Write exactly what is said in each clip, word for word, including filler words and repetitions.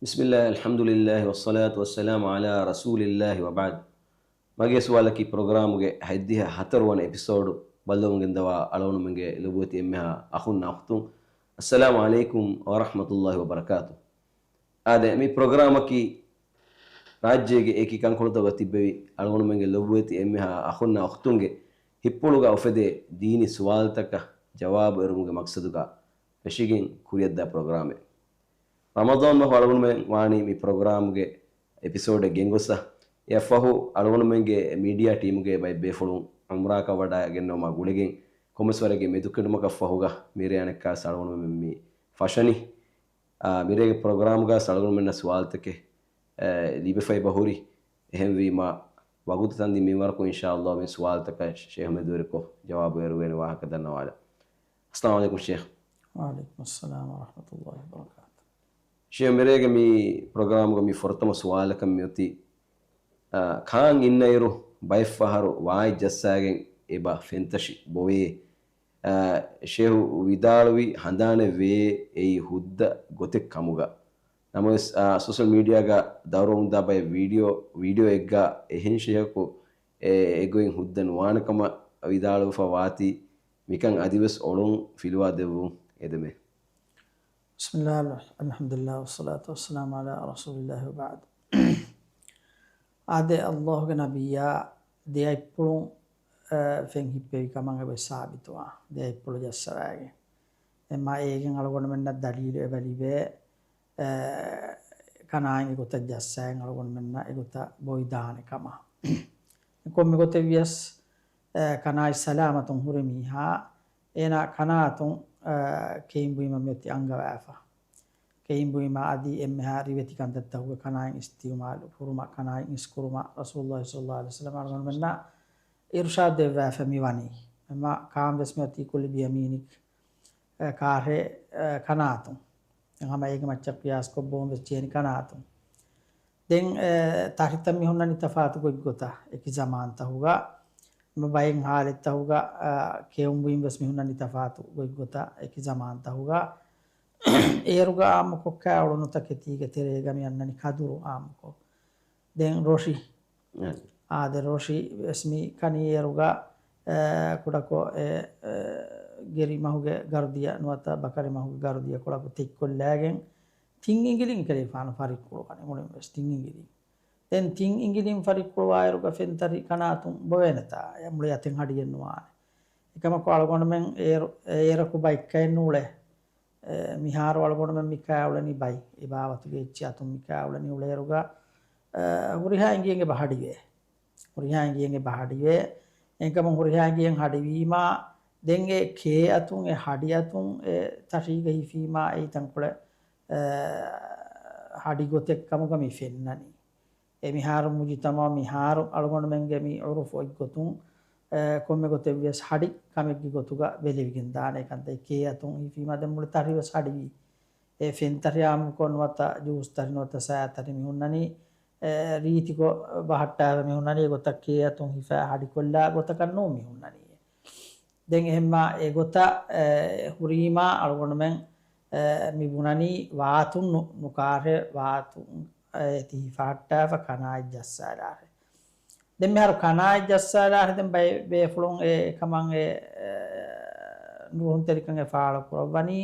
بسم الله، الحمد لله، والصلاة والسلام على رسول الله، وبعد. މަގޭ ސުވާލަކީ ޕްރޮގްރާމުގެ ހަތްދިހަ ހަތަރު ވަނަ އެޕިސޯޑު ބައްލަވަމުން ގެންދަވާ އަޅުގަނޑުމެންގެ ލޮބުވެތި އެންމެހާ އަޚުންނާ އުޚްތުން، އައްސަލާމު ޢަލައިކުމް ވަރަޙްމަތުﷲި ވަބަރަކާތު. އާދެ، މި ޕްރޮގްރާމަކީ ރާއްޖޭގެ އެކި ކަންކޮޅުތަކުގަ ތިއްބެވި އަޅުގަނޑުމެންގެ ލޮބުވެތި އެންމެހާ އަޚުންނާ އުޚްތުންގެ ހިތްޕުޅުގަ އުފެދޭ ދީނީ ސުވާލުތަކަށް ޖަވާބު އެރުމުގެ މަޤްޞަދުގަ ފެށިގެން ކުރިއަށްދާ ޕްރޮގްރާމެއް. ރަމަޟާން މަހު އަޅުގަނޑުމެން ވާނީ މި ޕްރޮގްރާމުގެ އެޕިސޯޑެއް ގެންގޮސް، އެއަށްފަހު އަޅުގަނޑުމެންގެ މީޑިއާ ޓީމުގެ ބައެއް ބޭފުޅުން ޢުމްރާއަކަށް ވަޑައިގެންނެވުމާ ގުޅިގެން ކޮންމެސް ވަރެއްގެ މެދުކެނޑުމަކަށް ފަހުގަ މިރޭ އަނެއްކާސް އަޅުގަނޑުމެން މި ފަށަނީ. އާ، މިރޭގެ ޕްރޮގްރާމުގަ އަޅުގަނޑުމެންނަށް ސުވާލުތަކެއް، އެ، ލިބިފައި ބަހުރި. އެހެންވީމާ، ވަގުތު ތަންދިން މިންވަރަކުން އިންޝާﷲ މި ސުވާލުތަކަށް ޝޭހު މެދުވެރިކޮށް ޖަވާބު އެރުވޭނެ ވާހަކަ ދަންނަވާލަ. އައްސަލާމު ޢަލައިކުމް ޝޭހް. ވަޢަލައިކުމުއްސަލާމް ވަރަޙްމަތުﷲި ވަބަރަކާތު. ޝޭހް، މިރޭގެ މި ޕްރޮގްރާމުގަ މި ފުރަތަމަ ސުވާލަކަށް މިއޮތީ، އާ، ކާން އިންނައިރު ބައެއްފަހަރު ވާތް ޖައްސާގެން އެބަ ފެންތަށި ބޮވޭ. އާ، ޝޭހު ވިދާޅުވި ހަނދާނެއް ވޭ އެއީ ހުއްދަ ގޮތެއް ކަމުގަ. ނަމަވެސް، އާ، ސޯޝަލް މީޑިއާގަ ދައުރުވަމުންދާ ބައެއް ވީޑިއޯ، ވީޑިއޯއެއްގަ އެހެން ޝޭހަކު އެ، އެގޮތް ހުއްދަ ނުވާނެ ކަމަށް ވިދާޅުވެފަ ވާތީ، މިކަން އަދިވެސް އޮޅުން ފިލުވާ ދެއްވުން އެދެމޭ. بسم الله، الحمد لله، والصلاة والسلام على رسول الله، وبعد. އާދެ، ﷲ ގެ ނަބިއްޔާ ދެ އަތްޕުޅުން، އަ، ފެން ހިއްޕެވި ކަމަށް އެބަ ސާބިތުވާ، ދެ އަތްޕުޅު ޖައްސަވައިގެން. އެމާ އޭގެން އަޅުގަނޑުމެންނަށް ދަލީލު އެބަ ލިބޭ، އެ، ކަނާއިން އެގޮތަށް ޖައްސައިގެން އަޅުގަނޑުމެންނަށް އެގޮތަށް ބޮވިދާނެ ކަމަށް. ކޮންމެ ގޮތެއް ވިޔަސް، އެ، ކަނާތް ސަލާމަތުން ހުރި މީހާ، އޭނާ ކަނާތުން، އެ، ކެއިން ބުއިމަށް މިއޮތީ އަންގަވާފަ. ކެއިން ބުއިމާ އަދި އެންމެހާ ރިވެތި ކަންތައްތަކުގެ ކަނާތް އިސްތިޢުމާލު ކުރުމަށް، ކަނާތް އިސްކުރުމަށް ރަސޫލުﷲ ޞައްލަﷲު ޢަލައިހި ވަސައްލަމަ އަޅުގަނޑުމެންނަށް އިރުޝާދު ދެއްވާފަ މިވަނީ. އެމާ ކާން ވެސް މިއޮތީ ކުލި ބިޔަމީނިކް، އެ، ކާށޭ، އެ، ކަނާތުން. ދެން ހަމަ އޭގެ މައްޗަށް ޤިޔާސްކޮށް ބޮވުން ވެސް ޖެހެނީ ކަނާތުން. ދެން، އެ، ތަށިތައް މި ހުންނަނީ ތަފާތު ގޮތްގޮތަށް އެކި ޒަމާންތަކުގަ. އެމަ ބައެއް ހާލަތްތަކުގަ، އަ، ކެއުން ބުއިން ވެސް މި ހުންނަނީ ތަފާތު ގޮތްގޮތަށް އެކި ޒަމާންތަކުގަ. އޭރުގަ އާއްމުކޮށް ކާ އުޅުނުތައް ކެތީގެ ތެރޭގަ މި އަންނަނީ ކަދުރު އާއްމުކޮށް. ދެން ރޮށި. އާދެ، ރޮށި ވެސް މި ކަނީ އޭރުގަ، އެ، ކުޑަކޮށް އެ، އެ، ގެރި މަހުގެ ގަރުދިޔަ ނުވަތަ ބަކަރި މަހުގެ ގަރުދިޔަ ކުޑަކޮށް ތެތްކޮށްލާގެން ތިން އިނގިލިން ކެރިފާނު ފަރިއްކުޅުވާނެ މުޅިން ވެސް ތިން އިނގިލިން. ދެން ތިން އިނގިލިން ފަރިއްކުޅުވާއިރުގަ ފެންތަށި ކަނާތުން ބޮވޭނެތާ؟ އެ މުޅި އަތެއް ހަޑިއެއް ނުވާނެ. އެކަމަކު އަޅުގަނޑުމެން އޭރު، އޭރަކު ބައެއްކައެއް ނޫޅޭ. އެ، މިހާރު އަޅުގަނޑުމެން މި ކާ އުޅެނީ ބައި. އެބާވަތުގެ އެއްޗި އަތުން މި ކާ އުޅެނީ އުޅޭއިރުގަ، އެ، ހުރިހާ އިނގިއެއް އެބަ ހަޑިވޭ. ހުރިހާ އިނގިއެއް އެބަ ހަޑިވޭ. އެހެންކަމުން ހުރިހާ އިނގިއެއް ހަޑިވީމާ، ދެން އެ ކޭ އަތުން، އެ ހަޑި އަތުން އެ ތަށީގަ ހިފީމާ، އެއީ ތަންކޮޅެއް، އެ، ހަޑި ގޮތެއް ކަމުގަ މި ފެންނަނީ. އެ މިހާރު މުޖުތަމަޢު މިހާރު އަޅުގަނޑުމެންގެ މި ޢުރުފު އޮތްގޮތުން، އެ، ކޮންމެ ގޮތެއް ވިޔަސް ހަޑި ކަމެއްގެ ގޮތުގަ ބެލެވިގެން ދާނެ. ކަންތައް ކޭ އަތުން ހިފީމާ ދެން މުޅި ތަށި ވެސް ހަޑިވީ. އެ ފެންތަށި އާއްމުކޮށް ނުވަތަ ޖޫސް ތަށި ނުވަތަ ސާ ތަށި މި ހުންނަނީ، އެ، ރީތިކޮށް ބަހައްޓާފަ މި ހުންނަނީ. އެގޮތަށް ކޭ އަތުން ހިފާ ހަޑިކޮށްލާ ގޮތަކަށް ނޫން މި ހުންނަނީ. ދެން އެހެންމާ އެގޮތަށް، އެ، ހުރީމާ އަޅުގަނޑުމެން، އެ، މި ބުނަނީ ވާތުން ނު-، ނުކާށޭ ވާތުން، އެ، ތި ހިފަހައްޓާފަ ކަނާތް ޖައްސާލާށޭ. ދެން މިހާރު ކަނާތް ޖައްސާލާށޭ ދެން ބައެއް ބޭފުޅުން އެ ކަމަށް އެ، އެ، ނުރުހުންތެރިކަން އެ ފާޅު ކުރައްވަނީ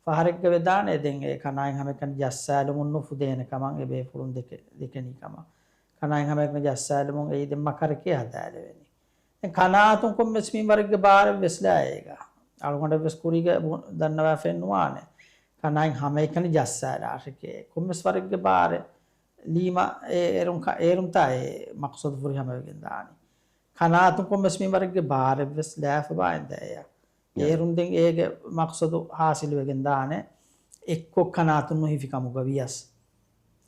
ފަހަރެއްގަ ވެދާނެ. ދެން އެ ކަނާތް ހަމައެކަނި ޖައްސާލުމުން ނުފުދޭނެ ކަމަށް އެ ބޭފުޅުން ދެކެ-، ދެކެނީ ކަމަށް. ކަނާތް ހަމައެކަނި ޖައްސާލުމުން އެއީ ދެން މަކަރެކޭ ހަދާލެވެނީ. ދެން ކަނާތުން ކޮންމެސް މިންވަރެއްގެ ބާރެއް ވެސް ލާ އޭގަ. އަޅުގަނޑަށް ވެސް ކުރީގަ ބު-، ދަންނަވާފައެއް ނުވާނެ. ކަނާތް ހަމައެކަނި ޖައްސާލާށެކޭ. ކޮންމެސް ވަރެއްގެ ބާރެއް ލީމަ އެ އޭރުން ކަ-، އޭރުންތާ އެ މަޤްޞަދު ފުރިހަމަވެގެން ދާނީ. ކަނާތުން ކޮންމެސް މިންވަރެއްގެ ބާރެއް ވެސް ލާފަ ބާއިން ދައެއްޔާ. އޭރުން ދެން އޭގެ މަޤްޞަދު ހާސިލުވެގެން ދާނެ. އެއްކޮށް ކަނާތުން ނުހިފި ކަމުގަ ވިޔަސް.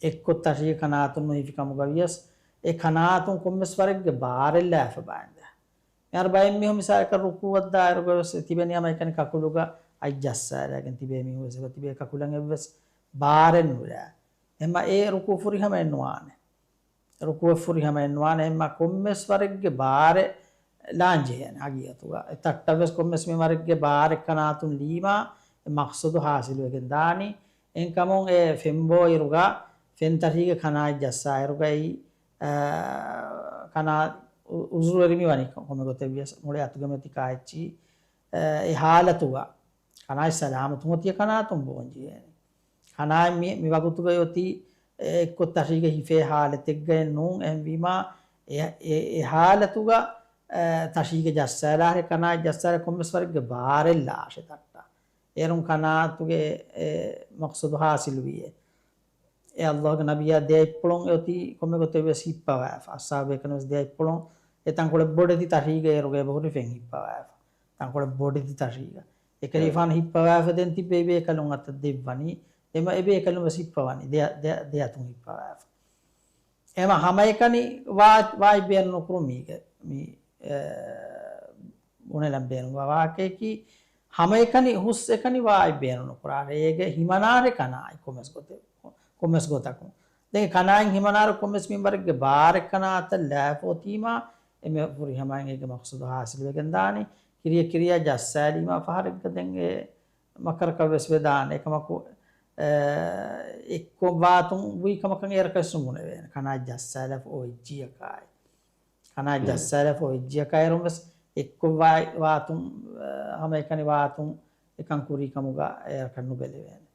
އެއްކޮށް ތަށީގެ ކަނާތުން ނުހިފި ކަމުގަ ވިޔަސް، އެ ކަނާތުން ކޮންމެސް ވަރެއްގެ ބާރެއް ލާފަ ބާއިންދާ. މިހާރު ބައެއް މީހުން މިސާލަކަށް ރުކޫޢަށް ދާއިރުގަ ވެސް ތިބެނީ ހަމައެކަނި ކަކުލުގަ އަތް ޖައްސާލާގެން ތިބޭ މީހުން ވެސް އެބަ ތިބޭ ކަކުލަށް އެއްވެސް ބާރެއް ނުލާ. އެހެންމާ އެ ރުކޫޢު ފުރިހަމައެއް ނުވާނެ. ރުކޫޢު ފުރިހަމައެއް ނުވާނެ. އެހެންމާ ކޮންމެސް ވަރެއްގެ ބާރެއް ލާން ޖެހޭނެ ހަގީގަތުގަ. އެ ތައްޓަށް ވެސް ކޮންމެސް މިންވަރެއްގެ ބާރެއް ކަނާތުން ލީމާ އެ މަޤްޞަދު ހާސިލުވެގެން ދާނީ. އެހެންކަމުން އެ ފެންބޯ އިރުގަ ފެންތަށީގެ ކަނާތް ޖައްސާ އިރުގައި، އާ، ކަނާ އު-، އުޒުރުވެރި މި ވަނީ ކޮ-، ކޮންމެ ގޮތެއް ވިޔަސް މުޅި އަތުގެ މަތި ކާއެއްޗި، އާ، އެ ހާލަތުގަ ކަނާތް ސަލާމަތުން އޮތީ ކަނާތުން ބޯން ޖެހޭނެ. ކަނާތް މި، މި ވަގުތުގައި އޮތީ އެއްކޮށް ތަށީގަ ހިފޭ ހާލަތެއްގައެއް ނޫން. އެހެންވީމާ އެ، އެ، އެ ހާލަތުގަ، އާ، ތަށީގަ ޖައްސާލާހެ، ކަނާތް ޖައްސާލާ ކޮންމެސް ވަރެއްގެ ބާރެއް ލާށެ ތައްޓާ. އޭރުން ކަނާތުގެ އެ މަޤްޞަދު ހާސިލުވީއޭ. އެ ﷲގެ ނަބިއްޔާ ދެއަތްޕުޅުން އެ އޮތީ ކޮންމެ ގޮތެއް ވެސް ހިއްޕަވާފަ. އަޞްޙާބުބޭކަލުން ވެސް ދެއަތްޕުޅުން އެ ތަންކޮޅެއް ބޮޑެތި ތަށީގަ އޭރުގައި އެބަހުރި ފެން ހިއްޕަވާފަ. ތަންކޮޅެއް ބޮޑެތި ތަށީގަ. އެކަލޭގެފާނު ހިއްޕަވާފަ ދެން ތިއްބެވި ބޭކަލުން އަތަށް ދެއްވަނީ. ދެމަ އެ ބޭކަލުން ވެސް ހިއްޕަވަނީ. ދެ، ދެ، ދެ އަތުން ހިއްޕަވާފަ. އެމަ ހަމައެކަނި ވާ، ވާތް ބޭނުން ނުކުރުން މީގެ، މި، އެ، ބުނެލަން ބޭނުންވާ ވާހަކައަކީ، ހަމައެކަނި ހުސް އެކަނި ވާތް ބޭނުން ނުކުރާށޭ. އޭގެ ހިމަނާށޭ ކަނާތް ކޮންމެސް ގޮތެއް، ކޮންމެސް ގޮތަކުން. ދެން ކަނާތް ހިމަނާށޭ ކޮންމެސް މިންވަރެއްގެ ބާރެއް ކަނާތަށް ލާފަ އޮތީމާ، އެންމެ ފުރިހަމައިން އޭގެ މަޤްޞަދު ހާސިލުވެގެން ދާނީ. ކިރިޔަ ކިރިޔާ ޖައްސާލީމާ ފަހަރެއްގަ ދެން އެ މަކަރަކަށް ވެސް ވެދާނެ. އެކަމަކު، އެ، އެއްކޮށް ވާތުން ވީ ކަމަކަށް އޭރަކަށް ވެސް ނުބުނެވޭނެ. ކަނާތް ޖައްސާލާފަ އޮތް ޖިޔަކާއި. ކަނާތް ޖައްސާލާފަ އޮތް ޖިޔަކާއިރުން ވެސް އެއްކޮށް ވާ، ވާތުން، އެ، ހަމައެކަނި ވާތުން އެކަން ކުރީ ކަމުގަ އޭރަކަށް ނުބެލެވޭނެ.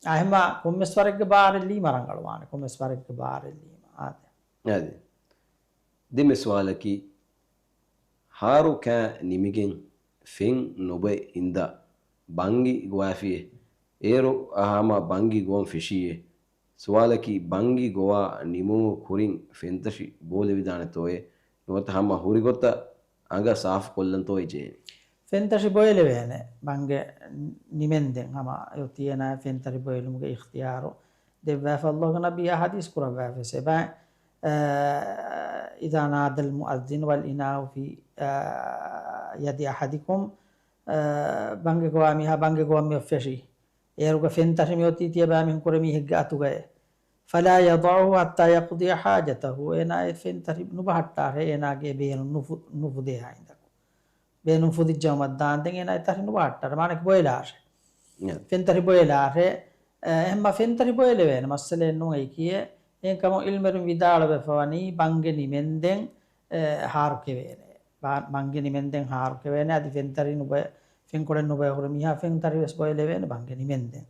އާ، އެހެންމާ ކޮންމެސް ވަރެއްގެ ބާރެއް ލީމަ ރަނގަޅުވާނެ. ކޮންމެސް ވަރެއްގެ ބާރެއް ލީމަ. އާދެ. އާދެ. ދެން މި ސުވާލަކީ، ހާރު ކާ ނިމިގެން ފެން ނުބޮއެ އިންދާ ބަންގި ގޮވާފިއޭ. އޭރު ހަމަ ބަންގި ގޮވަން ފެށީއޭ. ސުވާލަކީ، ބަންގި ގޮވާ ނިމުމުގެ ކުރިން ފެންތަށި ބޯލެވިދާނެތޯއޭ؟ ނުވަތަ ހަމަ ހުރި ގޮތަށް އަނގަ ސާފުކޮށްލަންތޯއޭ ޖެހޭނީ؟ ފެންތަށި ބޮއެލެވޭނެ ބަންގެ ނިމެންދެން. ހަމަ އޮތީ އޭނާ ފެންތަށި ބޮއެލުމުގެ އިޚްތިޔާރު ދެއްވާފަ. ﷲގެ ނަބިއްޔާ ޙަދީޘް ކުރައްވާފަ އެބަ، އަ، إذا نادى المؤذن والإناء في، އަ، يد أحدكم، އަ، ބަންގެ ގޮވާ މީހާ ބަންގެ ގޮވަން މި އޮތް ފެށީ. އޭރުގަ ފެންތަށި މި އޮތީ ތިޔަބައިމީހުން ކުރެ މީހެއްގެ އަތުގައޭ. فلا يضعه حتى يقضي حاجته. އޭނާ އެ ފެންތަށި ނުބަހައްޓާށޭ، އޭނާގެ ބޭނުން ނުފު-، ނުފުދޭހާ ހިނދަކު. ބޭނުން ފުދިއްޖައުމަށް ދާންދެން އޭނާ އެ ތަށި ނުބަހައްޓާށޭ. މާނައަކީ ބޮއެލާށޭ. ފެންތަށި ބޮއެލާށޭ. އެ، އެހެންމަ ފެންތަށި ބޮއެލެވޭނެ މައްސަލައެއް ނޫން އެއީކީއޭ. އެހެންކަމުން ޢިލްމުވެރިން ވިދާޅުވެފަ ވަނީ ބަންގެ ނިމެންދެން، އެ، ހާރު ކެވޭނެ. ބަ-، ބަންގެ ނިމެންދެން ހާރު ކެވޭނެ. އަދި ފެންތަށި ނުބޮއެ-، ފެންކޮޅެއް ނުބޮއެ ހުރި މީހާ ފެންތަށި ވެސް ބޮއެލެވޭނެ ބަންގެ ނިމެންދެން.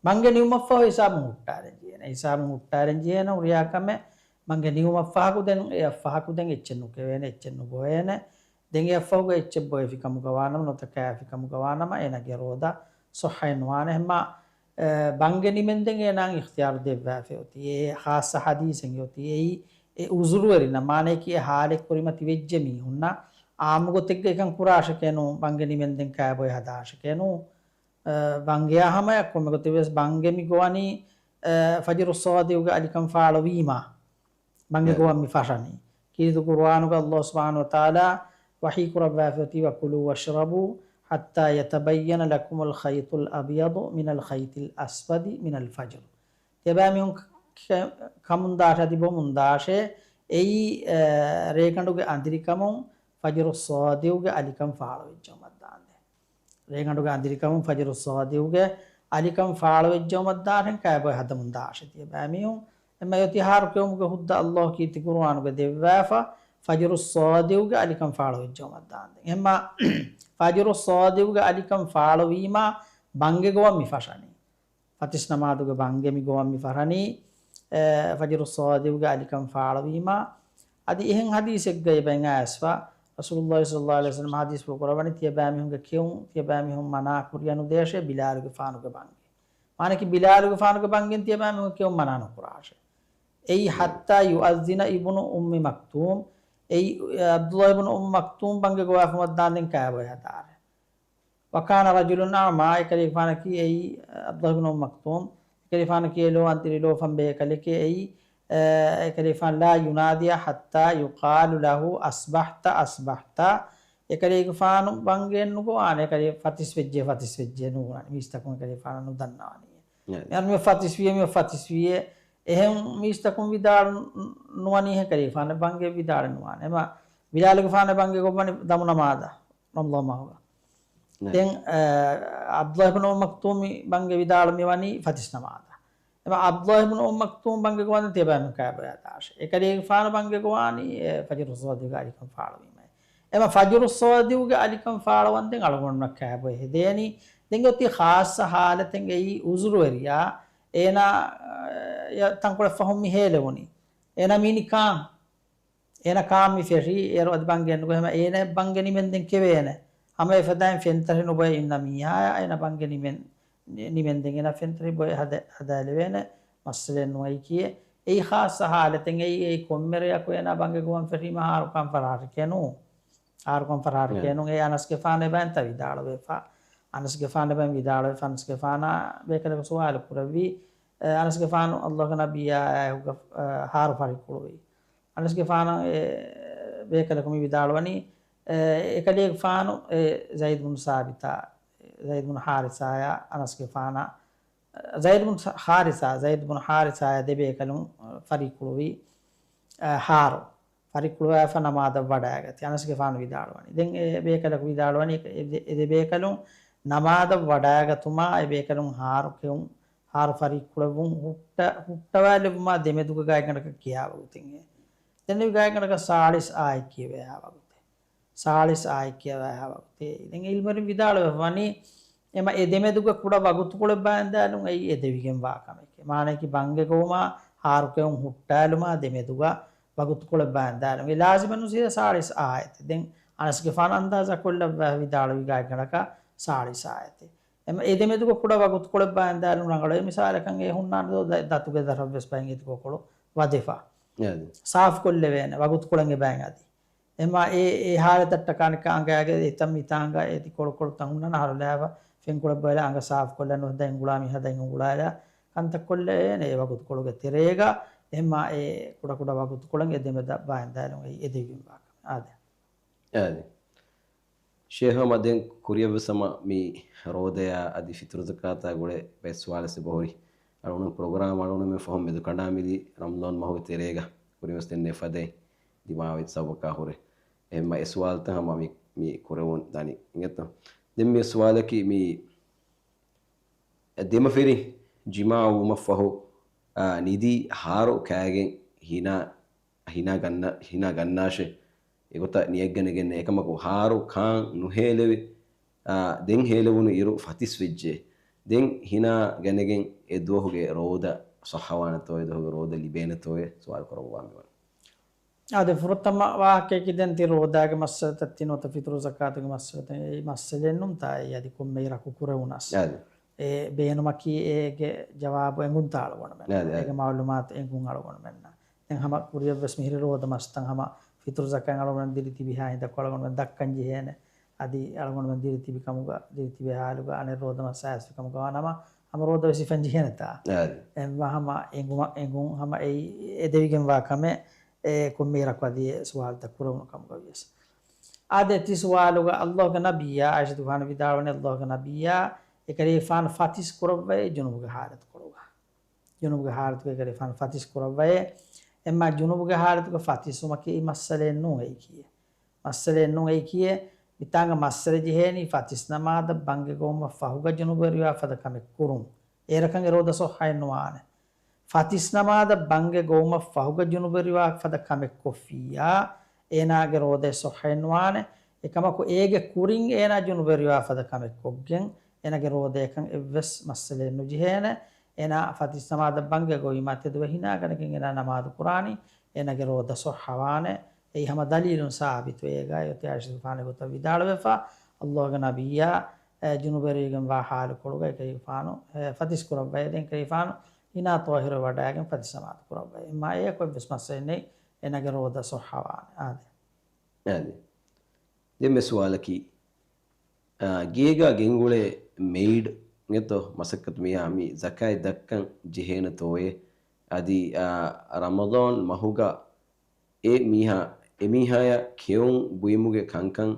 ބަންގެ ނިމުމަށްފަހު ހިސާބުން ހުއްޓާލަން ޖެހޭނެ. ހިސާބުން ހުއްޓާލަން ޖެހޭނެ ހުރިހާ ކަމެއް ބަންގެ ނިމުމަށްފަހަކު ދެން އެއަށްފަހަކު ދެން އެއްޗެއް ނުކެވޭނެ، އެއްޗެއް ނުބޮއޭނެ. ދެން އެއަށްފަހުގަ އެއްޗެއް ބޮއެފި ކަމުގަ ވާނަމަ، ނުވަތަ ކާފި ކަމުގަ ވާނަމަ، އޭނާގެ ރޯދަ ޞައްޙައެއް ނުވާނެ. އެހެންމާ، އެ، ބަންގެ ނިމެންދެން އޭނާއަށް އިޚްތިޔާރު ދެއްވާފަ އޮތީ. އެ ޚާއްޞަ ޙަދީޘެއް އޮތީ. އެއީ، އެ ޢުޛުރުވެރިންނަށް، މާނައަކީ އެ ޙާލެއް ކުރިމަތި ވެއްޖެ މީހުންނަށް ޢާއްމު ގޮތެއްގަ އެކަން ކުރާށެކޭ ނޫން، ބަންގެ ނިމެންދެން ކާބޮއެ ހަދާށެކޭ ނޫން. އަ، ބަންގެއާ ހަމަޔަށް ކޮންމެ ގޮތެއް ވެސް ބަންގެ މި ގޮވަނީ، އަ، ފަޖުރުއްޞާދިޤުގެ އަލިކަން ފާޅުވީމާ، ބަންގެ ގޮވަން މި ފަށަނީ. ކީރިތި ޤުރުއާނުގަ ﷲ ސުބްޙާނަހޫ ވަތަޢާލާ ވަޙީ ކުރައްވާފަ އޮތީ، وَكُلُوا وَاشْرَبُوا حَتَّىٰ يَتَبَيَّنَ لَكُمُ الْخَيْطُ الْأَبْيَضُ مِنَ الْخَيْطِ الْأَسْوَدِ مِنَ الْفَجْرِ. ތިޔަބައިމީހުން ކަ-، ކަ-، ކަމުންދާށޭ އަދި ބޮމުންދާށޭ، އެއީ، އަ، ރޭގަނޑުގެ އަނދިރިކަމުން ފަޖުރުއްޞާދިޤުގެ އަލިކަން ފާޅުވެއްޖައުމަށްދާނދޭ. ރޭގަނޑުގެ އަނދިރިކަމުން ފަޖުރުއްޞާދިޤުގެ އަލިކަން ފާޅުވެއްޖައުމަށްދާށޭ ކާބޮއެ ހަދަމުންދާށޭ ތިޔަބައިމީހުން. އެމަ އޮތީ ހާރު ކެވުމުގެ ހުއްދަ ﷲ ކީރިތި ޤުރުއާނުގަ ދެއްވާފަ، ފަޖުރުއްޞާދިޤުގެ އަލިކަން ފާޅުވެއްޖައުމަށްދާނދޭ. އެހެންމާ ފަޖުރުއްޞާދިޤުގެ އަލިކަން ފާޅުވީމާ ބަންގެ ގޮވަން މި ފަށަނީ. ފަތިސް ނަމާދުގެ ބަންގެ މި ގޮވަން މި ފަށަނީ، އެ، ފަޖުރުއްޞާދިޤުގެ އަލިކަން ފާޅުވީމާ. އަދި އެހެން ޙަދީޘެއްގައި ބައިން އައިސްފަ، ރަސޫލުﷲ ޞައްލަﷲު ޢަލައިހި ވަސައްލަމަ ޙަދީޘްފުޅު ކުރައްވަނީ، ތިޔަބައިމީހުންގެ ކެއުން، ތިޔަބައިމީހުން މަނާ ކުރިޔަށް ނުދޭށޭ ބިލާލުގެފާނުގެ ބަންގެ. މާނައަކީ ބިލާލުގެފާނުގެ ބަންގެން ތިޔަބައިމީހުން ކެއުން މަނާ ނުކުރާށޭ. އެއީ، حَتَّىٰ يُؤَذِّنَ ابْنُ أُمِّ مَكْتُومٍ. އެއީ، ޢަބްދުﷲ އިބްނު އުއްމު މަކްތޫމް ބަންގެ ގޮވާފަ އޮތްދާނދެން ކާބޮއެ ހަދާށޭ. وَكَانَ رَجُلٌ أَعْمَىٰ، އެކަލޭގެފާނަކީ އެއީ، ޢަބްދުﷲ އިބްނު އުއްމު މަކްތޫމް، އެކަލޭގެފާނަކީ އެ ލޯ އަންތިރި ލޯފަން ބޭކަލެކޭ. އެއީ، އެ، އެކަލޭގެފާނު لَا يُنَادِي حَتَّىٰ يُقَالَ لَهُ أَصْبَحْتَ أَصْبَحْتَ. އެކަލޭގެފާނު ބަންގެއެއް ނުގޮވާނެ، އެކަލޭ ފަތިސް ވެއްޖެ، ފަތިސް ވެއްޖެ ނޫނާނެ. މީސްތަކުން އެކަލޭގެފާނަށް ނުދަންނަވަނީ. މި ފަތިސް ވިޔޭ، މި ފަތިސް ވިޔޭ. އެހެން މީސްތަކުން ވިދާޅު ނުވަނީ އެކަލޭގެފާނަށް ބަންގެ ވިދާޅެއް ނުވާނެ. އެމަ ބިލާލުގެފާނު ބަންގެ ގޮއްވަނީ ދަމު ނަމާދަށް ރަމަޟާން މަހުގަ. ދެން، އަ، ޢަބްދުﷲ ބިން އުއްމު މަކްތޫމް ބަންގެ ވިދާޅު މިވަނީ ފަތިސް ނަމާދަށް. އެމަ ޢަބްދުﷲ ބިން އުއްމު މަކްތޫމް ބަންގެ ގޮވާން ތިޔަބައިމީހުން ކާބޮއެ އަދާށޭ. އެކަލޭގެފާނު ބަންގެ ގޮވާނީ އެ ފަޖުރު ޞާދިޤުގެ އަލިކަން ފާޅުވީމައި. އެމަ ފަޖުރު ޞާދިޤުގެ އަލިކަން ފާޅުވަންދެން އަޅުގަނޑުމަށް ކާބޮއެ ހެދޭނީ. ދެން އޮތީ ޚާއްޞަ ޙާލަތެއް އެއީ ޢުޛުރުވެރިޔާ. އޭނާ، އަ، ތަންކޮޅެއް ފަހުން މި ހޭލެވުނީ. އޭނާ މީނި ކާން. އޭނަ ކާން މި ފެށީ، އޭރު އަދި ބަންގެ ނުގޮ ހަމަ އޭނަ ބަންގެ ނިމެންދެން ކެވޭނެ. ހަމަ އެފަދައިން ފެންތަށި ނުބޮއެ އިންނަ މީހާޔާ އޭނަ ބަންގެ ނިމެން، ނިމެންދެން އޭނަ ފެންތަށި ބޮއެ ހަދަ، ހަދާލެވޭނެ މައްސަލައެއް ނުވައިކީއެއް. އެއީ ޚާއްޞަ ޙާލަތެއް. އެއީ، އެއީ ކޮންމެ ރެއަކު އޭނާ ބަންގެ ގޮވަން ފެށީމަ އަހަރު ކަން ފަށާފަ ކެނޫ. އަހަރު ކަން ފަށާފަ ކެނޫ. އެ އަނަސްގެފާނު އެބައިންތަ ވިދާޅުވެފަ. އަނަސްގެފާނު އެބައިން ވިދާޅުވެފަ. އަނަސްގެފާނާ ބޭކަލަކު ސުވާލު ކުރެއްވީ، އަނަސްގެފާނު ﷲގެ ނަބިއްޔާ އައިހުގަ، އަ، އަހަރު ފަރިކުޅުވީ. އަނަސްގެފާނަށް އެ ބޭކަލަކު މި ވިދާޅުވަނީ، އެ، އެކަލޭގެފާނު އެ ޒައިދު ބުނު ސާބިތާ، ޒައިދު ބުނު ޙާރިސާޔާ އަނަސްގެފާނާ، ޒައިދު ބުނު ސާ، ޙާރިސާ، ޒައިދު ބުނު ޙާރިސާޔާ ދެބޭކަލުން، އަ، ފަރިކުޅުވީ، އަ، އަހަރު. ފަރިކުޅުވާފަ ނަމާދަށް ވަޑައިގަތީ. އަނަސްގެފާނު ވިދާޅުވަނީ. ދެން އެ ބޭކަލަކު ވިދާޅުވަނީ، އެ ދެ، އެ ދެބޭކަލުން ނަމާދަށް ވަޑައިގަތުމާ އެ ބޭކަލުން އަހަރު ކެއުން، އަހަރު ފަރިކުޅެވުން ހުއްޓަ، ހުއްޓަވާލެވުމާ ދެމެދުގަ ގާތްގަނޑަކަށް ކިޔާ ވަގުތެއް. ދެން ގާތްގަނޑަކަށް ސާޅީސް އާއެއް ކިޔަވައިހާ ވަގުތެއް. ސާޅީސް އާއެއް ކިޔަވައިހާ ވަގުތެއް. ދެން ޢިލްމުވެރިން ވިދާޅުވެފަ ވަނީ، އެމަ އެ ދެމެދުގަ ކުޑަ ވަގުތުކޮޅެއް ބައިންދާލުން އެއީ އެދެވިގެންވާ ކަމެކޭ. މާނައަކީ ބަންގެ ގޮވުމާ އަހަރު ކެއުން ހުއްޓާލުމާ ދެމެދުގަ ވަގުތުކޮޅެއް ބައިންދާލުން. އެ ލާޒިމެއް ނުޖެހޭ ސާޅީސް އާއެތެއް. ދެން އަނަސްގެފާނު އަންދާޒާކޮށްލައްވާ ވިދާޅުވި ގާތްގަނޑަކަށް ސާޅީސް އާއެތެއް. އެމަ އެ ދެމެދުގަ ކުޑަ ވަގުތުކޮޅެއް ބައިންދާލުން ރަނގަޅުވޭ. މިސާލަކަށް އެ ހުންނާނެ ދޯ ދަ، ދަތުގެ ދަށަށްވެސް ބައިން އެތި ކޮކޮޅު ވަދެފަ. އާދެ. ސާފުކޮށްލެވޭނެ ވަގުތުކޮޅެއް އެބައިން އަދި. އެމަ އެ، އެ ހާލަތަށްޓަކާ ނިކަން އަނގައިގެ އެތަން މިތާނގަ އެތި ކޮޅުކޮޅު ތަން ހުންނާނެ އަހަރުލާފަ ފެންކޮޅެއް ބޮއެލާ އަނގަ ސާފުކޮށްލާ ނުހަދާ އެނގުޅާ މިހަދާ އެނގުޅާލާ ކަންތައް ކޮށްލެވޭނެ އެ ވަގުތުކޮޅުގެ ތެރޭގަ. އެމަ އެ ކުޑަކުޑަ ވަގުތުކޮޅެއް އެ ދެމެދަށް ބައިންދާލުން އެއީ އެދެވިގެންވާ ކަމެއް. އާދެ. އާދެ. ޝޭޚް ހަމަ ދެން ކުރިއަށްވެސް ހަމަ މި ރޯދަޔާ އަދި ފިތުރު ޒަކާތާ ގުޅޭ ބައެއް ސުވާލެއް އެބަހުރި. އަޅުގަނޑު ޕްރޮގްރާމް އަޅުގަނޑުމެން ފަހުން މެދު ކަނޑާ މިދި ރަމަޟާން މަހުގެ ތެރޭގަ ކުރިއަށްވެސް ދެންނެވި ފަދައިން ދިމާވި ސަބަބަކާ ހުރެ. އެހެންމަ އެ ސުވާލުތައް ހަމަ މި، މި ކުރެވުން ދަނީ އިނގޭތޯ. ދެން މި ސުވާލަކީ މި ދެމަފިރިން ޖިމާޢު ވުމަށްފަހު، އާ، ނިދީ އަހަރު ކާގެން ހިނާ، ހިނާ ގަންނަ، ހިނާ ގަންނާށޭ. އެގޮތަށް ނިޔަތްގަނެގެންނޭ. އެކަމަކު އަހަރު ކާން ނުހޭލެވި، އާ، ދެން ހޭލެވުނު އިރު ފަތިސް ވެއްޖެ. ދެން ހިނާ ގަނެގެން އެ ދުވަހުގެ ރޯދަ ޞައްޙަވާނެތޯއޭ، ދުވަހުގެ ރޯދަ ލިބޭނެތޯއޭ ސުވާލު ކުރައްވާ މިވަނީ. އާދެ، ފުރަތަމަ ވާހަކައަކީ ދެން ތި ރޯދާގެ މައްސަލަތައް ތި ނުވަތަ ފިތުރު ޒަކާތުގެ މައްސަލަތައް، އެ މައްސަލައެއް ނޫންތާ އެއީ އަދި ކޮންމެ އިރަކު ކުރެވުނަސް. އާދެ. އެ ބޭނުމަކީ އޭގެ ޖަވާބު އެނގުންތާ އަޅުގަނޑުމެން. އާދެ، އާދެ. އޭގެ މައުލޫމާތު އެނގުން އަޅުގަނޑުމެންނަށް. ދެން ހަމަ ކުރިއަށްވެސް މިހިރި ރޯދަ މަސްތައް ހަމަ ފިތުރު ޒަކާތް އަޅުގަނޑުމެން ދިރި ތިބި ހާހިނދަކު އަޅުގަނޑުމެން ދައްކަން ޖެހޭނެ. އަދި އަޅުގަނޑުމެން ދިރި ތިބި ކަމުގަ، ދިރި ތިބޭ ހާލުގަ އަނެއް ރޯދަ މަސް އައިސްފި ކަމުގަ ވާނަމަ، ހަމަ ރޯދަ ވެސް ހިފަން ޖެހޭނެތާ. އާދެ. އެއްވާ ހަމަ އެނގުމަ، އެނގުން ހަމަ އެއީ އެދެވިގެންވާ ކަމެއް، އެ ކޮންމެ އިރަކު އަދި އެ ސުވާލުތައް ކުރެވުނު ކަމުގަ ވިޔަސް. އާދެ، ތި ސުވާލުގަ ﷲގެ ނަބިއްޔާ އާއިޝަތުގެފާނު ވިދާޅުވަނީ ﷲގެ ނަބިއްޔާ އެކަލޭގެފާނު ފަތިސް ކުރައްވައޭ ޖުނުބުގެ ހާލަތުކޮޅުގަ. ޖުނުބުގެ ހާލަތުގައި އެކަލޭގެފާނު ފަތިސް ކުރައްވައޭ. އެމާ ޖުނުބުގެ ހާލަތުގަ ފަތިސްވުމަކީ މައްސަލައެއް ނޫން އެއީކީއެއް. މައްސަލައެއް ނޫން އެއީކީއެއް. މިތާނގަ މައްސަލަ ޖެހޭނީ ފަތިސް ނަމާދަށް ބަންގެ ގޮވުމަށް ފަހުގަ ޖުނުބުވެރިވާ ފަދަ ކަމެއް ކުރުން. އޭރަކަށް އެ ރޯދަ ޞައްޙައެއް ނުވާނެ. ފަތިސް ނަމާދަށް ބަންގެ ގޮވުމަށް ފަހުގަ ޖުނުބުވެރިވާ ފަދަ ކަމެއް ކޮށްފިއްޔާ، އޭނާގެ ރޯދައެއް ޞައްޙައެއް ނުވާނެ. އެކަމަކު އޭގެ ކުރިން އޭނާ ޖުނުބުވެރިވާ ފަދަ ކަމެއް ކޮށްގެން، އޭނާގެ ރޯދައަކަށް އެއްވެސް މައްސަލައެއް ނުޖެހޭނެ. އޭނާ ފަތިސް ނަމާދަށް ބަންގެ ގޮވީމާ ތެދުވެ ހިނާ ގަނެގެން އޭނާ ނަމާދު ކުރާނީ، އޭނާގެ ރޯދަ ޞައްޙަވާނެ. އެއީ ހަމަ ދަލީލުން ސާބިތު އޭގަ. އެއޮތީ އާއިޝަތުގެފާނު ގޮތަށް ވިދާޅުވެފަ، ﷲގެ ނަބިއްޔާ، އެ، ޖުނުބުވެރިވެގެންވާ ހާލުކޮޅުގަ އެކަލޭގެފާނު، އެ، ފަތިސް ކުރައްވައޭ. ދެން އެކަލޭގެފާނު ހިނާ ޠާހިރުވެވަޑައިގެން ފަތިސް ނަމާދު ކުރައްވައޭ. އެއްވެސް މައްސަލައެއް ނެތް، އޭނާގެ ރޯދަ ޞައްޙަވާނެ. އާދެ. އާދެ. ދެން މި ސުވާލަކީ، އާ، ގޭގަ ގެންގުޅޭ މެއިޑް އިނގޭތޯ މަސައްކަތު މީހާ މި ޒަކާތް ދައްކަން ޖެހޭނެތޯއޭ؟ އަދި، އާ، ރަމަޟާން މަހުގަ އެ މީހާ، އެ މީހާޔަށް ކެއުން ބުއިމުގެ ކަންކަން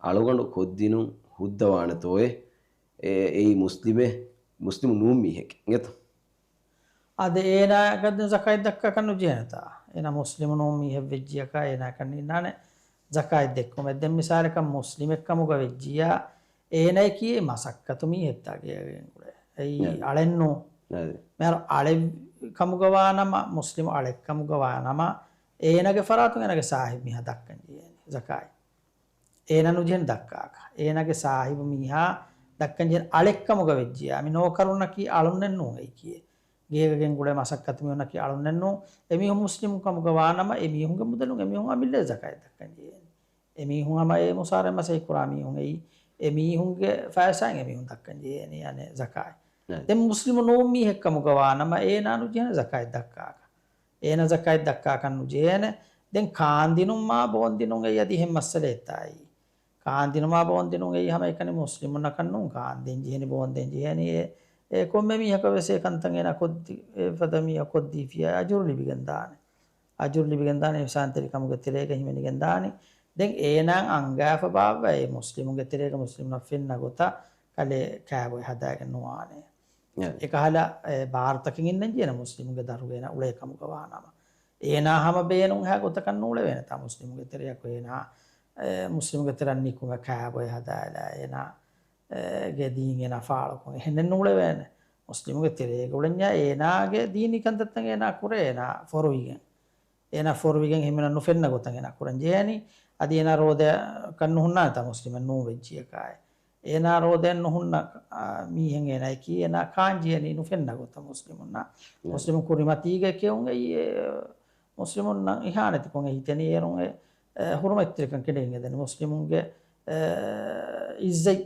އަޅުގަނޑު ކޮށްދިނުން ހުއްދަވާނެތޯއޭ؟ އެ، އެއީ މުސްލިމެއް، މުސްލިމު ނޫން މީހެކޭ އިނގޭތޯ؟ އާދެ، އޭނާއަކަށް ދެން ޒަކާތް ދައްކާކަށް ނުޖެހޭނެތާ؟ އޭނާ މުސްލިމު ނޫން މީހެއް ވެއްޖިއްޔަކާ އޭނާއަކަށް ނީންނާނެ ޒަކާތް ދެއްކުމެއް. ދެން މިސާލަކަށް މުސްލިމެއްކަމުގަ ވެއްޖިއްޔާ، އޭނައަކީ މަސައްކަތު މީހެއްތާ ގޭގެ ގެންގުޅޭ. އެއީ އަޅެއްނޫ. މިހާރު އަޅެއް ކަމުގަ ވާނަމަ، މުސްލިމު އަޅެއް ކަމުގަ ވާނަމަ، އޭނަގެ ފަރާތުން އޭނަގެ ސާހިބު މީހާ ދައްކަން ޖެހޭނެ ޒަކާތް. އޭނަ ނުޖެހޭނެ ދައްކާކަށް. އޭނަގެ ސާހިބު މީހާ ދައްކަން ޖެހޭނެ އަޅެއްކަމުގަ ވެއްޖިއްޔާ، މި ނޯކަރުންނަކީ އަޅުންނެއްނޫން އެއީކީ. ގޭގަ ގެންގުޅޭ މަސައްކަތު މީހުންނަކީ އަޅުންނެއްނޫން. އެމީހުން މުސްލިމު ކަމުގަ ވާނަމަ، އެމީހުންގެ މުދަލުން އެމީހުން އަމިއްލައަށް ޒަކާތް ދައްކަން ޖެހޭނެ. އެމީހުން ހަމަ އެ މުސާރަ މަސައްކަތް ކުރާ މީހުން އެއީ، އެމީހުންގެ ފައިސާއިން އެމީހުން ދައްކަން ޖެހޭނީ އަނެއް ޒަކާތް. ދެން މުސްލިމު ނޫން މީހެއް ކަމުގަ ވާނަމަ، އޭނާ ނުޖެހޭނެ ޒަކާތް ދައްކާކަށް. އޭނަ ޒަކާތް ދައްކާކަށް ނުޖެހޭނެ. ދެން ކާންދިނުމާ ބޯންދިނުން އެއީ އަދި އެހެން މައްސަލައެއްތާއީ. ކާންދިނުމާ ބޯންދިނުން އެއީ ހަމައެކަނި މުސްލިމުންނަކަށް ނޫން. ކާންދޭން ޖެހޭނީ ބޯންދޭން ޖެހޭނީ އެ، އެ ކޮންމެ މީހަކަށް ވެސް އެ ކަންތައް އޭނާ ކޮށްދި، އެ ފަދަ މީހަކަށް ކޮށްދީފިއްޔާ އަޖުރު ލިބިގެން ދާނެ. އަޖުރު ލިބިގެން ދާނެ، އިޙްސާންތެރިކަމުގެ ތެރޭގަ ހިމެނިގެން ދާނެ. ދެން އޭނާ އަންގާފަ ބާއްވާ އެ މުސްލިމުންގެ ތެރޭގަ މުސްލިމުންނަށް ފެންނަ ގޮތަށް ކަލޭ ކާބޮއެ ހަދާގެން ނުވާނެ. އެކަހަލަ، އެ، ބާރުތަކެއް އިންނަން ޖެހޭނެ މުސްލިމުންގެ ދަރުގަ އޭނާ އުޅޭ ކަމުގަ ވާނަމަ. އޭނާ ހަމަ ބޭނުންހާ ގޮތަކަށް ނޫޅެވޭނެތާ މުސްލިމުންގެ ތެރެއަކު އޭނާ، އެ، މުސްލިމުންގެ ތެރެއަށް ނިކުމެ ކާބޮއެ ހަދާލާ އޭނާ، އެ، ގެ ދީން އޭނާ ފާޅުކޮށް އެހެންނެއް ނޫޅެވޭނެ. މުސްލިމުންގެ ތެރޭގަ އުޅެންޏާ އޭނާގެ ދީނީ ކަންތައްތައް އޭނާ ކުރޭ އޭނާ ފޮރުވިގެން. އޭނާ ފޮރުވިގެން ހިމެނަ ނުފެންނަ ގޮތަށް އޭނާ ކުރަން ޖެހޭނީ. އަދި އޭނާ ރޯދައަކަށް ނުހުންނާނެތާ މުސްލިމެއް ނޫން ވެއްޖިއްޔަކާއި. އޭނާ ރޯދައަށް ނުހުންނަ، އާ، މީހެއް އޭނާއަކީ އޭނާ ކާން ޖެހޭނީ ނުފެންނަ ގޮތަށް މުސްލިމުންނަށް. މުސްލިމު ކުރިމަތީގަ ކެއުން އެއީ، އެ، މުސްލިމުންނަށް އިހާނެތިކޮށް އެ ހިތެނީ އޭރުން އެ، އެ، ހުރުމަތްތެރިކަން ކެނޑިގެން އެދަނީ މުސްލިމުންގެ، އެ، އިއްޒަތް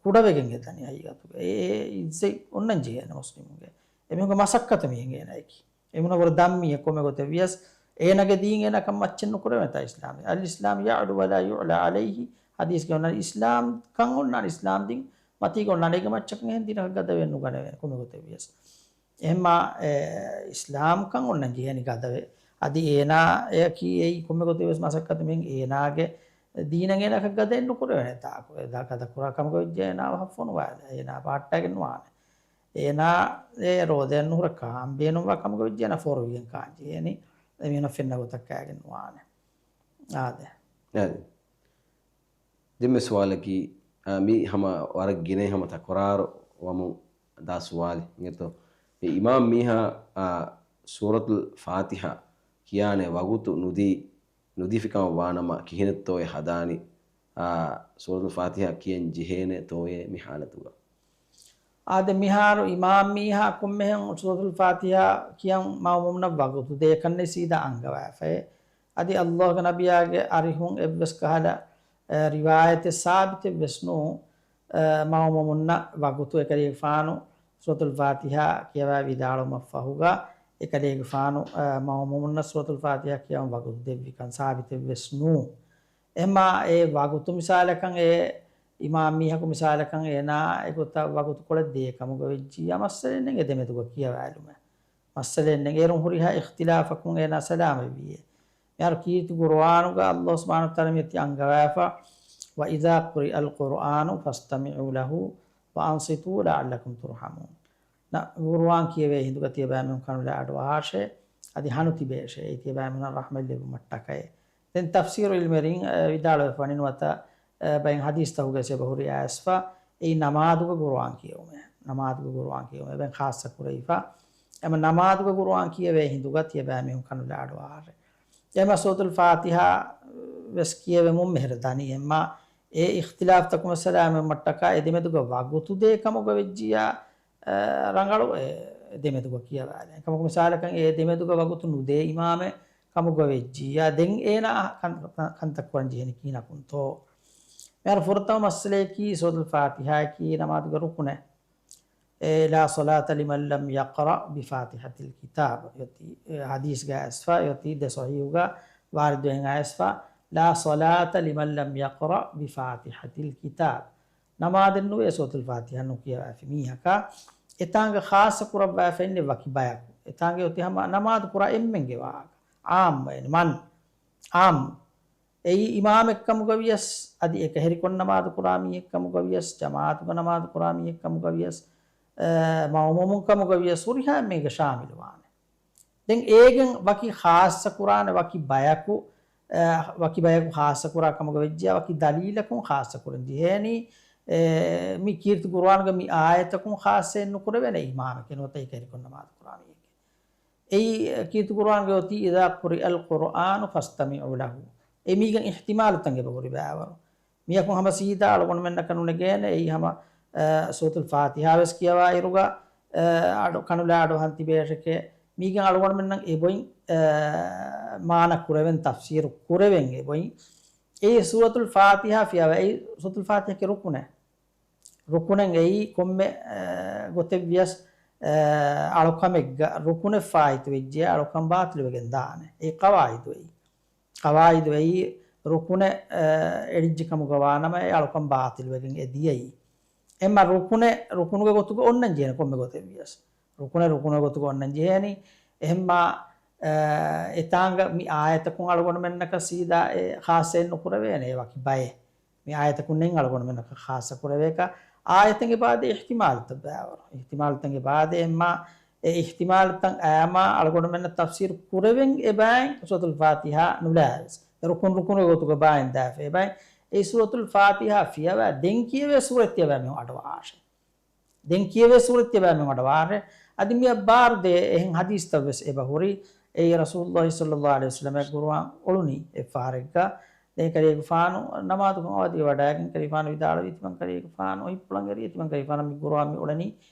ކުޑަވެގެން އެދަނީ ހަގީގަތުގަ. އެ، އެ އިއްޒަތް އޮންނަން ޖެހޭނެ މުސްލިމުންގެ. އެމީހުންގެ މަސައްކަތު މީހެއް އޭނާއަކީ. އެމީހުންނަށް ވަރަށް ދަށް މީހެއް ކޮންމެ ގޮތެއް ވިޔަސް، އޭނާގެ ދީން އޭނާކަން މައްޗެއް ނުކުރެވޭނެތާ އިސްލާމް. އަލް އިސްލާމް ޔަޢުލޫ ވަލާ ޔުޢުލާ ޢަލައިހި. ޙަދީޘްގަ އޮންނާނެ އިސްލާމް ކަން އޮންނާނެ އިސްލާމް ދީން. މަތީގަ އޮންނާނެ އޭގެ މައްޗަކަށް އެހެން ދީނަކަށް ގަދަވެ ނުގަނެވޭނެ ކޮންމެ ގޮތެއް ވިޔަސް. އެހެންމާ، އެ، އިސްލާމްކަން އޮންނަން ޖެހޭނީ ގަދަވެ. އަދި އޭނާއަކީ އެއީ ކޮންމެ ގޮތެއް ވެސް މަސައްކަތު މިހެން އޭނާގެ ދީނަށް އޭނާއަކަށް ގަދައެއް ނުކުރެވޭނެ ތާކު. އެ ދާ ގަދަ ކުރާ ކަމަކަށް ވެއްޖެ އޭނާ ވަހަށް ފޮނުވާލާ. އޭނާ ބަހައްޓާގެން ނުވާނެ. އޭނާ އެ ރޯދައަށް ނުހުރެ ކާން ބޭނުންވާ ކަމަކަށް ވެއްޖެ އޭނާ ފޮރުވިގެން ކާން ޖެހޭނީ. އެމީހުންނަށް ފެންނަ ގޮތަށް ކާގެން ނުވާނެ. އާދެ. އާދެ. ދެންމެ ސުވާލަކީ، އާ، މީ ހަމަ ވަރަށް ގިނައިން ހަމަ ތަކުރާރު ވަމުން ދާ ސުވާލެއް އިނގޭތޯ. މި އިމާމް މީހާ، އާ، ސޫރަތުލް ފާތިޙާ ކިޔާނެ ވަގުތު ނުދީ، ނުދީފިކަމަށް ވާނަމަ ކިހިނެއްތޯއޭ ހަދާނީ؟ އާ، ސޫރަތުލް ފާތިޙާ ކިޔަން ޖެހޭނެތޯއޭ މި ޙާލަތުގަ؟ އާދެ، މިހާރު އިމާމް މީހާ ކޮންމެހެން ސޫރަތުލް ފާތިޙާ ކިޔަން މައުމޫމުންނަށް ވަގުތު ދޭކަށްނެތް ސީދާ އަންގަވާފައޭ. އަދި ﷲގެ ނަބިއްޔާގެ އަރިހުން އެއްވެސް ކަހަލަ، އެ، ރިވާޔަތެއް ސާބިތެއްވެސް ނޫން، އެ، މައުމޫމުންނަށް ވަގުތު އެކަލޭގެފާނު ސޫރަތުލް ފާތިޙާ ކިޔަވާ ވިދާޅުވުމަށްފަހުގަ، އެކަލޭގެފާނު، އެ، މައުމޫމުންނަށް ސޫރަތުލް ފާތިޙާ ކިޔަވަން ވަގުތު ދެއްވިކަން ސާބިތެއްވެސް ނޫން. އެހެންމާ އެ ވަގުތު މިސާލަކަށް އެ އިމާމް މީހަކު މިސާލަކަށް އޭނާ އެގޮތަށް ވަގުތުކޮޅެއް ދޭ ކަމުގަ ވެއްޖިއްޔާ މައްސަލައެއް ނެތް އެ ދެމެދުގަ ކިޔަވާލުމެއް. މައްސަލައެއް ނެތް. އޭރުން ހުރިހާ އިޚްތިލާފަކުން އޭނާ ސަލާމަތްވީއޭ. މިހާރު ކީރިތި ޤުރުއާނުގަ ﷲ ސުބްޙާނަހޫ ވަތަޢާލާ މިއޮތީ އަންގަވާފަ، "وإذا قرئ القرآن فاستمعوا له وأنصتوا لعلكم ترحمون." ނަ، ޤުރުއާން ކިޔެވޭ ހިނދުގަ ތިޔަބައިމީހުން ކަނުލާ އަޑުއަހާށޭ، އަދި ހަނު ތިބޭށޭ. އެއީ ތިޔަބައިމީހުންނަށް ރަޙްމަތް ލިބުމަށްޓަކައި. ދެން ތަފްސީރު ޢިލްމުވެރިން، އެ، ވިދާޅުވެފަ ވަނީ ނުވަތަ، އެ، ބައެއް ޙަދީޘްތަކުގައި އެބަހުރި އައިސްފަ، އެއީ ނަމާދުގަ ޤުރުއާން ކިޔެވުމޭ. ނަމާދުގަ ޤުރުއާން ކިޔެވުމޭ. އެބައިން ޚާއްޞަ ކުރެވިފަ. އެމަ ނަމާދުގަ ޤުރުއާން ކިޔެވޭ ހިނދުގަ ތިޔަބައިމީހުން ކަނުލާ އަޑުއަހާށޭ. އެމަ ސޫރަތުލް ފާތިޙާ ވެސް ކިޔެވެމުން މިހިރަ ދަނީ. އެމަ އެ އިޚްތިލާފްތަކުން ސަލާމަތްވުމަށްޓަކާ އެ ދެމެދުގަ ވަގުތު ދޭ ކަމުގަ ވެއްޖިއްޔާ، އެ، ރަނގަޅު އެ ދެމެދުގަ ކިޔަވާލެ. ކަމަކު މިސާލަކަށް އެ ދެމެދުގަ ވަގުތު ނުދޭ އިމާމެއް ކަމުގަ ވެއްޖިއްޔާ، ދެން އޭނާ ކަން، ކަންތައް ކުރަން ޖެހެނީ ކިހިނަކުންތޯ؟ މިހާރު ފުރަތަމަ މައްސަލަޔަކީ ސޫރަތުލް ފާތިޙާއަކީ ނަމާދުގެ ރުކުނެއް. އެ، "لا صلاة لمن لم يقرأ بفاتحة الكتاب" އޮތީ، އެ، ޙަދީޘްގަ އައިސްފަ އޮތީ، ދެ ޞަޙީޙުގަ ވާރިދުވެގެން އައިސްފަ، "لا صلاة لمن لم يقرأ بفاتحة الكتاب" ނަމާދެއްނުވޭ ސޫރަތުލް ފާތިޙާ ނުކިޔަވާފި މީހަކަށް. އެތާނގަ ޚާއްޞަ ކުރައްވާފައިންނެ ވަކި ބަޔަކު. އެތާނގަ އޮތީ ހަމަ ނަމާދު ކުރާ އެންމެންގެ ވާހަކަ. ޢާއްމައެއް، މަން، ޢާއްމު. އެއީ އިމާމެއްކަމުގަ ވިޔަސް، އަދި އެކަހެރިކޮށް ނަމާދު ކުރާ މީހެއްކަމުގަ ވިޔަސް، ޖަމާޢަތުގަ ނަމާދު ކުރާ މީހެއްކަމުގަ ވިޔަސް، އެ، މައުމޫމުން ކަމުގަ ވިޔަސް، ހުރިހާ އެންމެންގެ ޝާމިލުވާނެ. ދެން އޭގެން ވަކި ޚާއްޞަ ކުރާނެ ވަކި ބަޔަކު، އެ، ވަކި ބަޔަކު ޚާއްޞަ ކުރާ ކަމުގަ ވެއްޖެޔާ، ވަކި ދަލީލަކުން ޚާއްޞަ ކުރަން ޖެހޭނީ. އެ، މި ކީރިތި ޤުރުއާންގެ މި އާޔަތަކުން ޚާއްޞައެއް ނުކުރެވޭނެ އިމާމެކޭ ނުވަތަ އެކައިރިކޮށް ނަމާދު ކުރާނީއެކޭ. އެއީ ކީރިތި ޤުރުއާންގެ އޮތީ، "إذا قرئ القرآن فاستمعوا له." އެ މީގަން އިޙްތިމާލުތައް އެބަ ހުރި ބައިވަރު. މިޔަކުން ހަމަ ސީދާ އަޅުގަނޑުމެންނަކަށް ނުނެގޭނެ. އެއީ ހަމަ، އަ، ސޫރަތުލް ފާތިޙާ ވެސް ކިޔަވާއިރުގަ، އަ، އަޑު، ކަނުލާ އަޑުއަހަން ތިބޭށެކޭ. މީގަން އަޅުގަނޑުމެންނަށް އެބޮތް، އަ، މާނަ ކުރެވެން، ތަފްސީރު ކުރެވެން އެބޮތް. އެއީ ސޫރަތުލް ފާތިޙާ ފިޔަވާ، އެއީ ސޫރަތުލް ފާތިޙާގެ ރުކުނެއް. ރުކުނެއް އެއީ ކޮންމެ، އަ، ގޮތެއްވިޔަސް، އަ، އަޅުކަމެއްގަ ރުކުނެއް ފާއިތުވެއްޖެ، އަޅުކަން ބާޠިލުވެގެން ދާނެ. އެއީ ޤަވާޢިދު އެއީ. ޤަވާޢިދު އެއީ ރުކުނެއް، އަ، އެޅިއްޖެ ކަމުގަ ވާނަމަ އެ އަޅުކަން ބާޠިލުވެގެން އެ ދިޔައީ. އެމަ ރުކުނެއް ރުކުނުގެ ގޮތުގަ އޮންނަން ޖެހޭނެ ކޮންމެ ގޮތެއްވިޔަސް. ރުކުނެއް ރުކުނުގެ ގޮތުގަ އޮންނަން ޖެހޭނީ. އެހެންމާ، އަ، އެތާނގަ މި އާޔަތަކުން އަޅުގަނޑުމެންނަކަށް ސީދާ އެ ޚާއްޞައެއް ނުކުރެވޭނެ އެ ވަކި ބައެއް. މި އާޔަތަކުންނެއް އަޅުގަނޑުމެންނަކަށް ޚާއްޞަ ކުރެވޭކަށް އާޔަތެއްގެ ބާދޭ އިޙްތިމާލުތައް ބާވަރު. އިޙްތިމާލުތައްގެ ބާދޭ އެއްމާ އެ އިޙްތިމާލުތައް އައިމާ އަޅުގަނޑުމެންނަށް ތަފްސީރު ކުރެވެން އެބައިން ސޫރަތުލް ފާތިޙާ ނުލާވެސް. ރުކުން ރުކުނުގެ ގޮތުގަ ބާއިން ދާފަ އެބައިން. އެ ސޫރަތުލް ފާތިޙާ ފިޔަވާ ދެން ކިޔެވޭ ސޫރަތް ތިޔަބައިމީހުން އަޑުއަހާށޭ. ދެން ކިޔެވޭ ސޫރަތް ތިޔަބައިމީހުން އަޑުއަހާށޭ. އަދި މިއަށް ބާރުދޭ އެހެން ޙަދީޘްތައް ވެސް އެބަ ހުރި. އެއީ ރަސޫލުﷲ ޞައްލަﷲ ޢަލައިހި ވަސައްލަމަ ޤުރުއާން އުޅުނީ އެއްފަހަރެއްގަ. ދެން އެކަލޭގެފާނު ނަމާދުކަން އަވަދިވެވަޑައިގެން އެކަލޭގެފާނު ވިދާޅުވީ ތިމަން ކަލޭގެފާނު އޮތްޕުޅަށް އެރި ތިމަން ކަލޭގެފާނަށް މި ޤުރުއާން މި އުޅެނީ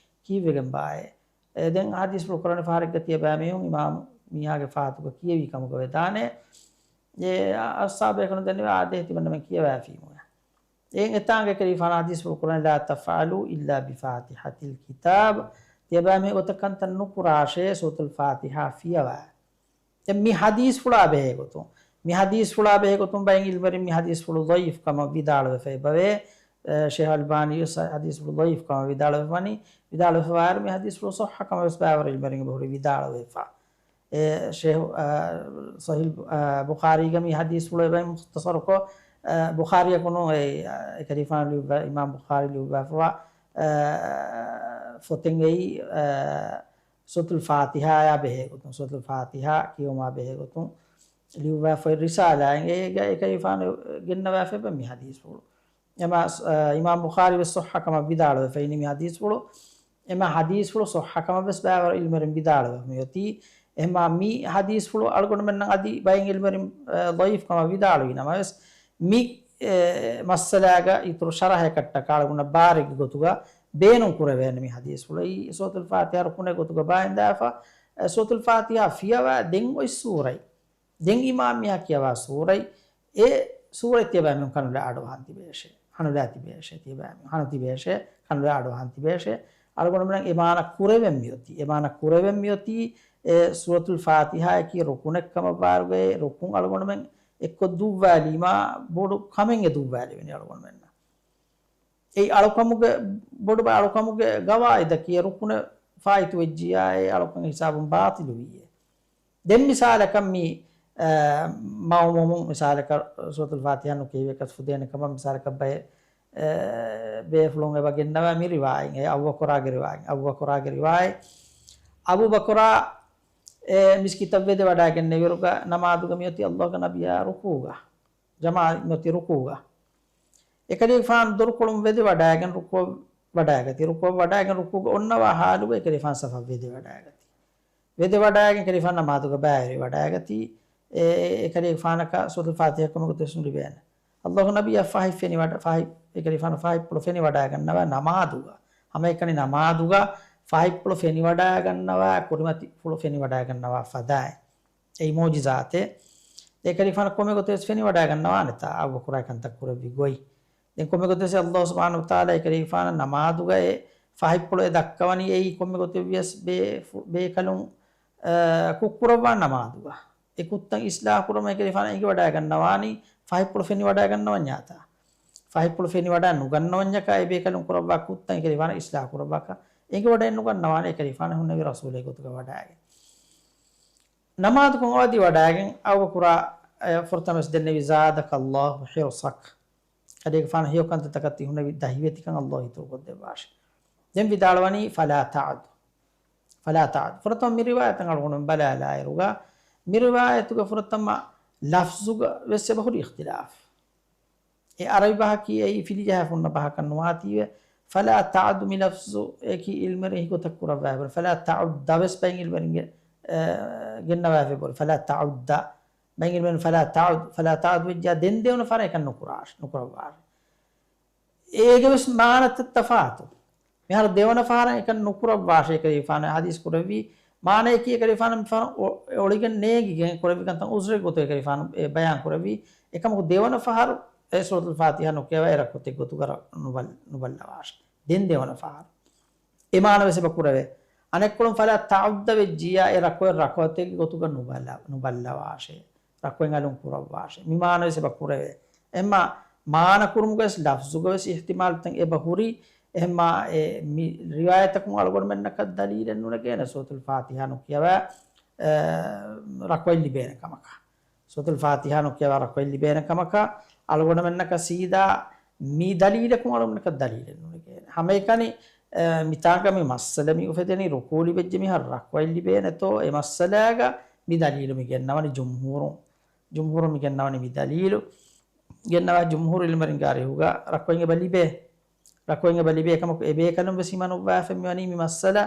ކީއްވެގެން ބާއޭ. އެ ދެން ޙަދީޘްފުޅު ކުރާނެ ފަހަރެއްގަ ތިޔަބައިމީހުން އިމާމު މީހާގެ ފާތުގަ ކިޔެވި ކަމުގަ ވެދާނެ. އެ އަ-، އަޞްޙާބޭކަނު ދެންނެވި އާދޭ ތިމަންނަމެން ކިޔަވައިފީމުއޭ. އެއިން އެތާނގެ އެކަލޭގެފާނު ޙަދީޘްފުޅު ކުރަނީ، "لا تفعلوا إلا بفاتحة الكتاب." ތިޔަބައިމީހުން އެގޮތަށް ކަންތައް ނުކުރާށޭ ސޫރަތުލް ފާތިޙާ ފިޔަވާ. ދެން މި ޙަދީޘްފުޅާ ބެހޭގޮތުން، މި ޙަދީޘްފުޅާ ބެހޭގޮތުން ބައެއް ޢިލްމުވެރިން މި ޙަދީޘްފުޅު ޟަޢީފު ކަމަށް ވިދާޅުވެފަ އެބަވޭ. އެ، ޝޭޚް އަލްބާނީ ވެސް ޙަދީޘްފުޅު ޟަޢީފު ކަމަށް ވިދާޅުވެފަވަނީ، ވިދާޅުވެފަވާއިރު މި ޙަދީޘްފުޅު ޞައްޙަ ކަމަށް ވެސް ބައިވަރު ޢިލްމުވެރިން އެބަހުރި ވިދާޅުވެފަ. އެ، ޝޭޚް، އަ، ޞަޙީޙް، އަ، ބުޚާރީގަ މި ޙަދީޘްފުޅު އެބައި މުޚްތަޞަރުކޮށް، އަ، ބުޚާރީއަކު ނޫން، އެ، އެކަލޭގެފާނު ލިޔުއްވާ، އިމާމް ބުޚާރީ ލިޔުއްވާފަވާ، އަ، ފޮތެއް އެއީ، އަ، ސޫރަތުލް ފާތިޙާއާ ބެހޭގޮތުން، ސޫރަތުލް ފާތިޙާ ކިޔުމާ ބެހޭގޮތުން ލިޔުއްވާފައި ރިސާލާއެއް. އޭގަ އެކަލޭގެފާނު ގެންނަވާފައި މި ޙަދީޘްފުޅު. އެމާ، އަ، އިމާމް ބުޚާރީ ވެސް ޞައްޙަ ކަމަށް ވިދާޅުވެފައިނީ މި ޙަދީޘްފުޅު. އެމާ ޙަދީޘްފުޅު ޞައްޙަ ކަމަށް ވެސް ބައިވަރު ޢިލްމުވެރިން ވިދާޅުވެފަ މިއޮތީ. އެމާ މި ޙަދީޘްފުޅު އަޅުގަނޑުމެންނަށް އަދި ބައެއް ޢިލްމުވެރިން، އަ، ޟަޢީފު ކަމަށް ވިދާޅުވި ނަމަވެސް، މި، އެ، މައްސަލާގަ އިތުރު ޝަރަޙެއް ކައްޓަކާ އަޅުގަނޑަށް ބާރެއްގެ ގޮތުގަ ބޭނުން ކުރެވޭނެ މި ޙަދީޘްފުޅު. އެއީ ސޫރަތުލް ފާތިޙާ ރުކުނެއް ގޮތުގަ ބާއިންދާފަ، އެ، ސޫރަތުލް ފާތިޙާ ފިޔަވާ ދެން އޮތް ސޫރަތް. ދެން އިމާމް މީހާ ކިޔަވާ ސޫރަތް، އެ ސޫރަތް ތިޔަބައިމީހުން ކަނުލާ އަޑުއަހަން ތިބޭށޭ، ހަނުލާ ތިބޭށޭ، ތިޔަބައިމީހުން ހަނު ތިބޭށޭ، ކަނުލާ އަޑުއަހަން ތިބޭށޭ. އަޅުގަނޑުމެން އެ މާނަ ކުރެވެން މިއޮތީ، އެ މާނަ ކުރެވެން މިއޮތީ، އެ ސޫރަތުލް ފާތިޙާއަކީ ރުކުނެއް ކަމަށް ބާރުގައި، ރުކުން އަޅުގަނޑުމެން އެއްކޮށް ދުއްވާލީމާ، ބޮޑު ކަމެއް އެ ދުއްވާލެވެނީ އަޅުގަނޑުމެންނަށް. އެއީ އަޅުކަމުގެ، ބޮޑު ބަ-، އަޅުކަމުގެ ގަވާއިދަކީ އެ ރުކުނެއް ފާއިތުވެއްޖިޔާ، އެ އަޅުކަން ހިސާބުން ބާޠިލުވީއޭ. ދެން މިސާލަކަށް މި، އަ، މައުމޫމުން މިސާލަކަށް ސޫރަތުލް ފާތިޙާ ނުކިޔެވިޔަކަސް ފުދޭނެ ކަމަށް މިސާލަކަށް ބައެއް، އަ، ބޭފުޅުން އެބަ ގެންނަވާ މި ރިވާޔަތް، އެ އަބޫބަކުރާގެ ރިވާޔަތް، އަބޫބަކުރާގެ ރިވާޔަތް، އަބޫބަކުރާ އެ މިސްކިތަށް ވެދެވަޑައިގެންނެވިއިރުގަ ނަމާދުގަ މިއޮތީ ﷲގެ ނަބިއްޔާ ރުކޫޢުގަ. ޖަމާޢަތް މިއޮތީ ރުކޫޢުގަ. އެކަލޭގެފާނު ދޮރުކޮޅުން ވެދެވަޑައިގެން ރުކޫޢަށް ވަޑައިގަތީ. ރުކޫޢަށް ވަޑައިގެން ރުކޫޢުގަ އޮންނަވާ ޙާލުގަ އެކަލޭގެފާނު ސަފަށް ވެދެވަޑައިގަތީ. ވެދެވަޑައިގެން އެކަލޭގެފާނު ނަމާދުގަ ބައިވެރިވަޑައިގަތީ. އެ، އެކަލޭގެފާނަކަށް ސޫރަތުލް ފާތިޙާ ކޮންމެ ގޮތެއް ވެސް ނުލިބޭނެ. ﷲގެ ނަބިއްޔާ ފަހި ފެނިވަޑަ-، ފަހި، އެކަލޭގެފާނު ފަހިފުޅު ފެނިވަޑައިގަންނަވާ ނަމާދުގަ. ހަމައެކަނި ނަމާދުގަ ފަހިފުޅު ފެނިވަޑައިގަންނަވާ ކުރިމަތިފުޅު ފެނިވަޑައިގަންނަވާ ފަދައިން. އެއީ މުޢުޖިޒާތެއް. އެކަލޭގެފާނަށް ކޮންމެ ގޮތެއް ވެސް ފެނިވަޑައިގަންނަވާނެތާ، އަބޫބަކުރާ ކަންތައް ކުރެއްވި ގޮތް. ދެން ކޮންމެ ގޮތެއް ވެސް ﷲ ސުބްޙާނަހޫ ވަތަޢާލާ އެކަލޭގެފާނަށް ނަމާދުގައި ފަހިފުޅު އެ ދައްކަވަނީ އެއީ ކޮންމެ ގޮތެއް ވިޔަސް ބޭ-، ފު-، ބޭކަލުން، އަ، ކުށްކުރައްވާ ނަމާދުގަ. އެ ކުށްތައް އިޞްލާޙު ކުރުމަށް އެކަލޭގެފާނަށް އެނގިވަޑައިގަންނަވާނީ ފަހިފުޅު ފެނިވަޑައިގަންނަވަންޏާތާ. ފަހިފުޅު ފެނިވަޑައި ނުގަންނަވަންޏަކާ އެ ބޭކަލުން ކުރައްވާ ކުށްތައް އެކަލޭގެފާނަށް އިޞްލާޙު ކުރައްވާކަށް އެނގިވަޑައެއް ނުގަންނަވާނެ އެކަލޭގެފާނު ހުންނެވި ރަސޫލެއް ގޮތުގަ ވަޑައިގެން. ނަމާދުކޮށް އަވަދިވަޑައިގެން އަބޫބަކުރާ، އެ، ފުރަތަމަސް ދެންނެވި، "زادك الله حرصا." ކަލޭގެފާނު ހެޔޮ ކަންތައްތަކަށް ތި ހުންނެވި ދަހިވެތިކަން ﷲ އިތުރުކޮށްދެއްވާށި. ދެން ވިދާޅުވަނީ، "فلا تعد، فلا تعد." ފުރަތަމަ މި ރިވާޔަތަށް އަޅުގަނޑު ބަލާލާއިރުގަ، މި ރިވާޔަތުގެ ފުރަތަމަ ލަފްޒުގަ ވެސް އެބަހުރި އިޚްތިލާފު. އެ އަރަބި ބަހަކީ އެއީ ފިލިޖަހާފަ ހުންނަ ބަހަކަށް ނުވާތީވެ. ފަލާ ތަޢުދު މި ލަފްޒު އެކީ އިލްމުވެރިން އެކި ގޮތަށް ކުރައްވާފަ. ފަލާ ތަޢުއްދަ ވެސް ބައެއް އިލްމުވެރިން ގެ-، އެ، ގެންނަވާފަ އެބަހުރި. ފަލާ ތަޢުއްދަ. ބައެއް އިލްމުވެރިން ފަލާ ތަޢުދު، ފަލާ ތަޢުދު ވެއްޖާ ދެން ދެވަނަ ފަހަރަށް އެކަން ނުކުރާށި، ނުކުރައްވާށި. އޭގެ ވެސް މާނަތައް ތަފާތު. މިހާރު ދެވަނަ ފަހަރަށް އެކަން ނުކުރައްވާށޭ ކަލޭގެފާނު ޙަދީޘް ކުރެއްވީ. މާނައަކީ ކަލޭގެފާނު މިފަހަރު އޮ-، އޮޅިގެން ނޭނގިގެން ކުރެއްވި ކަންތައް ޢުޛުރެއްގެ ގޮތުގައި ކަލޭގެފާނު އެ ބަޔާން ކުރެއްވީ. އެކަމަކު ދެވަނަ ފަހަރު އެ ސޫރަތުލް ފާތިޙާ ނުކިޔަވާ އެ ރަކުޢަތެއްގެ ގޮތުގަ ރަ-، ނުބަލް-، ނުބައްލަވާށޭ. ދެން ދެވަނަ ފަހަރު. އެ މާނަ ވެސް އެބަ ކުރެވޭ. އަނެއްކޮޅުން ފަލާ ތަޢުއްދަ ވެއްޖިއްޔާ އެ ރަކުޢަތް ރަކުޢަތެއްގެ ގޮތުގަ ނުބަލަ-، ނުބައްލަވާށޭ. ރަކުޢަތް އަލުން ކުރައްވާށޭ. މި މާނަ ވެސް އެބަ ކުރެވޭ. އެހެންމާ މާނަ ކުރުމުގަވެސް ލަފްޒުގަވެސް އިޙްތިމާލުތައް އެބަ ހުރި. އެހެންމާ އެ މި ރިވާޔަތަކުން އަޅުގަނޑުމެންނަކަށް ދަލީލެއް ނުނެގޭނެ ސޫރަތުލް ފާތިޙާ ނުކިޔަވާ، އެ، ރަކުޢަތް ލިބޭނެ ކަމަކަށް. ސޫރަތުލް ފާތިޙާ ނުކިޔަވާ ރަކުޢަތް ލިބޭނެ ކަމަކަށް އަޅުގަނޑުމެންނަކަށް ސީދާ މި ދަލީލަކުން އަޅުގަނޑަކަށް ދަލީލެއް ނުނެގޭނެ. ހަމައެކަނި، އެ، މިތާނގަ މި މައްސަލަ މި އުފެދެނީ ރުކޫޢު ލިބެއްޖެ މިހާރު ރަކުޢަތް ލިބޭނެތޯ އެ މައްސަލާގަ މި ދަލީލު މި ގެންނަވަނީ ޖުމްހޫރުން. ޖުމްހޫރުން މި ގެންނަވަނީ މި ދަލީލު. ގެންނަވާ ޖުމްހޫރު އިލްމުވެރިންގެ އަރިހުގަ ރަކުޢަތް އެބަ ލިބޭ. ރަކުޢަތް އެބަ ލިބޭ ކަމަކު އެބޭކަލުން ވެސް ހިމަނުއްވާފަ މިވަނީ މި މައްސަލަ،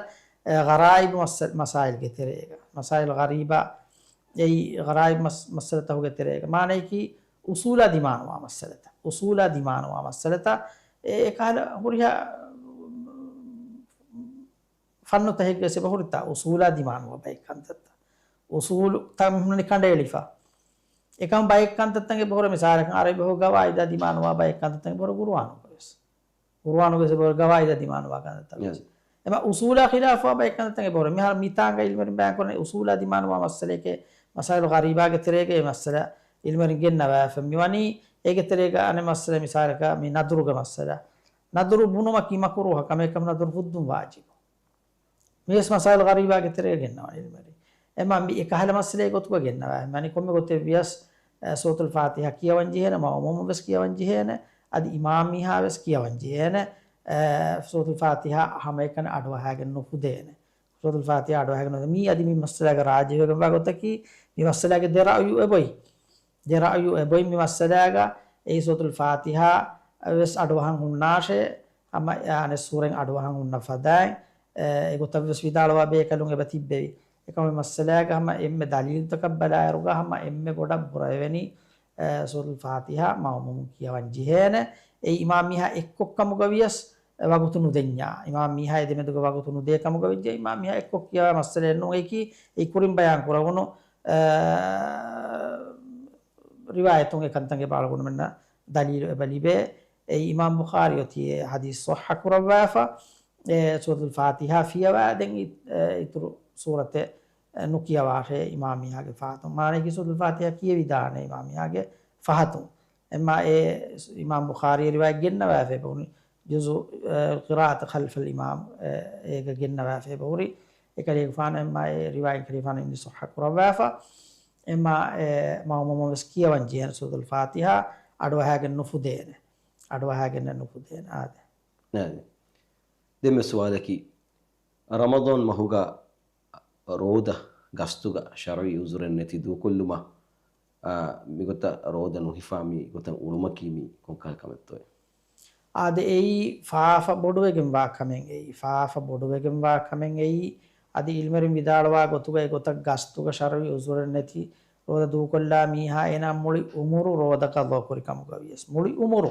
އެ، ޣަރާއިބު މައްސަ-، މަސާއިލްގެ ތެރޭގަ. މަސާއިލް ޣަރީބާ، އެއީ ޣަރާއިބު މަސް-، މައްސަލަތަކުގެ ތެރޭގަ. މާނައަކީ އުޞޫލާ ދިމާނުވާ މައްސަލަތައް. އުޞޫލާ ދިމާނުވާ މައްސަލަތައް. އެ، އެކަހަލަ ހުރިހާ ފަންނުތަކެއްގެ ވެސް އެބަ ހުރިތާ އުޞޫލާ ދިމާނުވާ ބައެއް ކަންތައްތައް. އުޞޫލު ތައް މި ހުންނަނީ ކަނޑައެޅިފަ. އެކަމް ބައެއް ކަންތައްތައް އެބަ ހުރެ މިސާލަކަށް އަރަބި ބަހުގަ ގަވާއިދާ ދިމާނުވާ ބައެއް ކަންތައްތައް އެބަ ހުރެ ގުރުއާނުގަވެސް. ގުރުއާނުގެ ސަބަބު ގަވާއިދަށް ދިމާނުވާ ކަންތައްތައް ވެސް. އެމަ އުސޫލާ ޚިލާފުވާ ބައެއް ކަންތައްތައް އެބަހުރޭ. މިހާރު މިތާނގަ އިލްމުވެރިން ބަޔާންކުރަނީ އުސޫލާ ދިމާނުވާ މައްސަލައެކޭ، މަސާއިލު ޣަރީބާގެ ތެރޭގައި މައްސަލަ އިލްމުވެރިން ގެންނަވާފަ މިވަނީ. އޭގެ ތެރޭގަ އަނެއް މައްސަލަ މިސާލަކަށް މި ނަދުރުގެ މައްސަލަ. ނަދުރު ބުނުމަކީ މަކުރޫހަ ކަމެއް ކަމަށް ނަދުރު ފުއްދުން ވާޖިބު. މިވެސް މަސާއިލު ޣަރީބާގެ ތެރޭގަ ގެންނަވާނެ އިލްމުވެރިން. އެމާ މި އެކަހަލަ މައްސަލައެއް ގޮތުގަ ގެންނަވާ. މަނި ކޮންމެ ގޮތެއް ވިޔަސް، އެ، ސޫރަތުލް ފާތިހާ ކިޔަވަން ޖެހޭނެ، މައުމޫމުން ވެސް ކިޔަވަން ޖެހޭނެ، އަދި އިމާމް މީހާ ވެސް ކިޔަވަން ޖެހޭނެ. އެ، ސޫރަތުލް ފާތިހާ ހަމައެކަނި އަޑުއަހާގެން ނުފުދޭނެ. ސޫރަތުލް ފާތިހާ އަޑުއަހާގެން ނުފުދޭ. މީ އަދި މި މައްސަލާގަ ރާޖިޙުވެގެންވާ ގޮތަކީ، މި މައްސަލާގެ ދެ ރައުޔު އެބޮތް. ދެ ރައުޔު އެބޮތް މި މައްސަލާގަ. އެއީ ސޫރަތުލް ފާތިހާ ވެސް އަޑުއަހަން ހުންނާށޭ، ހަމަ އަނެއް ސޫރައިން އަޑުއަހަން ހުންނަ ފަދައިން، އެ، އެގޮތަށް ވެސް ވިދާޅުވާ ބޭކަލުން އެބަ ތިއްބެވި. އެކަމަކު މައްސަލާގަ ހަމަ އެންމެ ދަލީލުތަކަށް ބަލާއިރުގަ ހަމަ އެންމެ ބޮޑަށް ބުރަވެވެނީ، އެ، ސޫރަތުލް ފާތިހާ މައުމޫމުން ކިޔަވަން ޖެހޭނެ. އެއީ އިމާމް މީހާ އެއްކޮށް ކަމުގަ ވިޔަސް، އެ، ވަގުތު ނުދެންޏާ. އިމާމް މީހާ އެ ދެމެދުގަ ވަގުތު ނުދޭ ކަމުގަ ވެއްޖެ އިމާމް މީހާ އެއްކޮށް ކިޔަވާ މައްސަލައެއް ނޫން. އެކީ އެ ކުރިން ބަޔާން ކުރެވުނު، އެ، ރިވާޔަތުން އެކަންތަން އެބަ އަޅުގަނޑުމެންނަށް ދަލީލު އެބަ ލިބޭ. އެއީ އިމާމް ބުޚާރީ އޮތީ އެ ޙަދީޘް ޞައްޙަ ކުރައްވާފަ، އެ ސޫރަތުލް ފާތިހާ ފިޔަވާ ދެން އި-، އެ އިތުރު ސޫރަތެއް، އެ، ނުކިޔަވާށޭ އިމާމް މީހާގެ ފަހަތުން. މާނައަކީ ސޫރަތުލް ފާތިހާ ކިޔެވިދާނެ އިމާމް މީހާގެ ފަހަތުން. އެމާ އެ އިމާމް ބުޚާރީ ރިވާޔަތް ގެންނަވާފަ އެބަހުރި ޖުޒު، އެ، ޤިރާއަތު ޚަލްފަލް އިމާމް، އެ، އޭގަ ގެންނަވާފަ އެބަހުރި. އެކަލޭގެފާނު އެމާ އެ ރިވާޔަތް ކަލޭގެފާނު އިން ޞައްޙަ ކުރައްވާފަ. އެމާ އެ މައުމޫމުން ވެސް ކިޔަވަން ޖެހޭނެ ސޫރަތުލް ފާތިހާ އަޑުއަހާގެން ނުފުދޭނެ. އަޑުއަހާގެން ނުފުދޭނެ. އާދެ. އާދެ. ދެންމެ ސުވާލަކީ، ރަމަޟާން މަހުގަ ރޯދަ ގަސްތުގަ ޝަރުޢީ ޢުޛުރެއް ނެތި ދޫކޮށްލުމަށް، އާ، މިގޮތަށް ރޯދަ ނުހިފާ މި ގޮތަށް އުޅުމަކީ މީ ކޮންކަހަލަ ކަމެއްތޯއޭ؟ އާދެ، އެއީ ފާފަ ބޮޑުވެގެންވާ ކަމެއް. އެއީ ފާފަ ބޮޑުވެގެންވާ ކަމެއް. އެއީ އަދި އިލްމުވެރިން ވިދާޅުވާ ގޮތުގައި ގޮތަށް ގަސްތުގަ ޝަރުޢީ ޢުޛުރެއް ނެތި ރޯދަ ދޫކޮށްލާ މީހާ އޭނާ މުޅި އުމުރު ރޯދަ ޤަޟާ ކުރި ކަމުގަ ވިޔަސް، މުޅި އުމުރު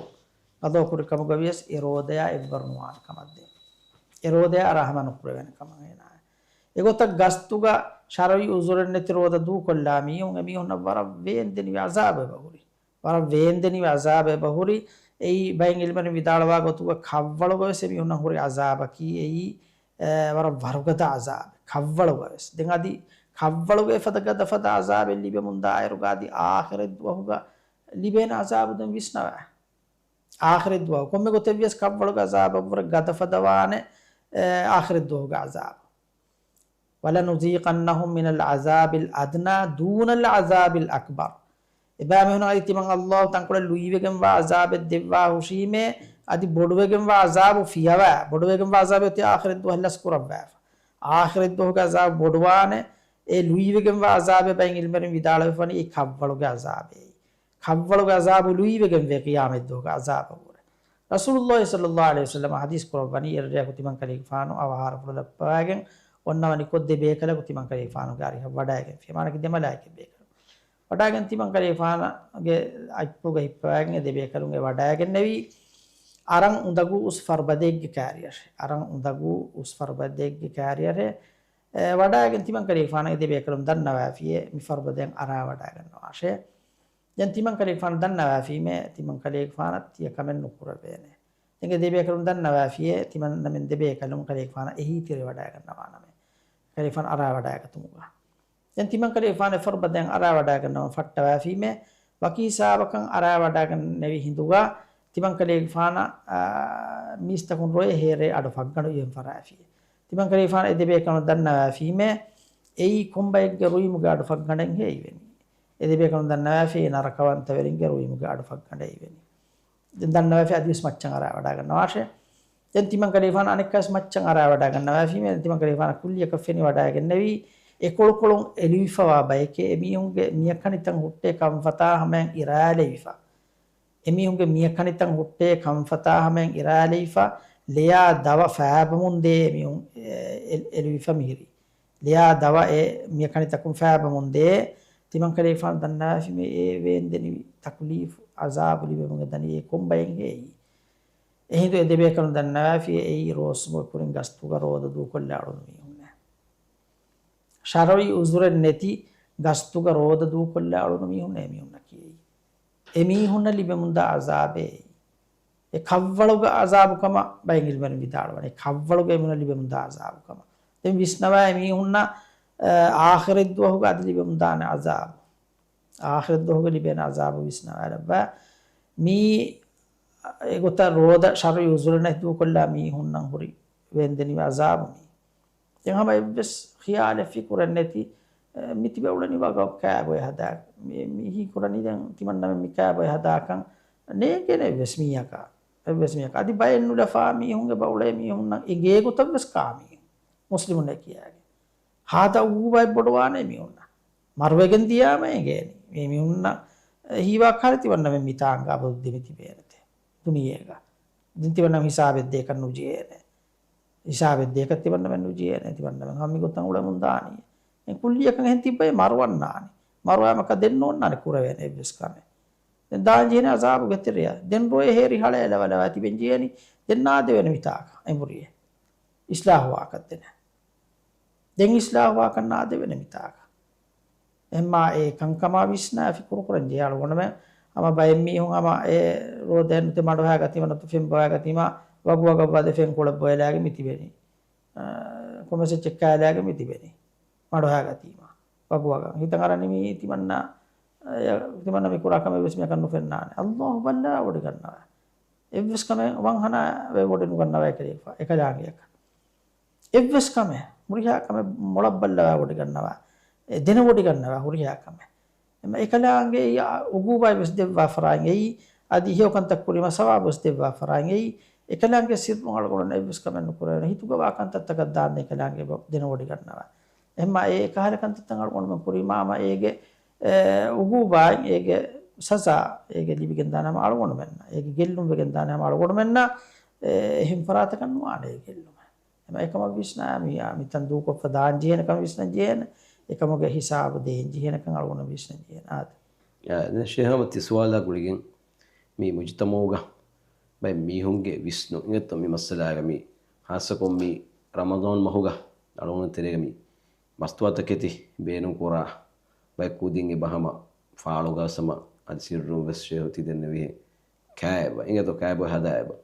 ޤަޟާ ކުރި ކަމުގަ ވިޔަސް އެ ރޯދަޔާ އެއްވަރު ނުވާނެ ކަމަށް ދޭ. އެ ރޯދަޔާ ރަޙަމަ ނުކުރެވޭނެ ކަމަށް އޭނާ. އެގޮތަށް ގަސްތުގަ ޝަރުޢީ ޢުޛުރެއް ނެތި ރޯދަ ދޫކޮށްލާ މީހުން އެމީހުންނަށް ވަރަށް ވޭންދެނިވި ޢަޛާބެއް އެބަހުރި. ވަރަށް ވޭންދެނިވި ޢަޛާބެއް އެބަހުރި. އެއީ ބައެއް ޢިލްމުވެރިން ވިދާޅުވާ ގޮތުގަ ކަށްވަޅުގަ ވެސް އެމީހުންނަށް ހުރި ޢަޛާބަކީ އެއީ، އެ، ވަރަށް ވަރުގަދަ ޢަޛާބެއް. ކަށްވަޅުގަ ވެސް. ދެން އަދި ކަށްވަޅުގަ އެފަދަ ގަދަފަދަ ޢަޛާބެއް ލިބެމުންދާއިރުގަ އަދި އާޚިރަތް ދުވަހުގަ ލިބޭނެ ޢަޛާބު ދެން ވިސްނަވާ. އާޚިރަތް ދުވަހު ކޮންމެ ގޮތެއް ވިޔަސް ކަށްވަޅުގެ ޢަޛާބަށްވުރެ ގަދަފަދަވާނެ، އެ، އާޚިރަތް ދުވަހުގެ ޢަޛާބު. وَلَنُذِيقَنَّهُم مِّنَ الْعَذَابِ الْأَدْنَىٰ دُونَ الْعَذَابِ الْأَكْبَرِ. އެބައިމީހުންނަށް އަދި ތިމަން ﷲ ތަންކޮޅެއް ލުއިވެގެންވާ ޢަޛާބެއް ދެއްވާ ހުށީމޭ، އަދި ބޮޑުވެގެންވާ ޢަޛާބު ފިޔަވާ، ބޮޑުވެގެންވާ ޢަޛާބެއް އޮތީ އާޚިރަތް ދުވަހަށް ލަސްކުރައްވާފަ. އާޚިރަތް ދުވަހުގެ ޢަޛާބު ބޮޑުވާނެ، އެ ލުއިވެގެންވާ ޢަޛާބެއް ބައެއް ޢިލްމުވެރިން ވިދާޅުވެފަވަނީ އެ ކަށްވަޅުގެ ޢަޛާބެއް. ކަށްވަޅުގެ އަޒާބު ލުއިވެގެން ވޭ ޤިޔާމަތްދުވަހުގެ އަޒާބަށްވުރެ. ރަސޫލުﷲ ޞައްލަﷲ ޢަލައިހި ވަސައްލަމަ ޙަދީޘް ކުރައްވަނީ އެރު ރެޔަކު ތިމަން ކަލޭގެފާނު އަވަހާރަފުޅު ލައްޕަވާގެން އޮންނަވަނީ ކޮށްދޭ ބޭކަލަކު ތިމަން ކަލޭގެފާނުގެ އަރިހަށް ވަޑައިގެންފިޔޭ. މާނައަކީ ދެ މަލާއިކަ ބޭކަލު. ވަޑައިގެން ތިމަން ކަލޭގެފާނުގެ އަތްޕުޅުގަ ހިއްޕަވާގެން އެ ދެ ބޭކަލުން އެ ވަޑައިގެންނެވީ އަރަން އުނދަގޫ އުސް ފަރުބަދައެއްގެ ކާރިއަށެ. އަރަން އުނދަގޫ އުސް ފަރުބަދައެއްގެ ކާރިއަށެ. އެ، ވަޑައިގެން ތިމަން ކަލޭގެފާނަށް އެ ދެ ބޭކަލުން ދަންނަވާފިޔޭ މި ފަރުބަދައިން އަރާ ވަޑައިގަންނަވާށޭ. ދެން ތިމަން ކަލޭގެފާނު ދަންނަވާފީމޭ ތިމަން ކަލޭގެފާނަށް ތިޔަ ކަމެއް ނުކުރެވޭނެ. ދެން އެ ދެ ބޭކަލުން ދަންނަވާފިޔޭ ތިމަން ނަމެން ދެ ބޭކަލުން ކަލޭގެފާނަށް އެހީތެރިވަޑައިގަންނަވާނަމޭ. ކަލޭގެފާނު އަރާ ވަޑައިގަތުމުގަ. ދެން ތިމަން ކަލޭގެފާނު އެ ފަރުބަދައިން އަރާ ވަޑައިގަންނަވަން ފައްޓަވާފީމޭ، ވަކި ހިސާބަކަށް އަރާ ވަޑައިގަންނެވި ހިނދުގަ ތިމަން ކަލޭގެފާނަށް، އާ، މީސްތަކުން ރޮއެ ހޭރޭ އަޑު ފަށްގަނޑު އިވެން ފަރާފިޔޭ. ތިމަން ކަލޭގެފާނަށް އެ ދެ ބޭކަލުން ދަންނަވާފީމޭ، އެއީ ކޮންބައެއްގެ ރުއިމުގެ އަޑު ފަށްގަނޑެއްހޭ އިވެނީ. އެ ދެ ބޭކަލުން ދަންނަވާފިޔޭ ނަރަކަވަންތަވެރިންގެ ރުއިމުގެ އަޑު ފަށްގަނޑެއް އިވެނީ. ދެން ދަންނަވާފި އަދިވެސް މައްޗަށް އަރާ ވަޑައިގަންނަވާށޭ. ދެން ތިމަން ކަލޭގެފާނު އަނެއްކާވެސް މައްޗަށް އަރާ ވަޑައިގަންނަވާފީމޭ، ދެން ތިމަން ކަލޭގެފާނަށް ކުއްލިއަކަށް ފެނި ވަޑައިގެންނެވީ އެކޮޅުކޮޅުން އެލުވިފަވާ ބައެކޭ، އެމީހުންގެ މިޔަކަނިތައް ހުއްޓޭ ކަންފަތާ ހަމަޔަށް އިރާލެވިފަ. އެމީހުންގެ މިޔަކަނިތައް ހުއްޓޭ ކަންފަތާ ހަމަޔަށް އިރާލެވިފަ، ލެޔާ ދަވަ ފައިބަމުންދޭ އެމީހުން އެ-، އެ-، އެލުވިފަ މިހިރީ. ލެޔާ ދަވަ އެ މިޔަކަނިތަކުން ފައިބަމުންދޭ. ތިމަން ކަލޭގެފާނު ދަންނަވާފީމޭ އެ ވޭންދެނިވި ތަކުލީފު އަޒާބު ލިބެމުން ދަނީ އެ ކޮންބައެއްހޭ އެއީ. އެހިނދު އެ ދެ ބޭކަލުން ދަންނަވާފިޔޭ އެއީ ރޯސްމޮޅު ކުރިން ގަސްތުގަ ރޯދަ ދޫކޮށްލާ އުޅުނު މީހުންނޭ. ޝަރުޢީ އުޒުރެއް ނެތި ގަސްތުގަ ރޯދަ ދޫކޮށްލާ އުޅުނު މީހުންނޭ އެމީހުންނަކީ އެއީ. އެމީހުންނަށް ލިބެމުންދާ އަޒާބޭ އެއީ. އެ ކަށްވަޅުގެ އަޒާބު ކަމަށް ބައެއް ޢިލްމުވެރިން ވިދާޅުވަނީ. ކަށްވަޅުގެ އެމީހުންނަށް ލިބެމުންދާ އަޒާބު ކަމަށް. ދެން ވިސްނަވާ އެމީހުންނަށް، އަ، އާޚިރަތްދުވަހުގަ އަދި ލިބެމުންދާނެ އަޒާބު. އާޚިރަތްދުވަހުގަ ލިބޭނެ އަޒާބު ވިސްނަވާލައްވާ. މީ އެގޮތަށް ރޯދަ ޝަރުޢީ އުޒުރެއް ނެތި ދޫކޮށްލާ މީހުންނަށް ހުރި ވޭންދެނިވި އަޒާބު މީ. ދެން ހަމަ އެއްވެސް ޚިޔާލެއް ފިކުރެއް ނެތި، އެ، މިތިބެ އުޅެނީ ވަގު ކާބޮއެ ހަދާ، މި، މި ހީކުރަނީ ދެން ތިމަންނަމެން މި ކާބޮއެ ހަދާކަން ނޭނގޭނެ އެއްވެސް މީހަކަށް، އެއްވެސް މީހަކަށް. އަދި ބައެއް ނުލަފާ މީހުން އެބަ އުޅޭ މީހުންނަށް އެނގޭ ގޮތަށްވެސް ކާ މީހުން މުސްލިމުންނޭ ކިޔާގެން. ހާދަ އުގޫބާއެއް ބޮޑުވާނެ މީހުންނަށް. މަރުވެގެން ދިޔާމަ އެނގޭނީ. މީ މީހުންނަށް ހީވާ ކަހަލަ ތިމަންނަމެން މިތާނގަ އަބަދު ދެމިތިބޭނެތޭ ދުނިޔޭގަ. ދެން ތިމަންނަމެން ހިސާބެއް ދޭކަށް ނުޖެހޭނެ. ހިސާބެއް ދޭކަށް ތިމަންނަމެން ނުޖެހޭނެ. ތިމަންނަމެން ހަމަ މިގޮތަށް އުޅެމުން ދާނީ. އެ ކުއްލިއަކަށް އެހެން ތިއްބައި މަރުވަންނާނީ. މަރުވާމަކަށް ދެން ނޯންނާނެ ކުރެވޭނެ އެއްވެސް ކަމެއް. ދެން ދާން ޖެހޭނެ އަޒާބުގެ ތެރެއަށް. ދެން ރޮއެ ހޭރި ހަޅޭ ލަވަލަވާ ތިބެން ޖެހޭނީ. ދެން ނާދެވޭނެ މިތާކަށް އެނބުރިއެއް. އިސްލާހުވާކަށް ދެނެ. ދެން އިސްލާހުވާކަށް ނާދެވޭނެ މިތާކަށް. އެހެންމާ އެ ކަންކަމާ ވިސްނާ ފިކުރު ކުރަން ޖެހޭ އަޅުގަނޑުމެން ހަމަ ބައެއް މީހުން ހަމަ އެ ރޯދައެއް ނުތެ މަޑުހާ ގަތީމަ ނުތު ފެން ބޮވާ ގަތީމަ ވަގު ވަގަށް ވަދެ ފެން ކުޅެއް ބޮއެލާގެ މިތިބެނީ. އަ، ކޮންމެސެއްޗެއް ކާލާގެ މިތިބެނީ. މަޑުހާ ގަތީމަ ވަގު ވަގަށް. ހިތަށް އަރަނީ މީ ތިމަންނަ، އަ، ތިމަންނަ މި ކުރާ ކަމެއް ވެސް މިއަކަށް ނުފެންނާނެ. އައްލާހު ބައްލަވާ ވޮޑިގަންނަވާ. އެއްވެސް ކަމެއް ވަންހަނާ ވެ ވޮޑި ނުގަންނަވާ އެކަލޭގެފާ، އެކަލާނގެއަކަށް. އެއްވެސް ކަމެއް، ހުރިހާ ކަމެއް މޮޅަށް ބައްލަވާ ވޮޑިގަންނަވާ، އެ ދެނެ ވޮޑިގަންނަވާ ހުރިހާ ކަމެއް. އެމަ އެކަލާނގެ އެ އުގޫބާއި ވެސް ދެއްވާ ފަރާތް އެއީ، އަދި ހެޔޮ ކަންތައް ކުރީމަ ސަވާބު ވެސް ދެއްވާ ފަރާތް އެއީ، އެކަލާނގެ ސިއްރު އަޅުގަނޑު އެއްވެސް ކަމެއް ނުކުރެވޭނެ. ހިތުގަ ވާ ކަންތައްތަކަށް ދާން އެކަލާނގެ ދެނެ ވޮޑިގަންނަވާ. އެހެންމާ އެ ކަހަލަ ކަންތައްތައް އަޅުގަނޑުމެން ކުރީމާ ހަމަ އޭގެ، އެ، އުގޫބާއިން އޭގެ ސަޒާ އޭގެ ލިބިގެންދާނެ ހަމަ އަޅުގަނޑުމެންނަށް، އޭގެ ގެއްލުން ވެގެންދާނެ ހަމަ އަޅުގަނޑުމެންނަށް، އެ، އެހެން ފަރާތަކަށް ނުވާނެ އެ ގެއްލުމެއް. އެމަ އެކަމަށް ވިސްނާ، މި، މިތަން ދޫކޮށްފަ ދާން ޖެހޭނެ ކަމަށް ވިސްނަން ޖެހޭނެ، އެކަމުގެ ހިސާބު ދޭން ޖެހޭނެ ކަން އަޅުގަނޑު ވިސްނަން ޖެހޭނެ. އާދެ. އާ، ދެން ޝޭހް އަޙްމަދު ތި ސުވާލާ ގުޅިގެން މި މުޖުތަމަޢުގަ ބައެއް މީހުންގެ ވިސްނުން އިނގޭތޯ މި މައްސަލާގަ މި ޚާއްޞަކޮށް މި ރަމަޟާން މަހުގަ އަޅުގަނޑު ތެރޭގަ މި މަސްތުވާތަކެތި ބޭނުން ކުރާ ބައެއް ކުދިން އެބަ ހަމަ ފާޅުގަ ވެސް ހަމަ އަދި ސިއްރުން ވެސް ޝޭހު ތި ދެންނެވިހެން ކާއެބަ އިނގޭތޯ ކާއެބަ ހަދާއެބަ.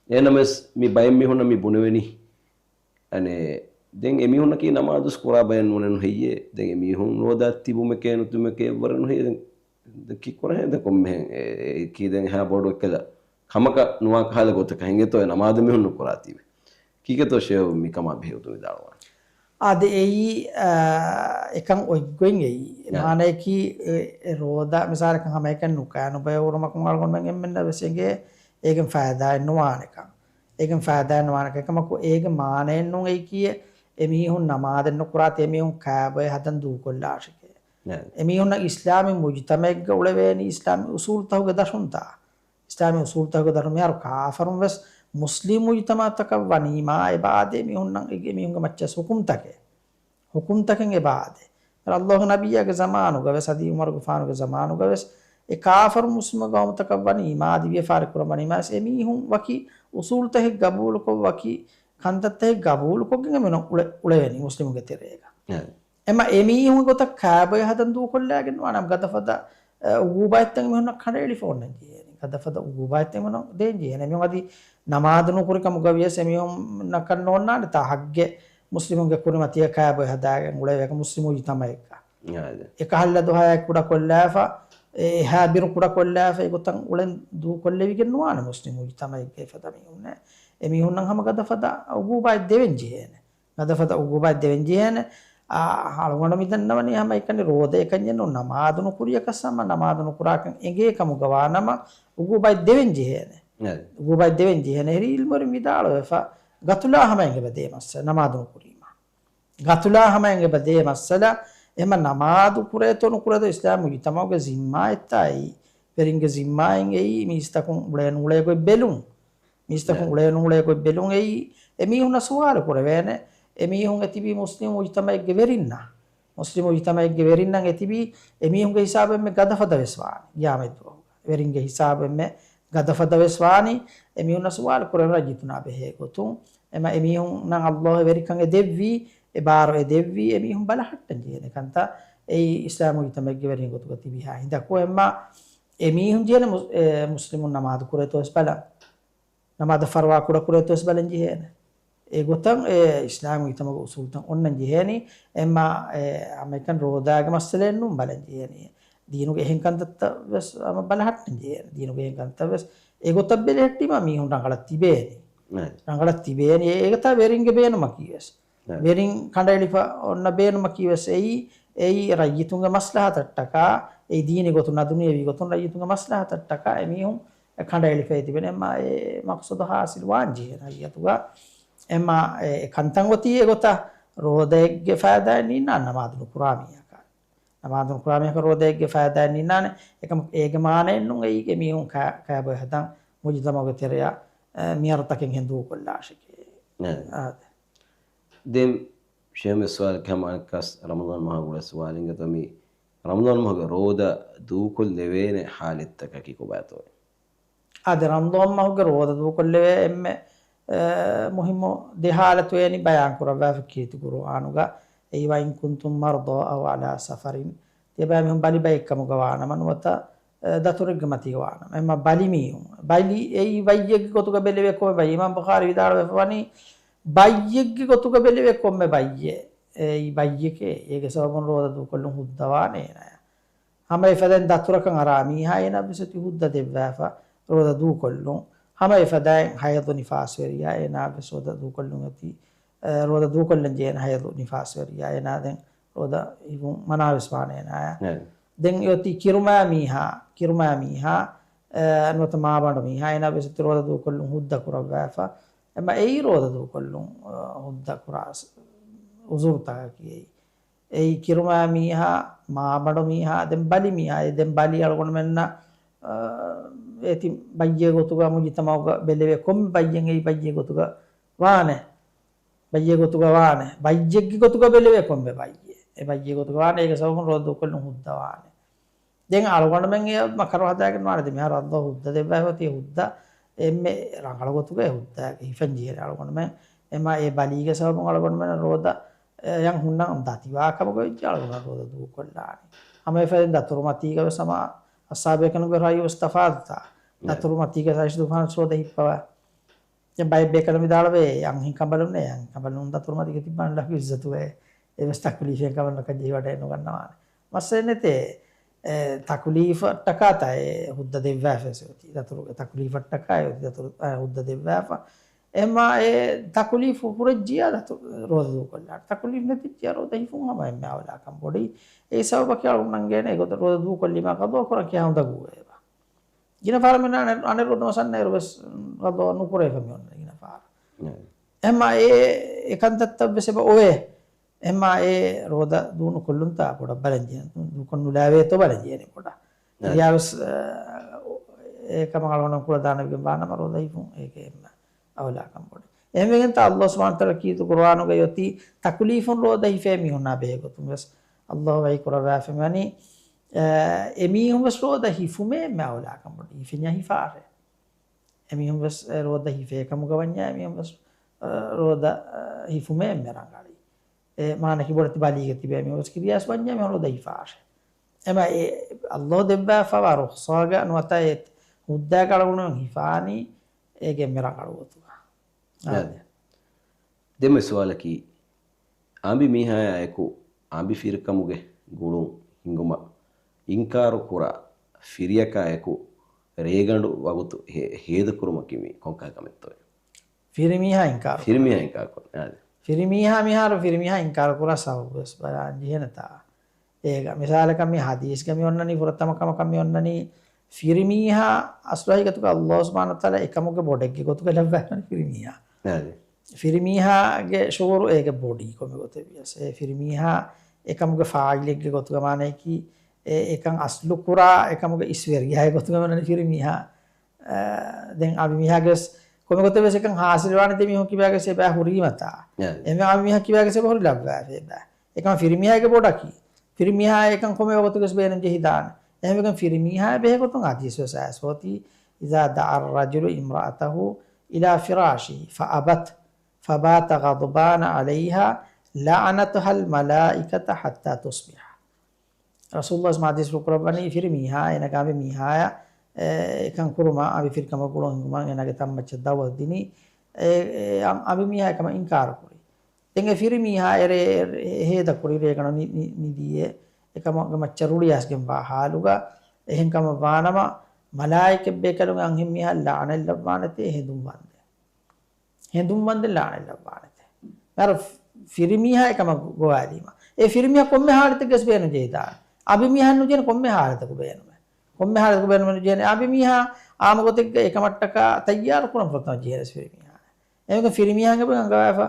އެހެންނަމަވެސް މި ބައެއް މީހުންނަށް މި ބުނެވެނީ އަނެއް، ދެން އެމީހުންނަކީ ނަމާދުސް ކުރާ ބައެއް ނޫނެއް ނުހެއްޔޭ؟ ދެން އެމީހުން ރޯދާ ތިބުމެކޭ ނުތިބުމެކޭ އެއްވަރެއް ނުހެއްޔޭ؟ ދެން، ދެން ކީއްކުރަހެއް؟ ދެން ކޮންމެހެން އެ، އެ، އެކީ ދެން އެހާ ބޮޑު އެއްކަލަ ކަމަކަށް ނުވާ ކަހަލަ ގޮތަކަށް އިނގޭތޯ އެ ނަމާދު މީހުން ނުކުރާތީވެ. ކީކޭތޯ ޝޭހު މިކަމާ ބެހޭ އުދުން ވިދާޅުވާނެ؟ އާދެ، އެއީ، އާ، އެކަން އޮތްގޮތް އެއީ. އާ. މާނަޔަކީ، އެ، އެ ރޯދާ މިސާލަކަށް ހަމައެކަން ނުކާ ނުބަޔަ ހުރުމަކުން އަޅުގަނޑުމެން އެންމެންނަށް ވެސް އެނގޭ އޭގެން ފައިދާއެއް ނުވާނެކަން. އޭގެން ފައިދާއެއް ނުވާނެކަން. އެކަމަކު އޭގެ މާނައެއް ނޫން އެއީކީއެއް އެމީހުން ނަމާދެއް ނުކުރާތީ އެމީހުން ކާބޮއެ ހަދަން ދޫކޮށްލާށެކޭ. ނައި. އެމީހުންނަށް އިސްލާމީ މުޖުތަމައެއްގަ އުޅެވޭނީ އިސްލާމީ އުސޫލުތަކުގެ ދަށުންތާ؟ އިސްލާމީ އުސޫލުތަކުގެ ދަށުން. މިހާރު ކާފަރުން ވެސް މުސްލިމް މުޖުތަމައުތަކަށް ވަނީމާ އެބައާދޭ މީހުންނަށް އެ، އެމީހުންގެ މައްޗަސް ހުކުމްތަކެއް. ހުކުމްތަކެއް އެބައާދޭ. އައްލާހުގެ ނަބިއްޔާގެ ޒަމާނުގަ ވެސް، އަދި ޢުމަރުގެފާނުގެ ޒަމާނުގަ ވެސް، އެ ކާފަރު މުސްލިމު ގައުމުތަކަށް ވަނީމާ، އަދި ވިޔަފާރި ކުރަން ވަނީމާ ވެސް، އެމީހުން ވަކި އުސޫލުތަކެއް ގަބޫލުކޮށް، ވަކި ކަންތައްތަކެއް ގަބޫލުކޮށްގެން އެމީހުން އުޅެ، އުޅެވޭނީ މުސްލިމުންގެ ތެރޭގަ. އެ. އެމަ އެމީހުން ގޮތަށް ކާބޮއެ ހަދަން ދޫކޮށްލާގެން ނުވާނެ. ގަދަފަދަ، އެ، އުގޫބާތްތައް އެމީހުންނަށް ކަނޑައެޅިފަ އޮންނަން ޖެހޭނެ. ގަދަފަދަ އުގޫބާތްތައް އެމީހުންނަށް ދޭން ޖެހޭނެ. އެމީހުން އަދި ނަމާދު ނުކުރި ކަމުގަ ވިޔަސް އެމީހުންނަކަށް ނޯންނާނެތާ ހައްގެއް މުސްލިމުންގެ ކުރިމަތީގަ ކާބޮއެ ހަދާގެން އުޅެވޭކަށް މުސްލިމު މުޖުތަމައެއްގަ. އާދެ. އެކަހަލަ ދުހައެއް ކުޑަކޮށްލާފަ، އެ، އެހާ ބިރު ކުޑަކޮށްލާފަ، އެގޮތަށް އުޅެން ދޫކޮށްލެވިގެން ނުވާނެ މުސްލިމު މުޖުތަމައެއްގަ އެފަދަ މީހުންނެއް. އެމީހުންނަށް ހަމަ ގަދަފަދަ އުގޫބާތް ދެވެން ޖެހޭނެ. ގަދަފަދަ އުގޫބާތް ދެވެން ޖެހޭނެ. އާ، އަޅުގަނޑު މި ދަންނަވަނީ ހަމަ އެކަނި ރޯދައެއް ކަންޏެއް ނޫން، ނަމާދު ނުކުރިޔަކަސް ހަމަ ނަމާދު ނުކުރާކަން އެނގޭ ކަމުގަ ވާނަމަ، އުގޫބާތް ދެވެން ޖެހޭނެ. އުގޫބާތް ދެވެން ޖެހޭނެ. އެހެރީ ޢިލްމުވެރިން ވިދާޅުވެފަ، ގަތުލާ ހަމަ އެނގޭ ބަދޭ މައްސަލަ ނަމާދު ނުކުރީމަ. ގަތުލާ ހަމަ އެނގޭ ބަދޭ މައްސަލަ، އެހެމަ ނަމާދު ކުރޭތޯ ނުކުރޭތޯ އިސްލާމް މުޖުތަމަޢުގެ ޒިންމާއެއްތާ އެއީ، ވެރިންގެ ޒިންމާއިން އެއީ، މީސްތަކުން އުޅޭ ނޫޅޭ ގޮތް ބެލުން. މީސްތަކުން އުޅޭ ނޫޅޭ ގޮތް ބެލުން އެއީ، އެމީހުންނަށް ސުވާލު ކުރެވޭނެ. އެމީހުން އެތިބީ މުސްލިމް މުޖުތަމަޢެއްގެ ވެރިންނާ. މުސްލިމް މުޖުތަމަޢެއްގެ ވެރިންނަށް އެތިބީ، އެމީހުންގެ ހިސާބު އެންމެ ގަދަފަދަ ވެސް ވާނެ. ގިޔާމަތްދުވަހު ވެރިންގެ ހިސާބު އެންމެ ގަދަފަދަ ވެސް ވާނީ، އެމީހުންނަށް ސުވާލު ކުރެވޭ ރައްޔިތުންނާ ބެހޭ ގޮތުން. އެމަ އެމީހުންނަށް އައްލާހު ވެރިކަން އެ ދެއްވީ، އެ ބާރު އެ ދެއްވީ، އެމީހުން ބަލަހައްޓަން ޖެހޭނެ ކަންތައް އެއީ އިސްލާމް މުޖުތަމަޢެއްގެ ވެރިން ގޮތުގަ ތިބިހާ ހިނދަކު. އެމަ އެމީހުން ޖެހޭނެ މުސް-، އެ، މުސްލިމުން ނަމާދު ކުރޭތޯ ވެސް ބަލަން. ނަމާދަށް ފަރުވާ ކުޑަ ކުރޭތޯ ވެސް ބަލަން ޖެހޭނެ. އެގޮތަށް އެ އިސްލާމް މުޖުތަމަޢުގެ އުސޫލުތައް އޮންނަން ޖެހޭނީ. އެމަ އެ ހަމައެކަނި ރޯދާގެ މައްސަލައެއް ނޫން ބަލަން ޖެހޭނީ. ދީނުގެ އެހެން ކަންތައްތައް ވެސް ހަމަ ބަލަހައްޓަން ޖެހޭނެ. ދީނުގެ އެހެން ކަންތައް ވެސް އެގޮތަށް ބެލެހެއްޓީމަ މީހުން ރަނގަޅަށް ތިބޭނީ. ރަނގަޅަށް ތިބޭނީ. އެ-، އެގޮތަށް ވެރިންގެ ބޭނުމަކީ ވެސް. ވެރިން ކަނޑައެޅިފަ އޮންނަ ބޭނުމަކީ ވެސް އެއީ، އެއީ ރައްޔިތުންގެ މަސްލަހަތަށްޓަކާ، އެއީ ދީނީ ގޮތުން ނަދުނިޔަވީ ގޮތުން ރައްޔިތުންގެ މަސްލަހަތަށްޓަކާ އެމީހުން އެ ކަނޑައެޅިފައި ތިބެން އެމަ އެ މަޤްޞަދު ހާސިލް ވާން ޖެހޭ ރައްޔިތުގަ. އެމަ އެ ކަންތައް އޮތީ އެގޮތަށް ރޯދައެއްގެ ފައިދާއެއް ނީންނާނެ ނަމާދު ނުކުރާ މީހަކަށް. ނަމާދު ނުކުރާ މީހަކަށް ރޯދައެއްގެ ފައިދާއެއް ނީންނާނެ. އެކަމަކު އޭގެ މާނައެއް ނޫން އެއީ އެމީހުން ކާ-، ކާބޮއެ ހަދަން މުޖުތަމަޢުގެ ތެރެއަށް، އެ، މިޔަރުތަކެއްހެން ދޫކޮށްލާށެކޭ. އާދެ. ދެން ޝޭޚް މި ސުވާލަކީ ހަމަ އަނެއްކާސް ރަމަޟާން މަހަށް ގުޅޭ ސުވާލެއް އިނގޭތޯ މި ރަމަޟާން މަހުގެ ރޯދަ ދޫކޮށްލެވޭނެ ހާލަތްތަކަކީ ކޮބާތޯ؟ އާދެ، ރަމަޟާން މަހުގެ ރޯދަ ދޫކޮށްލެވޭ އެންމެ، އެ، މުހިއްމު ދެ ހާލަތު އެނި ބަޔާން ކުރައްވާފަ ކީރިތި ޤުރުއާނުގަ. އެއީ، وإن كنتم مرضى أو على سفر. ތިޔަބައިމީހުން ބަލި ބައެއްކަމުގަ ވާނަމަ ނުވަތަ، އެ، ދަތުރެއްގެ މަތީގަ ވާނަމަ. އެމަ ބަލިމީހުން. ބަލި އެއީ ބައްޔެއްގެ ގޮތުގަ ބެލެވޭ ކޮންމެ ބައްޔެއް. އިމާމް ބުޚާރީ ވިދާޅުވެފަ ވަނީ، ބައްޔެއްގެ ގޮތުގަ ބެލެވޭ ކޮންމެ ބައްޔެއް. އެއީ ބައްޔެކޭ. އޭގެ ސަބަބުން ރޯދަ ދޫކޮށްލުން ހުއްދަވާނެ އޭނާޔަށް. ހަމަ އެފަދައިން ދަތުރަކަށް އަރާ މީހާ އޭނާ ވެސް އޮތީ ހުއްދަ ދެއްވާފަ، ރޯދަ ދޫކޮށްލުން. ހަމަ އެފަދައިން ހައިޟު ނިފާސްވެރިޔާ އޭނާ ވެސް ރޯދަ ދޫކޮށްލުން އޮތީ، އެ، ރޯދަ ދޫކޮށްލަން ޖެހޭނެ ހައިޟު ނިފާސްވެރިޔާ އޭނާ ދެން ރޯދަ ހިފުން މަނާވެސް ވާނެ އޭނާޔަށް. ދެން އެ އޮތީ ކިރުމާ މީހާ، ކިރުމާ މީހާ، އެ، ނުވަތަ މާބަނޑު މީހާ އޭނާ ވެސް އޮތީ ރޯދަ ދޫކޮށްލުން ހުއްދަ ކުރައްވާފަ. އެމަ އެއީ ރޯދަ ދޫކޮށްލުން، އެ، ހުއްދަ ކުރާ ސް-، އުޒުރުތަކަކީ އެއީ. އެއީ ކިރުމާ މީހާ، މާބަނޑު މީހާ، ދެން ބަލި މީހާ. އެ ދެން ބަލި އަޅުގަނޑުމެންނަށް، އަ، އޭތި ބައްޔެއް ގޮތުގަ މުޖުތަމަޢުގަ ބެލެވޭ ކޮންމެ ބައްޔެއް އެއީ ބައްޔެއް ގޮތުގަ ވާނެ. ބައްޔެއް ގޮތުގަ ވާނެ. ބައްޔެއްގެ ގޮތުގަ ބެލެވޭ ކޮންމެ ބައްޔެއް. އެ ބައްޔެއް ގޮތުގަ ވާނެ. އޭގެ ސަބަބުން ރޯދަ ދޫކޮށްލުން ހުއްދަ ވާނެ. ދެން އަޅުގަނޑުމެން އެ މަކަރު ހަދާގެން ވާނެ. ދެން މިހާރު އައްލާހު ހުއްދަ ދެއްވާފަ އޮތީ ހުއްދަ އެންމެ ރަނގަޅު ގޮތުގަ އެ ހުއްދަ ހިފަން ޖެހޭނެ އަޅުގަނޑުމެން. އެމާ އެ ބަލީގެ ސަބަބުން އަޅުގަނޑުމެން ރޯދަ އެ ޔަން ހުންނަން ދަތިވާ ކަމަކަށް ވެއްޖެ އަޅުގަނޑު ރޯދަ ދޫކޮށްލާނީ. ހަމަ އެފަދައިން ދަތުރުމަތީގަ ވެސް ހަމަ އަޞްޙާބޭކަނުގެ ރައުޔު ވެސް ތަފާތުތާ. ދަތުރުމަތީގަ ސައިޝް ދުފާން ރޯދަ ހިއްޕަވާ. ދެން ބައެއް ބޭކަލުން ވިދާޅުވޭ، އަންހެން ކަނބަލުންނޭ، އަންހެން ކަނބަލުން ދަތުރުމަތީގަ ތިއްބާން ލަފިއްޒަތުވޭ. އެވެސް ތަކުލީފެއް ކަމަށް ނުކަން ޖެހިވަޑައެއް ނުގަންނަވާނެ. މައްސަލައެއް ނެތޭ. އެ، ތަކުލީފަށްޓަކާތާ އެ ހުއްދަ ދެއްވާފަ އެ އޮތީ. ދަތުރުގެ ތަކުލީފަށްޓަކާ އެ އޮތީ ދަތުރު، އެ، ހުއްދަ ދެއްވާފަ. އެމާ އެ ތަކުލީފު ފުރެއްޖިޔާ ދަތު، ރޯދަ ދޫކޮށްލާނެ. ތަކުލީފު ނެތިއްޖިޔާ ރޯދަ ހިފުން ހަމަ އެންމެ އައުލާކަން ބޮޑީ. އެއީ ސަބަބަކީ އަޅުގަނޑުމެން ގޭނެ އެގޮތަށް ރޯދަ ދޫކޮށްލީމާ ޤަޟާ ކުރަން ކިހާ އުނދަގޫވޭބާ. ގިނަ ފަހަރަށް މި އަނެއް، އަނެއް ރޯދަ މަސައްނައިރު ވެސް ޤަޟާ ނުކުރެވޭ މި އޮންނަ ގިނަ ފަހަރަށް. އެހެންމާ އެ، އެ ކަންތައްތައް ވެސް އެބަ އޮވޭ. އެހެންމާ އެ ރޯދަ ދޫނުކޮށްލުންތާ ބޮޑަށް ބަލަން ޖެހޭނެ، ދޫކޮށް ނުލާވޭތޯ ބަލަން ޖެހޭނެ ބޮޑަށް. ނައި. ތިޔާވެސް، އަ، އެކަމަށް އަޅުގަނޑު ކުޅަދާނަވެގެން ވާނަމަ ރޯދަ ހިފުން އޭގެ އެންމެ އައުލާކަން ބޮޑު. އެހެންވެގެންތާ ﷲ ސުބްޙާނަހޫ ވަތަޢާލާ ކީރިތި ޤުރުއާނުގައި އޮތީ ތަކުލީފުން ރޯދަ ހިފޭ މީހުންނާ ބެހޭ ގޮތުން ވެސް ﷲ ވަޙީ ކުރައްވާފައި ވަނީ، އަ، އެމީހުން ވެސް ރޯދަ ހިފުމޭ އެންމެ އައުލާކަން ބޮޑު. ހިފެންޏާ ހިފާށޭ. އެމީހުން ވެސް ރޯދަ ހިފޭ ކަމުގަ ވަންޏާ އެމީހުން ވެސް، އަ، ރޯދަ، އަ، ހިފުމޭ އެންމެ ރަނގަޅީ. އެ މާނައަކީ ބޮޑެތި ބަލީގަ ތިބޭ މީހުން ވެސް ކިރިޔާސް ވަންޏާ މީހުން ރޯދަ ހިފާށޭ. އެމަ އެ ﷲ ދެއްވާފަވާ ރުޚްޞާގަ ނުވަތަ އެ ހުއްދައިގަ އަޅުގަނޑުމެން ހިފާނީ އޭގެ އެންމެ ރަނގަޅު ގޮތުގަ. އާދެ. ދެންމެ ސުވާލަކީ، އަނބި މީހާޔާ އެކު އަނބި ފިރިކަމުގެ ގުޅުން ހިނގުމަށް އިންކާރު ކުރާ ފިރިޔަކާ އެކު ރޭގަނޑު ވަގުތު ހޭ-، ހޭދަކުރުމަކީ މީ ކޮންކަހަލަ ކަމެއްތޯއޭ؟ ފިރިމީހާ އިންކާރު ފިރިމީހާ ކުރާ. އިންކާރު ކުރާ. އާދެ. ފިރިމީހާ މިހާރު ފިރިމީހާ އިންކާރު ކުރާ ސަބަބު ވެސް ބަލާން ޖެހޭނެތާ. އޭގަ މިސާލަކަށް މި ޙަދީޘްގަ މި އޮންނަނީ ފުރަތަމަ ކަމަކަށް މި އޮންނަނީ ފިރިމީހާ އަސްލު ހަގީގަތުގަ ﷲ ސުބްޙާނަހޫ ވަތަޢާލާ އެކަމުގެ ބޮޑެއްގެ ގޮތުގަ ލައްވާފަ ފިރިމީހާ. އާދެ. ފިރިމީހާގެ ޝުޢޫރު އޭގެ ބޮޑީ ކޮންމެ ގޮތެއް ވިޔަސް. އެ ފިރިމީހާ އެކަމުގެ ފާޢިލެއްގެ ގޮތުގަ މާނައަކީ އެ އެކަން އަސްލު ކުރާ އެކަމުގެ އިސްވެރިޔާގެ ގޮތުގަ މި އޮންނަނީ ފިރިމީހާ. އަ، ދެން އަނބިމީހާގެ ވެސް ކޮންމެ ގޮތެއް ވެސް އެކަން ޙާޞިލުވާނެ ދެމީހުން ކިބާގެ ސެބާ ހުރީމަތާ. އެ. އެމެ އަނބިމީހާ ކިބާގެ ސެބަ ހުރި ލައްވާފަ އެބާ. އެކަމަ ފިރިމީހާގެ ބޮޑަކީ. ފިރިމީހާ އެކަން ކޮންމެ ވަގުތުގެސް ބޭނުން ޖެހިދާނެ. އެހެންވެގެން ފިރިމީހާ ބެހޭގޮތުން ޙަދީޘް ވެސް އައިސް ހޯތީ، إذا دعا الرجل امرأته إلى فراشه فأبت فبات غضبان عليها لعنتها الملائكة حتى تصبح. ރަސޫލުﷲ ޙަދީޘްފުޅު ކުރައްވަނީ ފިރިމީހާ އޭނާގެ އަނބިމީހާޔަށް، އެ، އެކަން ކުރުމަށް އަނބި ފިރިކަމަށް ގުޅުން ހިނގުމަށް އޭނާގެ ތަންމައްޗަށް ދަޢުވަތު ދިނީ، އެ، އެ، އަން-، އަނބިމީހާ އެކަމަށް އިންކާރު ކުރި. ދެން އެ ފިރިމީހާ އެރޭ އެ-، އެ ހޭދަ ކުރި ރޭގަނޑު ނި-، ނި-، ނިދީއޭ އެކަމުގެ މައްޗަށް ރުޅިއައިސްގެންވާ ޙާލުގަ. އެހެން ކަމަށް ވާނަމަ، މަލާއިކަތް ބޭކަލުން އަންހެންމީހާ ލަޢުނަތް ލައްވާނެތޭ ހެނދުން ވަންދެން. ހެނދުން ވަންދެން ލަޢުނަތް ލައްވާނެތޭ. މިހާރު ފިރިމީހާ އެކަމަށް ގޮވާލީމަ. އެ ފިރިމީހާ ކޮންމެ ޙާލަތެއްގަސް ބޭނުން ޖެހިދާނެ. އަނބިމީހާ ނުޖެހޭނެ ކޮންމެ ޙާލަތަކު ބޭނުމެއް. ކޮންމެ ޙާލަތަކު ބޭނުމެއް ނުޖެހޭނެ. އަނބިމީހާ އާންމު ގޮތެއްގަ އެކަމަށްޓަކާ ތައްޔާރު ކުރަން ފުރަތަމަ ޖެހޭނެ ފިރިމީހާ. އެމެގެ ފިރިމީހާގެ އަނގަވާފަ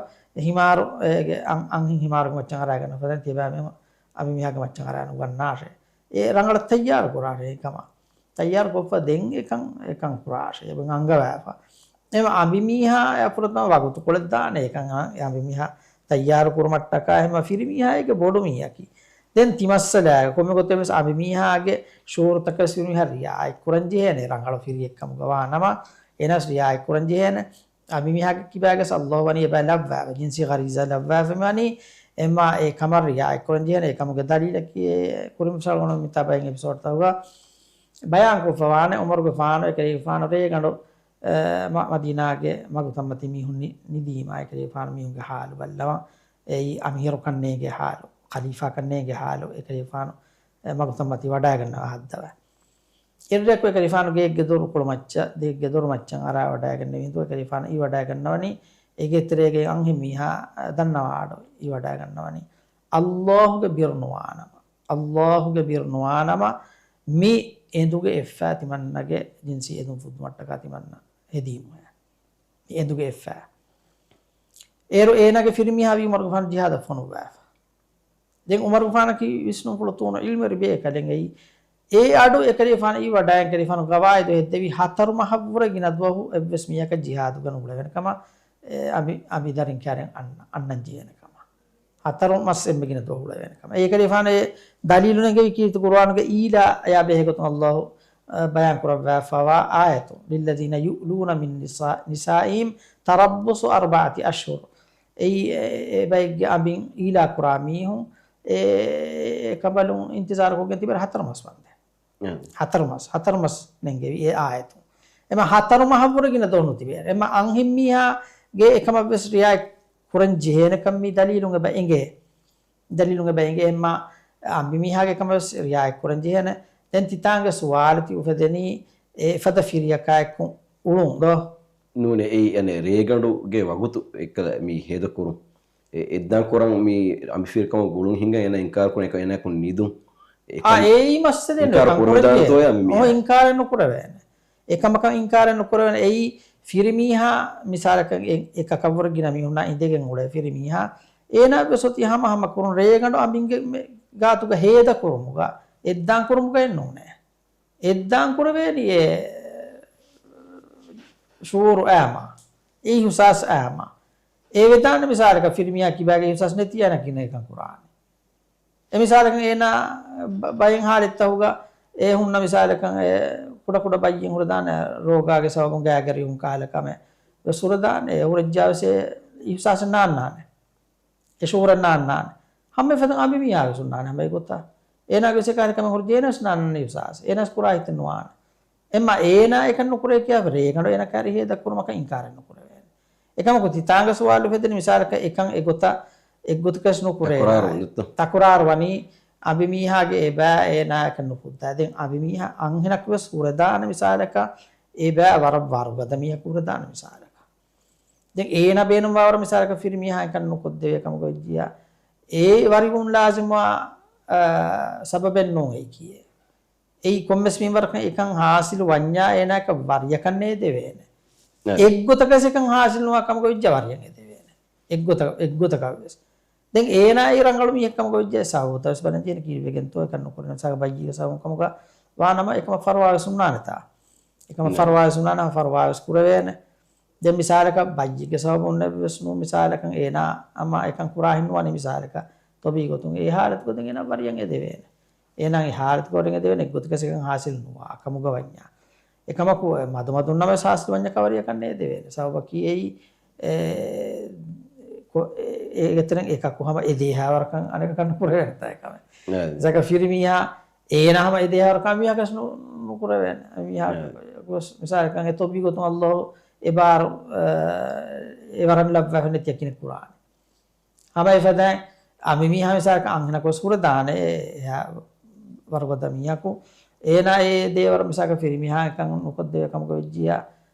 ހިމާރު، އޭގެ އަން-، އަންހެން ހިމާރުގެ މައްޗަށް އަރާގަންނަ ފަދަ ތިބާމެން އަނބިމީހާގެ މައްޗަށް އަރާ ނުގަންނާށޭ. އެ ރަނގަޅަށް ތައްޔާރު ކުރާށޭ އެކަމަށް. ތައްޔާރު ކޮށްފަ ދެން އެކަން، އެކަން ކުރާށޭ. އެބަ އަނގަވާފަ. އެމަ އަނބިމީހާ އެ ފުރަތަމަ ވަގުތުކޮޅެއް ދާނެ އެކަން އަ-، އެ އަނބިމީހާ ތައްޔާރު ކުރުމަށްޓަކާ ހަމަ ފިރިމީހާ އޭގެ ބޮޑު މީހަކީ. ދެން ތިމައްސަލައިގެ ކޮންމެ ގޮތެއް ވެސް އަނބިމީހާގެ ޝުޢޫރުތަކަށް ފިރިމީހާ ރިޢާޔަތް ކުރަން ޖެހޭނެ. ރަނގަޅު ފިރިއެއްކަމުގަ ވާނަމަ އެނަސް ރިޢާޔަތް ކުރަން ޖެހޭނެ. އަނބިމީހާގެ ކިބާގަސް ﷲ ވަނީ އެބަ ލައްވާފަ، ޖިންސީ ޣަރީޒާ ލައްވާފަ ވަނީ، އެމާ އެ ކަމަށް ރިޢާޔަތް ކުރަން ޖެހޭނެ. އެ ކަމުގެ ދަލީލަކީ އެ ކުރިން މިސާލު ގަނޑު މިތާ ބައިން އެޕިސޯޑްތަކުގަ ބަޔާން ކޮށްފަ ވާނެ، ޢުމަރުގެފާނު އެކަލޭގެފާނު ރޭގަނޑު، އެ، މަ-، މަދީނާގެ މަގުތައްމަތި މީހުން ނި-، ނިދީމާ އެކަލޭގެފާނު މީހުންގެ ޙާލު ބައްލަވަން. އެއީ އަމީރުކަންނޭގެ ޙާލު، ޚަލީފާކަންނޭގެ ޙާލު، އެކަލޭގެފާނު، އެ، މަގުތައްމަތި ވަޑައިގަންނަވާ ހައްދަވާ. އެއްރެއަކު އެކަލޭގެފާނު ގެއެއްގެ ދޮރުކޮޅު މައްޗަށް، ދެއެއްގެ ދޮރު މައްޗަށް އަރާ ވަޑައިގެންނެވި ހިނދު އެކަލޭގެފާނު އިވަޑައިގަންނަވަނީ، އޭގެ ތެރޭގެ އަންހެން މީހާ ދަންނަވާ އަޑު އިވަޑައިގަންނަވަނީ. ﷲ ގެ ބިރު ނުވާނަމަ، ﷲ ގެ ބިރު ނުވާނަމަ، މި އެނދުގެ އެއްފައި ތިމަންނަގެ ޖިންސީ އެދުން ފުއްދުމަށްޓަކާ ތިމަންނަ ހެދީމުއޭ. މި އެނދުގެ އެއްފައި. އޭރު އޭނާގެ ފިރިމީހާ ވީ ޢުމަރުގެފާނު ޖިހާދަށް ފޮނުއްވާފަ. ދެން ޢުމަރުގެފާނަކީ ވިސްނުންފުޅު ތޫނު ޢިލްމުވެރި ބޭކަލެއް އެއީ. އެ އަޑު އެކަލޭގެފާނު އިވަޑައިގެން އެކަލޭގެފާނު ގަވާއިދު ހެއްދެވި ހަތަރު މަހަށްވުރެ ގިނަ ދުވަހު އެއްވެސް މީހަކަށް ޖިހާދުގަ ނުގުޅެވޭނެ ކަމަށް، އެ، އަނބި-، އަނބި ދަރިން ކައިރިން އަންނަ-، އަންނަން ޖެހޭނެ ކަމަށް. ހަތަރު މަސް އެންމެ ގިނަ ދުވަހު ގުޅެވޭނެ ކަމަށް. އެކަލޭގެފާނު އެ ދަލީލު ނެގެވި ކީރިތި ޤުރުއާނުގެ އީލާ އަޔާ ބެހޭ ގޮތުން ﷲ، އަ، ބަޔާން ކުރައްވާފަވާ އާޔަތު، للذين يؤلون من نسا-، نسائهم تربص أربعة أشهر. އެއީ، އެ، އެ ބައެއްގެ އަނބިން އީލާ ކުރާ މީހުން، އެ، އެ ކަނބަލުން އިންތިޒާރު ކޮށްގެން ތިބޭ ހަތަރު މަސް ވަންދެން. އެ. ހަތަރު މަސް، ހަތަރު މަސް ނެންގެވި އެ އާޔަތު. އެމަ ހަތަރު މަހަށްވުރެ ގިނަ ދުވަހު ނުތިބޭ. އެމަ އަންހެންމީހާގެ އެކަމަށްވެސް ރިޢާޔަތް ކުރަން ޖެހޭނެކަން މި ދަލީލުން އެބަ އެނގޭ. ދަލީލުން އެބަ އެނގޭ އެމަ އަނބިމީހާގެ އެކަމަށްވެސް ރިޢާޔަތް ކުރަން ޖެހޭނެ. ދެން ތިތާނގެ ސުވާލު ތި އުފެދެނީ އެ ފަދަ ފިރިޔަކާއެކު އުޅުން ދޯ؟ ނޫނޭ، އެއީ އަނެއް ރޭގަނޑުގެ ވަގުތު އެއްކަލަ މި ހޭދަކުރުން. އެ-، އެއްދާން ކުރަން މި އަނބިފިރިކަމަށް ގުޅުން ހިނގަން އޭނަ އިންކާރު ކުރަން އެކަ އޭނައަކުން ނިދުން. އެ-، އާ، އެކަން އެއީ މައްސަލައެއް ނޫން. އިންކާރު ކުރަން ކުރަންޖެހޭ. ދާންތޯޔާ މި އޮ، މީހާ؟ އިންކާރެއް ނުކުރެވޭނެ. އެކަމަކަށް އިންކާރެއް ނުކުރެވޭނެ. އެއީ ފިރިމީހާ މިސާލަކަށް އެ-، އެކަކަށްވުރެ ގިނަ މީހުންނާ އިނދެގެން އުޅޭ ފިރިމީހާ އޭނާ ވެސް އޮތީ ހަމަ ހަމަ ކުރުން ރޭގަނޑު އަނބިންގެ މެ-، ގާތުގަ ހޭދަ ކުރުމުގަ، އެއްދާން ކުރުމުގައެއް ނޫނޭ. އެއްދާން ކުރެވޭނީ އެ ޝުޢޫރު އާމާ، އެ އިޙުސާސް އާމާ. އެ ވެދާނެ މިސާލަކަށް ފިރިމީހާ ކިބާގެ އިޙުސާސް ނެތި އޭނަ ކިނެ އެކަން ކުރާނެ. އެ މިސާލަކަށް އޭނާ ބަ-، ބައެއް ހާލަތްތަކުގަ އެ ހުންނަ މިސާލަކަށް އެ ކުޑަ ކުޑަ ބައްޔެއް ހުރެދާނެ ރޯގާގެ ސަބަބުން ގާތްގަރިވުން ކަހަލަ ކަމެއް ވެސް ހުރެދާނެ. އެ ހުރެއްޖާ ވެސް އެ އިޙުސާސެއް ނާންނާނެ. އެ ޝުޢޫރެއް ނާންނާނެ. ހަމަ އެފަދަ އަނބިމީހާ ވެސް ހުންނާނެ ހަމަ އެގޮތަށް. އޭނާގެ ވެސް އެކަހަލަ ކަމެއް ހުރެއްޖެ އޭނަ ވެސް ނާންނާނެ އިޙުސާސް. އޭނަ ވެސް ކުރާ ހިތެއް ނުވާނެ. އެމަ އޭނާ އެކަން ނުކުރޭ ކިޔާފަ ރޭގަނޑު އޭނަ ކާރި ހޭދަ ކުރުމަކަށް އިންކާރެއް ނުކުރެވޭނެ. އެކަމަކު ތިތާނގަ ސުވާލު އުފެދެނީ މިސާލަކަށް އެކަން އެގޮތަށް އެއްގޮތަކަށް ނުކުރޭ. ތަކުރާރު ވަނީތަ؟ ތަކުރާރު ވަނީ އަނބިމީހާގެ އެބަ އޭނާ އެކަން ނުކުއްދާ. ދެން އަނބިމީހާ އަންހެނަކު ވެސް ހުރެދާނެ މިސާލަކަށް އެބަ ވަރަށް ވަރުގަދަ މީހަކު ހުރެދާނެ މިސާލަކަށް. ދެން އޭނަ ބޭނުންވާވަރަށް މިސާލަކަށް ފިރިމީހާ އެކަން ނުކޮށްދެވޭ ކަމަކަށް ވެއްޖިއްޔާ، އެ ވަރިވުން ލާޒިމުވާ، އާ، ސަބަބެއް ނޫން އެއީ ކިޔޭ. އެއީ ކޮންމެސް މިންވަރަކަށް އެކަން ހާސިލު ވަންޏާ އޭނާއަކަށް ވަރިޔަކަށް ނޭދެވޭނެ. އެއްގޮތަކަށް އެކަން ހާސިލު ނުވާ ކަމަކަށް ވެއްޖެ ވަރިޔަށް އެދެވޭނެ. އެއްގޮތަކަށް، އެއްގޮތަކަށް ވެސް. ދެން އޭނާ އެއީ ރަނގަޅު މީހެއް ކަމަކަށް ވެއްޖެ ސަބަބުތައް ވެސް ބަލަން ޖެހޭނެ ކީއްވެގެންތޯ އެކަން ނުކުރަނީ. މިސާލަކަށް ބައްޔީގެ ސަބަބުން ކަމަކަށް ވާނަމަ އެކަމަށް ފަރުވާ ވެސް ހުންނާނެތާ. އެކަމަށް ފަރުވާ ވެސް ހުންނާނެ، ފަރުވާ ވެސް ކުރެވޭނެ. ދެން މިސާލަކަށް ބައްޔެއްގެ ސަބަބުން އެއްވެސް ނޫން މިސާލަކަށް އޭނާ ހަމަ އެކަން ކުރާ ހިންނުވާނީ މިސާލަކަށް ތޮބީ ގޮތުން އެ ހާލަތުގަ ދެން އޭނާ ވަރިޔަށް އެދެވޭނެ. އޭނާ އެ ހާލަތުގަ ވަރިޔަށް އެދެވޭނެ އެއްގޮތަކަށް އެކަން ހާސިލު ނުވާ ކަމުގަ ވަންޏާ. އެކަމަކު އެ މަދުމަދުންނަމަ ވެސް ހާސިލު ވަންޏާ ވަރިޔަކަށް ނޭދެވޭނެ. ސަބަބަކީ އެއީ އެ، ކޮ-، އެ، އޭގެ ތެރެއިން އެކަކު ހަމަ އެދޭހާވަރަކަށް އަނެކަކަށް ނުކުރެވޭނެތާ އެކަމެއް. އަދި. މިސާލަކަށް ފިރިމީހާ އޭނާ ހަމަ އެދޭހާވަރަކަށް އަނބިމީހާކަށް ނު-، ނުކުރެވޭނެ. އަނބިމީހާ އަދި. ގޮސް މިސާލަކަށް އެ ތޮބީ ގޮތުން އައްލާހު އެބާރު، އެ، އެ ވަރަށް ލައްވާފަ ނެތިއަކީ ކުރާނެ. ހަމަ އެފަދައިން އަނބިމީހާ މިސާލަކަށް އަންހެނަކު ވެސް ހުރެދާނެ، އެ، އެހާ ވަރުގަދަ މީހަކު. އޭނާ އެ ދޭވަރު މިސާލަކަށް ފިރިމީހާ އެކަން ނުކޮށްދެވޭ ކަމަކަށް ވެއްޖިއްޔާ،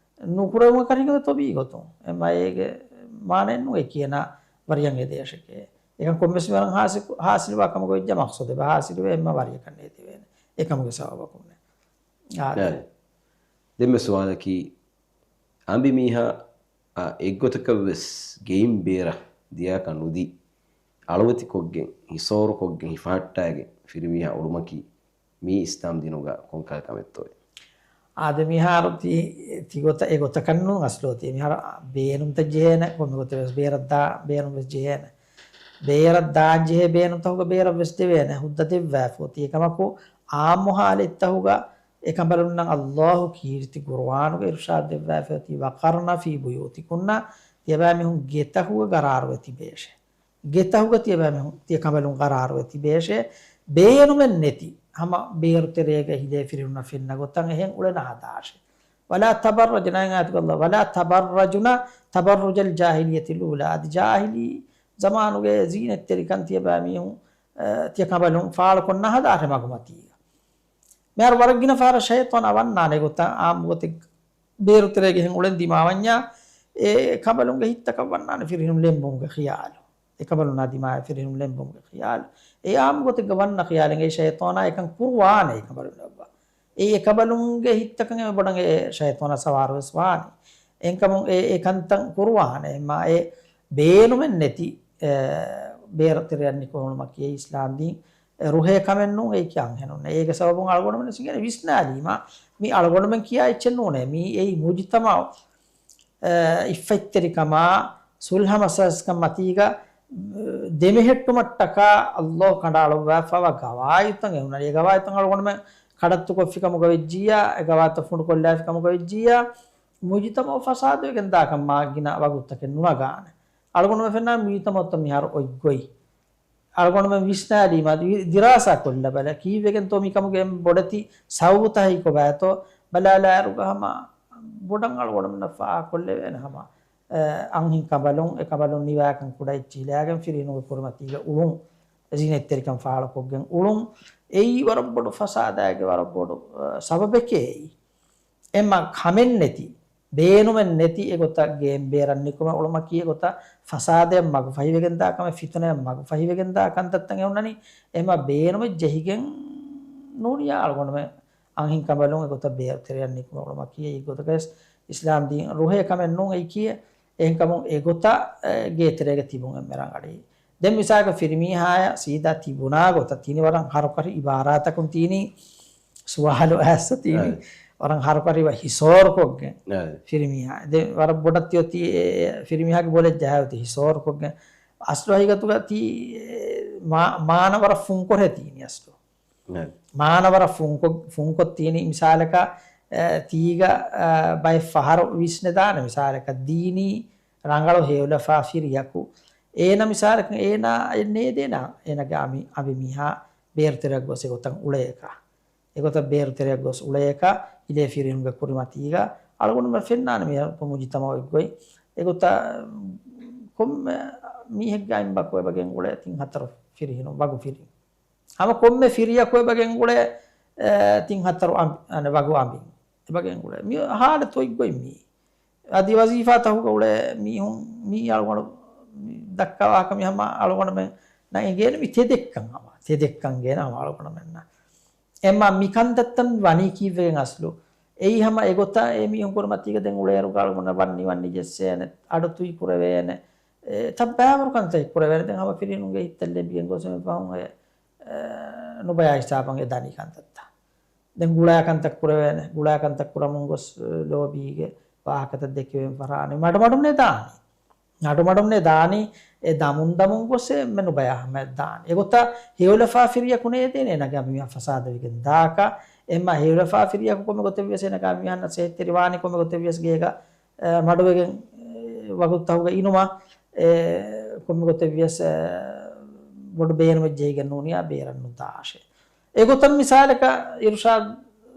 ނުކުރެވުމަކަށް ހިނގަމެ ތޮބީ ގޮތުން. އެމަ އޭގެ މާނައެއް ނޫން އެ ކިޔަނާ ވަރިޔަށް އެދޭށެކޭ. އެކަން ކޮންމެސް މިވަރަށް ހާސި-، ހާސިލުވާ ކަމަކަށް ވެއްޖެ މަޤްޞަދެއް ހާސިލުވެ އެމަ ވަރިޔަކަށް ނޭދެވޭނެ. އެކަމުގެ ސަބަބަކުންނޭ. އާދެ. އާދެ. ދެންމެ ސުވާލަކީ، އަނބިމީހާ އާ، އެއްގޮތަކަށް ވެސް ގެއިން ބޭރަށް ދިޔާކަށް ނުދީ، އަޅުވެތިކޮށްގެން، ހިސޯރުކޮށްގެން، ހިފަހައްޓާގެން ފިރިމީހާ އުޅުމަކީ މީ އިސްލާމް ދީނުގަ ކޮންކަހަލަ ކަމެއްތޯއޭ؟ އާދެ، މިހާރު ތި، ތިގޮތަ، އެގޮތަކަށް ނޫން އަސްލު ތި މިހާރު ބޭނުންތައް ޖެހޭނެ، ކޮންމެ ގޮތެއް ވެސް ބޭރަށް ދާ، ބޭނުން ވެސް ޖެހޭނެ. ބޭރަށް ދާން ޖެހޭ ބޭނުންތަކުގަ ބޭރަށް ވެސް ދެވޭނެ، ހުއްދަ ދެއްވާފަ އޮތީ. އެކަމަކު އާއްމު ހާލަތްތަކުގަ އެކަނބަލުންނަށް އައްލާހު ކީރިތި ޤުރުއާނުގަ އިރުޝާދު ދެއްވާފައި އޮތީ، "وقرن في بيوتكن"، ތިޔަބައިމީހުން ގެތަކުގަ ގަރާރުވެ ތިބޭށޭ. ގެތަކުގަ ތިޔަބައިމީހުން ތިޔަ ކަނބަލުން ގަރާރުވެ ތިބޭށޭ. ބޭނުމެއް ނެތި ހަމަ ބޭރު ތެރޭގަ ހިލޭ ފިރިހެނުންނަށް ފެންނަ ގޮތަށް އެހެން އުޅެނަ ހަދާށޭ. "ولا تبرجن"، އާޔަތުގަ އައްލާ، "ولا تبرجن تبرج الجاهلية الأولى"، އަދި ޖާހިލީ ޒަމާނުގެ ޒީނަތްތެރިކަން ތިޔަބައިމީހުން، އަ، ތިޔަ ކަނބަލުން ފާޅުކޮށް ނަހަދާށޭ މަގުމަތީގަ. މިހާރު ވަރަށް ގިނަ ފަހަރަށް ޝައިޠާނާ ވަންނާނެ ގޮތަށް އާއްމު ގޮތެއް ބޭރު ތެރޭގަ ހިނގުޅެން ދިމާވަންޏާ، އެ ކަނބަލުންގެ ހިތްތަކަށް ވަންނާނެ ފިރިހެނުން ލެނބުމުގެ ޚިޔާލު. އެ ކަނބަލުންނާ ދިމާވެ ފިރިހެނުން ލެނބުމުގެ ޚިޔާލު. އެ އާއްމު ގޮތެއްގަ ވަންނަ ޚިޔާލެއް އެ ޝައިޠާނާ އެކަން ކުރުވާނެ އެ ކަނބަލުން ލައްވާ. އެ، އެ ކަނބަލުންގެ ހިތްތަކަށް އެންމެ ބޮޑަށް އެ ޝައިޠާނާ ސަވާރު ވެސް ވާނެ. އެހެންކަމުން އެ، އެ ކަންތައް ކުރުވާނެ. އެމާ އެ ބޭނުމެއް ނެތި، އެ، ބޭރު ތެރެއަށް ނިކުމެވުމަކީ އިސްލާމް ދީން ރުހޭ ކަމެއް ނޫން އެއީކީ އަންހެނުންނެއް. އޭގެ ސަބަބުން އަޅުގަނޑުމެން ވެސް އިނގޭނެ ވިސްނާލީމާ، މީ އަޅުގަނޑުމެން ކިޔާ އެއްޗެއް ނޫނޭ. މީ އެއީ މުޖުތަމަޢު، އެ، އިއްފަތްތެރިކަމާ، ސުލްހަ މަސައްކަތް މަތީގަ، އެ، ދެމެހެއްޓުމަށްޓަކާ އައްލާހު ކަނޑައަޅުއްވާފައިވާ ގަވާއިދުތައް އެހުންނަނީ. އެ ގަވާއިދުތައް އަޅުގަނޑުމެން ކަޑައްތުކޮށްފި ކަމުގަ ވެއްޖިއްޔާ، އެ ގަވާއިދުތައް ފުނޑުކޮށްލާފި ކަމުގަ ވެއްޖިއްޔާ، މުޖުތަމަޢު ފަސާދުވެގެން ދާކަން މާ ގިނަ ވަގުތުތަކެއް ނުނަގާނެ. އަޅުގަނޑުމެން ފެންނާނީ މުޖުތަމަޢުތައް މިހާރު އޮތް ގޮތް. އަޅުގަނޑުމެން ވިސްނާލީމާ، ދި-، ދިރާސާ ކޮށްލަބަލަ، ކީއްވެގެންތޯ މިކަމުގެ އެންމެ ބޮޑެތި ސަބަބުތައް ހީކޮބާތޯ ބަލާލާއިރުގަ ހަމަ ބޮޑަށް އަޅުގަނޑުމެންނަށް ފާހަގަކޮށްލެވޭނެ ހަމަ، އަ، އަންހެން ކަނބަލުން، އެ ކަނބަލުން ނިވާކަން ކުޑައެއްޗިހިލާގެން ފިރިހެނުންގެ ކުރިމަތީގަ އުޅުން، ޒީނަތްތެރިކަން ފާޅުކޮށްގެން އުޅުން، އެއީ ވަރަށް ބޮޑު ފަސާދާގެ ވަރަށް ބޮޑު، އަ، ސަބަބެކޭ އެއީ. އެމަ ކަމެއް ނެތި، ބޭނުމެއް ނެތި އެގޮތަށް ގެއިން ބޭރަށް ނިކުމެ އުޅުމަކީ އެގޮތަށް ފަސާދައަށް މަގުފަހިވެގެންދާ ކަމެއް، ފިތުނައަށް މަގުފަހިވެގެންދާ ކަންތައްތައް އެހުންނަނީ. އެމަ ބޭނުމެއް ޖެހިގެން ނޫނިޔާ އަޅުގަނޑުމެން އަންހެން ކަނބަލުން އެގޮތަށް ބޭރު ތެރެއަށް ނިކުމެ އުޅުމަކީ އެއީ ގޮތަކަށް އިސްލާމް ދީން ރުހޭ ކަމެއް ނޫން އެއީކީ. އެހެންކަމުން އެގޮތަށް، އެ، ގޭތެރޭގަ ތިބުން އެންމެ ރަނގަޅީ. ދެން މިސާލަކަށް ފިރިމީހާޔަށް ސީދާ ތި ބުނާ ގޮތަށް ތިނި ވަރަށް ހަރުކަށި އިބާރާތަކުން ތީނީ ސުވާލު އައިސް ތީނީ އައި. ވަރަށް ހަރުކަށި ހިސޯރުކޮށްގެން އައި. ފިރިމީހާ. ދެން ވަރަށް ބޮޑަށް ތި އޮތީ އެ، އެ، ފިރިމީހާގެ ބޮލެއް ޖަހާ އޮތީ ހިސޯރުކޮށްގެން. އަސްލު ހަގީގަތުގަ ތީ، އެ، މާ-، މާނަ ވަރަށް ފުންކޮށް ތީނީ އަސްލު. އައި. މާނަ ވަރަށް ފުންކޮށް، ފުންކޮށް ތީނީ މިސާލަކަށް، އެ، ތީގަ، އެ، ބައެއް ފަހަރު ވިސްނެދާނެ މިސާލަކަށް ދީނީ ރަނގަޅު ހެޔޮލަފާ ފިރިޔަކު. އޭނަ މިސާލަކަށް އޭނަ އެ ނޭދޭނަ އޭނަގެ އަމި-، އަނބިމީހާ ބޭރުތެރެއަށް ގޮސް އެގޮތަށް އުޅޭކަށް. އެގޮތަށް ބޭރުތެރެއަށް ގޮސް އުޅޭކަށް ހިލޭ ފިރިހެނުގެ ކުރިމަތީގަ އަޅުގަނޑުމެން ފެންނާނެ މި މުޖުތަމަޢު އެއްގޮތް. އެގޮތަށް ކޮންމެ މީހެއްގެ އަނބަކު އެބަގެން އުޅޭ ތިން ހަތަރު ފިރިހެނު ވަގު ފިރި. ހަމަ ކޮންމެ ފިރިޔަކު އެބަގެން އުޅޭ، އެ، ތިން ހަތަރު އަނބި-، އަނެ ވަގު އަނބިން އެބަގެން އުޅޭ. މި ހާލަތު އޮތްގޮތް މީ. އަދި ވަޒީފާތަކުގަ އުޅޭ މީހުން މީ އަޅުގަނޑު މި ދައްކާ ވާހަކަ މި ހަމަ އަޅުގަނޑުމެންނަށް އެނގޭނެ މި ތެދެއްކަން ހަމަ. ތެދެއްކަން ގޭނެ ހަމަ އަޅުގަނޑުމެންނަށް. އެމާ މި ކަންތައްތައް ވަނީ ކީއްވެގެން އަސްލު؟ އެއީ ހަމަ އެގޮތަށް އެ މީހުން ކުރިމަތީގަ ދެން އުޅޭއިރު އަޅުގަނޑަށް ވަންނި ވަންނި ޖެއްސޭނެ، އަޑު ތުއި ކުރެވޭނެ. އެ، ތައް ބައިވަރު ކަންތައް ކުރެވޭނެ. ދެން ހަމަ ފިރިހެނުންގެ ހިތްތައް ލެނބިގެން ގޮސް އެމީހުން ފަހުން އެ، އެ، ނުބަޔާ ހިސާބަށް އެ ދަނީ ކަންތައްތައް. ދެން ގުޅާ ކަންތައް ކުރެވޭނެ. ގުޅާ ކަންތައް ކުރަމުން ގޮސް، އެ، ލޯބީގެ ވާހަކަތައް ދެކެވެން ފަށާނެ. މަޑުމަޑުންނޭ ދާނީ. މަޑުމަޑުންނޭ ދާނީ. އެ ދަމުން ދަމުން ގޮސް އެންމެ ނުބަޔާ ހަމަޔަށް ދާނީ. އެގޮތަށް ހެޔޮލަފާ ފިރިޔަކު ނޭދޭނެ އޭނަގެ އަނބިމީހާ ފަސާދަވެގެން ދާކަށް. އެމާ ހެޔޮލަފާ ފިރިޔަކު ކޮންމެ ގޮތެއްވިޔަސް އޭނަގެ އަނބިމީހާ ސެހެއްތެރިވާނީ ކޮންމެ ގޮތެއްވިޔަސް ގޭގަ އެ، މަޑުވެގެން، އެ، ވަގުތުތަކުގަ އިނުމަށް، އެ، ކޮންމެ ގޮތެއްވިޔަސް، އެ، ބޮޑު ބޭނުމެއް ޖެހިގެން ނޫނިއްޔާ ބޭރަށް ނުދާށޭ. އެގޮތަށް މިސާލަކަށް އިރުޝާދު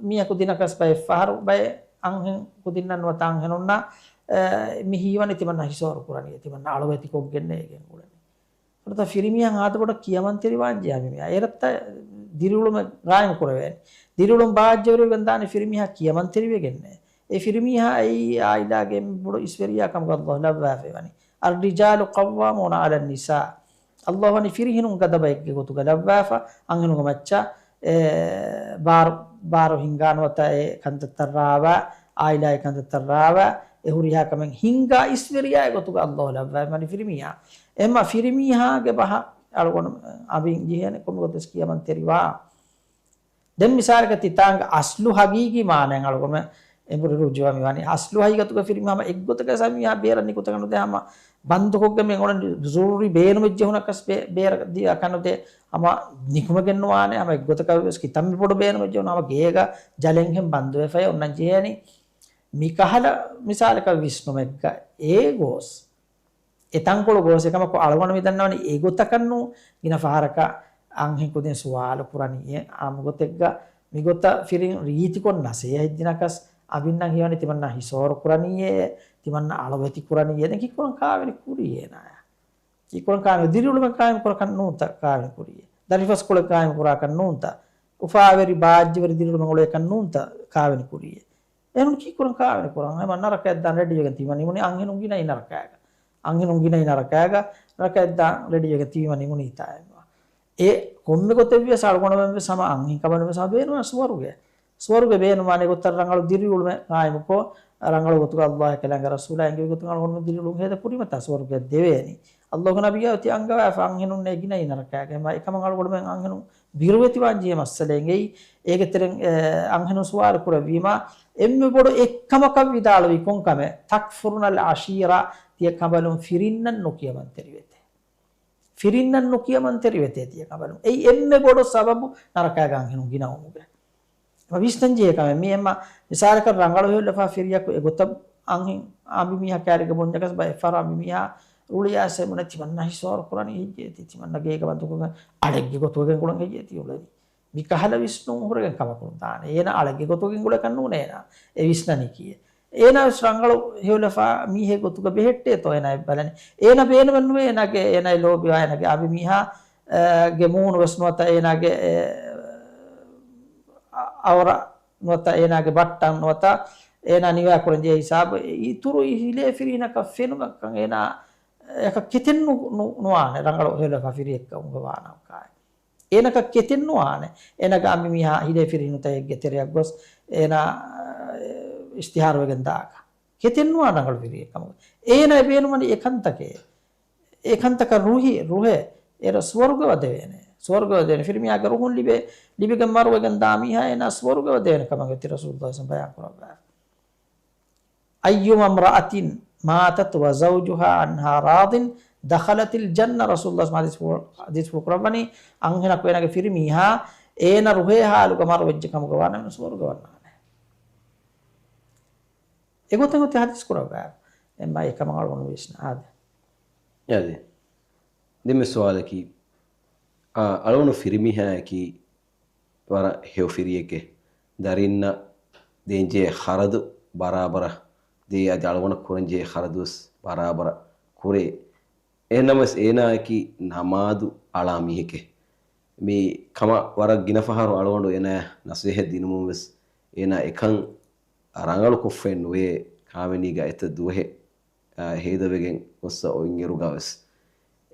މީހަކު ދިނަކަސް ބައެއް ފަހަރު ބައެއް އަންހެން ކުދިންނަށް ނުވަތަ އަންހެނުންނަށް، އެ، މި ހީވަނީ ތިމަންނަ ހިސޯރު ކުރަނީ، ތިމަންނަ އަޅުވެތިކޮށްގެންނޭ އެގެން އުޅެނީ. ފުރަތަމަ ފިރިމީހާ އާދަ ބޮޑަށް ކިޔަމަންތެރިވާން ޖެހޭ މި އޭރަށްތައް ދިރިއުޅުމެއް ގާއިމު ކުރެވޭނެ. ދިރިއުޅުން ބާއްޖަވެރިވެގެން ދާނެ ފިރިމީހާ ކިޔަމަންތެރިވެގެންނޭ. އެ ފިރިމީހާ އެއީ އާއިލާގެ އެންމެ ބޮޑު އިސްވެރިޔާ ކަމުގަ ﷲ ލައްވާފައި ވަނީ. الرجال قوامون على النساء. ﷲ ވަނީ ފިރިހެނުން ގަދަބައެއްގެ ގޮތުގަ ލައްވާފަ، އަންހެނުންގެ މައްޗަށް، އެ، ބާރު، ބާރު ހިންގާ ނުވަތަ އެ ކަންތައްތައް ރާވާ، އާއިލާގެ ކަންތައްތައް ރާވާ، އެ ހުރިހާ ކަމެއް ހިންގާ އިސްވެރިޔާގެ ގޮތުގަ ﷲ ލައްވާފައި ވަނީ ފިރިމީހާ. އެހެންމާ ފިރިމީހާގެ ބަހަށް އަޅުގަނޑު އަނބިން ޖެހޭނެ ކޮންމެ ގޮތެއް ކިޔަމަންތެރިވާ. ދެން މިސާލަކަށް ތިތާނގަ އަސްލު ހަގީގީ މާނައިން އަޅުގަނޑު އެނބުރި ރުޖޫއަ މިވަނީ. އަސްލު ހަގީގަތުގަ ފިރިމީހާ އެއްގޮތަކަށް ސަމީހާ ބޭރަށް ނިކުތަކަށް ނުދޭ ހަމަ ބަންދުކޮށްގެން މި އޮންނަ ޒުރޫރީ ބޭނުމެއް ޖެހުނަކަސް ބޭ-، ބޭރަށް ދިޔަކަށް ނުދޭ ހަމަ ނިކުމެގެން ނުވާނެ ހަމަ އެއްގޮތަކަށް ވެސް ކިތަންމެ ބޮޑު ބޭނުމެއް ޖެހުނު ހަމަ ގޭގަ ޖަލެންހެން ބަންދުވެފައި އޮންނަން ޖެހޭނީ. މިކަހަލަ މިސާލަކަށް ވިސްނުމެއްގަ އޭ ގޯސް އެތަންކޮޅު ގޯސް އެކަމަކު އަޅުގަނޑު މިދަންނަވަނީ އެގޮތަކަށްނޫ. ގިނަ ފަހަރަކަށް އަންހެން ކުދިން ސުވާލު ކުރަނީއޭ އާއްމު ގޮތެއްގަ މިގޮތަށް ފިރިން ރީތިކޮށް ނަސޭހަތް ދިނަކަސް އަނބިންނަށް ހީވަނީ ތިމަންނަ ހިސޯރު ކުރަނީއޭ، ތިމަންނަ އަޅުވެތި ކުރަނީއޭ. ދެން ކީއްކުރަން ކާވެނި ކުރީ އޭނާޔާ؟ ކީއްކުރަން ކާވެނި ދިރިއުޅުމެއް ގާއިމް ކުރަކަށް ނޫންތަ ކާވެނި ކުރީއޭ؟ ދަރިފަސްކޮޅެއް ގާއިމް ކުރާކަށް ނޫންތަ؟ އުފާވެރި ބާއްޖަވެރި ދިރިއުޅުމެއް އުޅޭކަށް ނޫންތަ ކާވެނި ކުރީއޭ؟ އެހެން ކީއްކުރަން ކާވެނި ކުރަން؟ ހަމަ ނަރަކައަށް ދާން ރެޑީވެގެން ތިބީމަ ނިމުނީ އަންހެނުން ގިނައި ނަރަކައިގަ. އަންހެނުން ގިނައި ނަރަކައިގަ، ނަރަކައަށް ދާން ރެޑީވެގެން ތިބީމަ ނިމުނީތާ އެއްމަ. އެ ކޮންމެ ގޮތެއްވިޔަސް އަޅުގަނޑުމެން ވެސް ހަމަ އަންހެން ކަމަށް ވެސް ހަމަ ބޭނުންވާ ސުވަރުގެ. ސުވަރުގެ ބޭނުންވާނެ ގޮތަށް ރަނގަޅު ދިރިއުޅުމެއް ގާއިމުކޮށް، ރަނގަޅު ގޮތުގަ ﷲ އެކަލާނގެ ރަސޫލާ އެންގެވި ގޮތުން އަޅުގަނޑުމެން ދިރިއުޅުން ހޭދަ ކުރީމަތާ ސުވަރުގެ ދެވޭނީ. ﷲ ގެ ނަބިއްޔާ އޮތީ އަންގަވާފަ އަންހެނުންނޭ ގިނައި ނަރަކައިގަ. އެމާ އެކަމަށް އަޅުގަނޑުމެން އަންހެނުން ބިރުވެތިވާން ޖެހޭ މައްސަލައެއް އެއީ. އޭގެ ތެރެއިން، އެ، އަންހެނުން ސުވާލު ކުރެއްވީމާ، އެންމެ ބޮޑު އެއްކަމަކަށް ވިދާޅުވީ ކޮން ކަމެއް؟ تكفرن العشيرة، ތިޔަ ކަނބަލުން ފިރިންނަށް ނުކިޔަމަންތެރިވެތޭ. ފިރިންނަށް ނުކިޔަމަންތެރިވެތޭ ތިޔަ ކަނބަލުން. އެއީ އެންމެ ބޮޑު ސަބަބު ނަރަކައިގަ އަންހެނުން ގިނަވުމުގެ. އެމަ ވިސްނަން ޖެހޭ ކަމެއް. މީ އެމަ މިސާލަކަށް ރަނގަޅު ހެޔޮލަފާ ފިރިޔަކު އެގޮތަށް އަންހެން އަނބިމީހާ ކައިރީގަ ބުންޏަކަސް ބައެއްފަހަރު އަނބިމީހާ ރުޅިއައިސް އެބުނެ ތިމަންނަ ހިސޯރު ކުރަނީ ހެއްޔޭތީ؟ ތިމަންނަ ގޭގަ ބަންދުކޮށްގެން އަޅެއްގެ ގޮތުގަ ގެންގުޅަން ހެއްޔޭތީ އުޅެނީ؟ މި ކަހަލަ ވިސްނުން ހުރެގެން ކަމަކުން ދާނެ. އޭނަ އަޅެއްގެ ގޮތުގަ ގެންގުޅޭކަށް ނޫނޭ އޭނަ އެ ވިސްނަނީކީއެއް. އޭނަ ވެސް ރަނގަޅު ހެޔޮލަފާ މީހެއް ގޮތުގަ ބެހެއްޓޭތޯ އޭނަ އެއްބަލަނީ. އޭނަ ބޭނުމެއް ނުވޭ އޭނަގެ، އޭނައަށް ލޯބިވާ އޭނަގެ އަނބިމީހާ، އެ، ގެ މޫނު ވެސް ނުވަތަ އޭނާގެ، އެ، އަ-، އައުރަ ނުވަތަ އޭނާގެ ބައްޓަން ނުވަތަ އޭނާ ނިވާކުރަން ޖެހޭ ހިސާބު އިތުރު ހިލޭ ފިރިހެނަކަށް ފެނުމަކަށް އޭނާ އެކަ ކެތެއް ނު-، ނު-، ނުވާނެ ރަނގަޅު ހެޔޮލަފާ ފިރިހެއްކަ އުނގަވާނަކާއި. އޭނަކަށް ކެތެއް ނުވާނެ. އޭނަގެ އަނބިމީހާ ހިލޭ ފިރިހެނުންތައް އެއްގެ ތެރެއަށް ގޮސް އޭނާ، އެ، އިޝްތިހާރުވެގެން ދާކަށް. ކެތެއް ނުވާ ރަނގަޅު ފިރިހެއްކަމުގަ. އޭނާ އެ ބޭނުމަނީ އެކަންތަކެއް. އެ ކަންތަކަށް ރުހި، ރުހޭ، އޭރަށް ސުވަރުގެ ވަދެވޭނެ. ސުވަރުގެ ވަދެވޭނެ. ފިރިމީހާގެ ރުހުން ލިބޭ، ލިބިގެން މަރުވެގެން ދާ މީހާ އޭނާ ސުވަރުގެ ވަދެވޭނެ ކަމަށް އޮތީ ރަސޫލުﷲ ސައްލަﷲ ވަސައްލަމަ ބަޔާން ކުރައްވާ. أيما امرأة ماتت وزوجها عنها راض دخلت الجنة، ރަސޫލުﷲ ޙަދީޘް ޙަދީޘްފުޅު ކުރައްވަނީ، އަންހެނަކު އޭނާގެ ފިރިމީހާ އޭނަ ރުހޭ ޙާލުގަ މަރުވެއްޖެ ކަމުގަ ވާނަމަ ސުވަރުގެ ވަންނާނެ. އެގޮތަށް އޮތީ ޙަދީޘް ކުރައްވާ. އެއްމާ އެކަމަށް އަޅުގަނޑު ވިސްނާ އާދެ. އާދެ. ދެންމެ ސުވާލަކީ، އާ، އަޅުގަނޑު ފިރިމީހާއަކީ ވަރަށް ހެޔޮ ފިރިއެކޭ. ދަރިންނަށް ދޭންޖެހޭ ޚަރަދު ބަރާބަރަށް ދޭ، އަދި އަޅުގަނޑަށް ކުރަންޖެހޭ ޚަރަދުވެސް ބަރާބަރަށް ކުރޭ. އެހެންނަމަވެސް އޭނާއަކީ ނަމާދު އަޅާ މީހެކޭ. މި ކަމަށް ވަރަށް ގިނަ ފަހަރު އަޅުގަނޑު އޭނާއަށް ނަސޭހަތް ދިނުމުންވެސް އޭނާ އެކަން ރަނގަޅު ކޮށްފައެއް ނުވޭ، ކާވެނީގަ އެތައް ދުވަހެއް، އާ، ހޭދަވެގެން ގޮއްސަ އޮތްއިރުގަވެސް.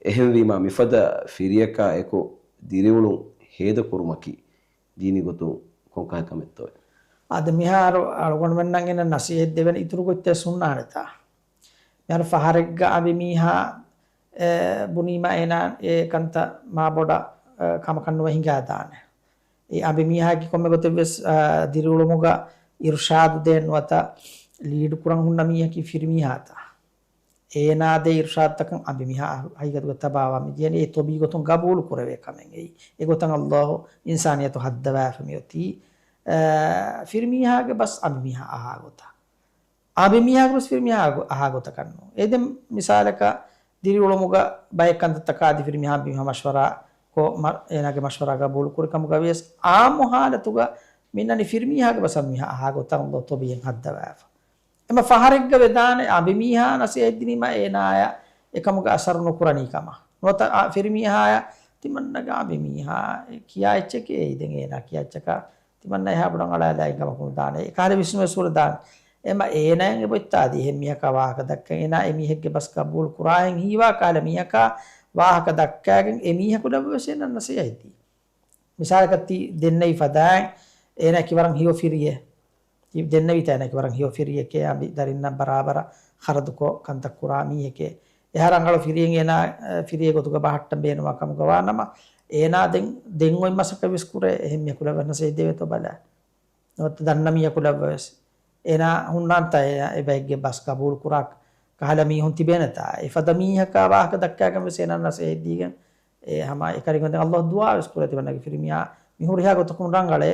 އެހެންވީމާ މިފަދަ ފިރިޔަކާ އެކު ދިރިއުޅުން ހޭދަކުރުމަކީ ދީނީ ގޮތުން ކޮން ކަހަލަ ކަމެއްތޯއޭ؟ އާދެ، މިހާރު އަޅުގަނޑުމެންނަށް އޭނަ ނަސޭހަތް ދެވެން އިތުރު ގޮތްތައް ހުންނާނެތާ؟ މިހާރު ފަހަރެއްގަ އަނބިމީހާ، އެ، ބުނީމާ އޭނާ އެ ކަންތައް މާބޮޑަށް، އެ، ކަމަކަށް ނުވެ ހިނގާދާނެ. އެ އަނބިމީހާގެ ކޮންމެ ގޮތެއްވެސް، އާ، ދިރިއުޅުމުގަ އިރުޝާދު ދޭން ނުވަތަ ލީޑު ކުރަން ހުންނަ މީހަކީ ފިރިމީހާތާ؟ އޭނާ ދޭ އިރުޝާދުތަކަށް އަނބިމީހާ ހަގީގަތުގަ ތަބާވާ މި ދިޔަނީ އެ ތޮބީ ގޮތުން ގަބޫލު ކުރެވޭ ކަމެއް. އެއީ އެގޮތަށް އައްލާހު އިންސާނިއްޔަތު ހައްދަވާފަ މިއޮތީ، އާ، ފިރިމީހާގެ ބަސް އަނބިމީހާ އަހާ ގޮތަށް. އަނބިމީހާގެ ބަސް ފިރިމީހާ އަހާ ގޮ-، އަހާ ގޮތަކަށް ނޫން. އެ ދެން މިސާލަކަށް ދިރިއުޅުމުގަ ބައެއް ކަންތައްތަކާ އަދި ފިރިމީހާ އަނބިމީހާ މަޝްވަރާ ކޮށް، މަ-، އޭނާގެ މަޝްވަރާ ގަބޫލު ކުރި ކަމުގަ ވިޔަސް އާއްމު ހާލަތުގަ މިންނަނީ ފިރިމީހާގެ ބަސް އަނބިމީހާ އަހާ ގޮތަށް އައްލާހު ތޮބީއެއް ހައްދަވާފަ. އެމަ ފަހަރެއްގަ ވެދާނެ އަނބިމީހާ ނަސޭހަތް ދިނީމަ އޭނާޔަށް އެކަމުގަ އަސަރު ނުކުރަނީ ކަމަށް. ނުވަތަ އަ-، ފިރިމީހާޔަށް ތިމަންނަގެ އަނބިމީހާ ކިޔާ އެއްޗެކޭ އެއީ ދެން އޭނާ ކިޔާ އެއްޗަކާ ތިމަންނަ އެހާ ބޮޑަށް އަޅާލާ އިން ކަމަކު ނުދާނެ. އެކަހަލަ ވިސްނުވެސް ހުރެދާނެ. އެމަ އޭނާއަށް އެބޮތްތާ އަދި އެހެން މީހަކާ ވާހަކަ ދައްކަން އޭނާ އެ މީހެއްގެ ބަސް ގަބޫލު ކުރާހެން ހީވާ ކަހަލަ މީހަކާ ވާހަކަ ދައްކާގެން އެ މީހަކު ލައްވަވެސް އޭނާ ނަސޭހަތް ދީ. މިސާލަކަށް ތި ދެންނެވި ފަދައިން އޭނާއަކީ ވަރަށް ހެޔޮ ފިރިއެއް. ތި ދެންނެވިތާ އޭނާއަކީ ވަރަށް ހެޔޮ ފިރިއެކޭ، އަނބި ދަރިންނަށް ބަރާބަރަށް ޚަރަދުކޮށް ކަންތައް ކުރާ މީހެކޭ. އެހާ ރަނގަޅު ފިރިއެއް އޭނާ، އަ، ފިރިއެއް ގޮތުގަ ބަހައްޓަން ބޭނުންވާ ކަމުގަ ވާނަމަ، އޭނާ ދެން، ދެން އޮތް މަސައްކަތް ވެސް ކުރޭ، އެހެން މީހަކު ލައްވަން ނަސޭހަތް ދެވޭތޯ ބަލާ. ނުވަތަ ދަންނަ މީހަކު ލައްވަވެސް. އޭނާ ހުންނާންތާ އެ، އެ ބައެއްގެ ބަސް ގަބޫލު ކުރާ ކަހަލަ މީހުން ތިބޭނެތާ؟ އެފަދަ މީހަކާ ވާހަކަ ދައްކާގެން ވެސް އޭނާ ނަސޭހަތް ދީގެން އެ ހަމަ އެކަނި ކަން ދެން އައްލާހު ދުޢާވެސް ކުރޭ ތިމަންނަގެ ފިރިމީހާ މި ހުރިހާ ގޮތަކުން ރަނގަޅޭ،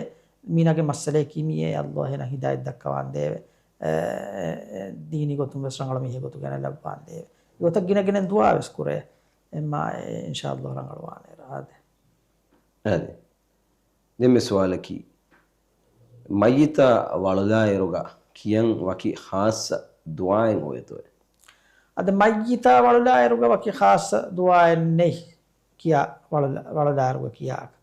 މީނާގެ މައްސަލައަކީ މިއޭ، އައްލާހު އޭނަ ހިދާޔަތް ދައްކަވާނދޭވެ. އެ، އެ، އެ، ދީނީ ގޮތުން ވެސް ރަނގަޅު މީހެއް ގޮތުގަ އޭނަ ލައްވާނދޭވެ. އެގޮތަށް ގިނަ ގިނައިން ދުޢާވެސް ކުރޭ. އެމާ އެ، އިންޝާއައްލާހު ރަނގަޅުވާނެ އާދެ. އާދެ. ދެންމެ ސުވާލަކީ، މައްޔިތާ ވަޅުލާއިރުގަ ކިޔަން ވަކި ޚާއްޞަ ދުޢާއެއް އޮވޭތޯއޭ؟ އަދި މައްޔިތާ ވަޅުލާއިރުގަ ވަކި ޚާއްޞަ ދުޢާއެއް ނެތް ކިޔާ ވަޅުލާ-، ވަޅުލާއިރުގަ ކިޔާކަށް.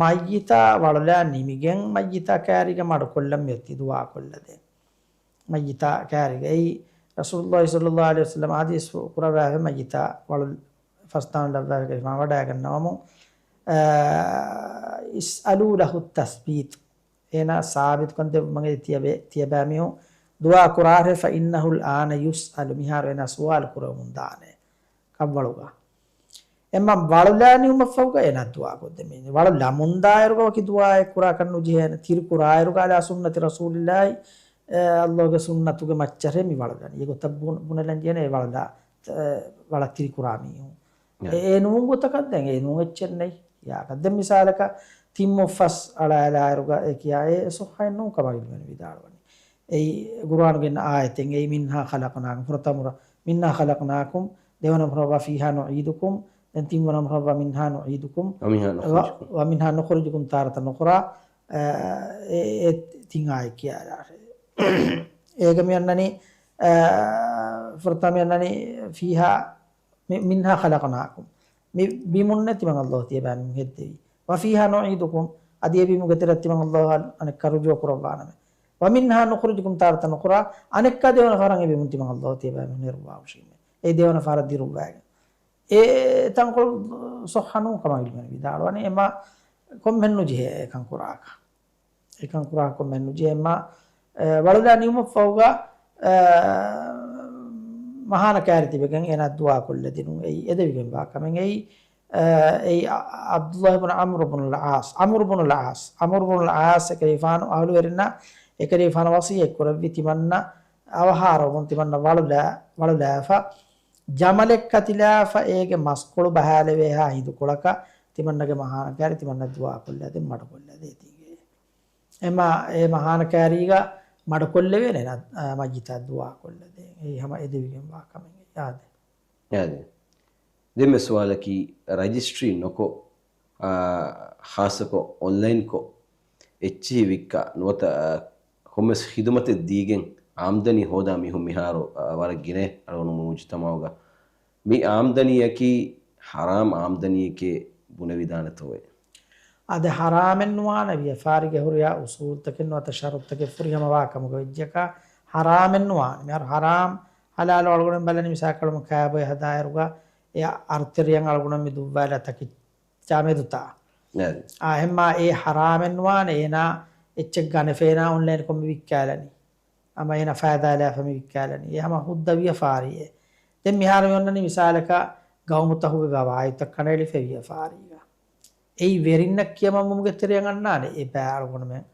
މައްޔިތާ ވަޅުލާ ނިމިގެން މައްޔިތާ ކާރީގަ މަޑުކޮށްލަން މިއޮތީ ދުޢާ ކޮށްލަދޭން. މައްޔިތާ ކާރީގަ. އެއީ ރަސޫލުﷲ ޞައްލަﷲ ޢަލައިހި ވަސައްލަމަ ޙަދީޘް ކުރައްވާފަ މައްޔިތާ ވަޅު ފަސްދާން ލައްވާފަ ވަޑައިގަންނަވަމުން، އާ، اسألوا له التثبيت. އޭނާ ސާބިތުކަން ދެއްވުމަށް އެދި ތިޔަބޭ-، ތިޔަބައިމީހުން ދުޢާ ކުރާށޭ، فإنه الآن يسأل، މިހާރު އޭނާ ސުވާލު ކުރެވެމުން ދާނެ ކަށްވަޅުގަ. އެމަ ވަޅުލާ ނިމުމަށްފަހުގަ އޭނާ ދުޢާ ކޮށްދެމީ. ވަޅު ލަމުންދާއިރުގަ ވަކި ދުޢާއެއް ކުރާކަށް ނުޖެހޭނެ. ތިރިކުރާއިރުގަ على سنة رسول الله، އެ، އައްލާހުގެ ސުންނަތުގެ މައްޗަށޭ މި ވަޅުލަނީ. އެގޮތަށް ބުނ-، ބުނެލަން ޖެހޭނެ އެ ވަޅުލާ، އެ، ވަޅަށް ތިރިކުރާ މީހުން. އެ، އެ ނޫން ގޮތަކަށް ދެން އެ ނޫން އެއްޗެއް ނެތް. ޔާކަށް ދެން މިސާލަކަށް ތިން މުއްފަސް އަޅާލާއިރުގަ އެ ކިޔާ އެ ޞައްޙައެއް ނޫން ކަމަށް ޢިލްމުވެރިން ވިދާޅުވަނީ. އެއީ ޤުރުއާނުގެ އާޔަތެއް އެއީ منها خلقناكم، ފުރަތަމަ މުރަ-، منها خلقناكم، ދެވަނަ މުރަ وفيها نعيدكم، ދެން ތިންވަނަ މުރަ ومنها نعيدكم، ومنها و-، نخرجكم. ومنها نخرجكم تارة أخرى، އެ، އެ، އެ ތިން އާޔަތް ކިޔާލާށޭ. އޭގަ މި އަންނަނީ، އެ، ފުރަތަމަ މި އަންނަނީ فيها، މި، منها خلقناكم. މި ބިމުންނޭ ތިމަން އައްލާހު ތިޔަބައިމީހުން ހެއްދެވީ. وفيها نعيدكم، އަދި އެ ބިމުގެ ތެރެއަށް ތިމަން އައްލާހު އަނެއްކާ ރުޖޫޢަ ކުރައްވާނަމޭ. ومنها نخرجكم تارة أخرى، އަނެއްކާ ދެވަނަ ފަހަރަށް އެ ބިމުން ތިމަން އައްލާހު ތިޔަބައިމީހުން ނެރުއްވާހުށީމޭ. އެ ދެވަނަ ފަހަރަށް ދިރުއްވާގެން. އެ ތަންކޮޅު ޞައްޙަ ނޫން ކަމަށް ޢިލްމުވެރިން ވިދާޅުވަނީ. އެމާ ކޮންމެހެން ނުޖެހޭ އެކަން ކުރާކަށް. އެކަން ކުރާ ކޮންމެހެން ނުޖެހޭ. އެމާ، އެ، ވަޅުލާ ނިމުމަށްފަހުގަ، އެ، މަހާނަ ކާރި ތިބެގެން އޭނާ ދުޢާ ކޮށްލަދިނުން އެއީ އެދެވިގެންވާ ކަމެއް. އެއީ، އެ، އެއީ އަ-، އަ-، ޢަބްދުﷲ ބުނު ޢަމްރު ބުނުލް ޢާޞް، ޢަމްރު ބުނުލް ޢާޞް، ޢަމްރު ބުނުލް ޢާޞް އެކަލޭގެފާނު އަހުލުވެރިންނަށް އެކަލޭގެފާނު ވަޞިއްޔަތް ކުރެއްވި ތިމަންނަ އަވަހާރަވަމުން ތިމަންނަ ވަޅުލާ-، ވަޅުލާފަ، ޖަމަލެއް ކަތިލާފަ އޭގެ މަސްކޮޅު ބަހާލެވޭހާ ހިނދުކޮޅަކަށް ތިމަންނަގެ މަހާނަ ކާރި ތިމަންނަ ދުޢާ ކޮށްލަދޭ، މަޑުކޮށްލަދޭތީގެ. އެމަ-، އެ މަހާނަ ކާރީގަ މަޑުކޮށްލެވޭނެ ނަ-، އަ، މައްޔިތާ ދުޢާ ކޮށްލަދޭ. އެއީ ހަމަ އެދެވިގެންވާ ކަމެއް. އާދެ. އާދެ. ދެންމެ ސުވާލަކީ، ރަޖިސްޓްރީ ނުކޮށް، އާ، ޚާއްޞަކޮށް އޮންލައިންކޮށް އެއްޗިހި ވިއްކާ ނުވަތަ، އާ، ކޮންމެސް ޚިދުމަތެއް ދީގެން އާމްދަނީ ހޯދާ މީހުން މިހާރު، އާ، ވަރަށް ގިނަ އަޅުގަނޑު މުޖުތަމަޢުގަ. މި އާމްދަނީއަކީ ޙަރާމް އާމްދަނީއެކޭ ބުނެވިދާނެތޯއޭ؟ އާދެ، ޙަރާމެއްނުވާނެ ވިޔަފާރިގެ ހުރިހާ އުޞޫލުތަކެއް ނުވަތަ ޝަރުޠުތަކެއް ފުރިހަމަވާ ކަމުގަ ވެއްޖެއަކާ ޙަރާމެއްނުވާނެ. މިހާރު ޙަރާމް ޙަލާލު އަޅުގަނޑުމެން ބަލަނީ މިސާލަކަށް ކާބޮއެ ހަދާއިރުގަ އެ އަރުތެރެޔަށް އަޅުގަނޑުމެން މި ދުއްވާލާ ތަކި ޗާ މެދުތާ. އާ، އެހެންމާ އެ ޙަރާމެއްނުވާނެ އޭނާ އެއްޗެއް ގަނެފަ އޭނާ އޮންލައިންކޮށް މި ވިއްކާލަނީ. ހަމަ އޭނާ ފައިދާލާފަ މި ވިއްކާލަނީ. އެ ހަމަ ހުއްދަ ވިޔަފާރިއެއް. ދެން މިހާރު މި އޮންނަނީ މިސާލަކަށް ގައުމުތަކުގެ ގަވާއިދުތައް ކަނޑައެޅިފަ ވިޔަފާރީގަ. އެއީ ވެރިންނަށް ކިޔަމަންވުމުގެ ތެރެއަށް އަންނާނެ އެ ބައި އަޅުގަނޑުމެން.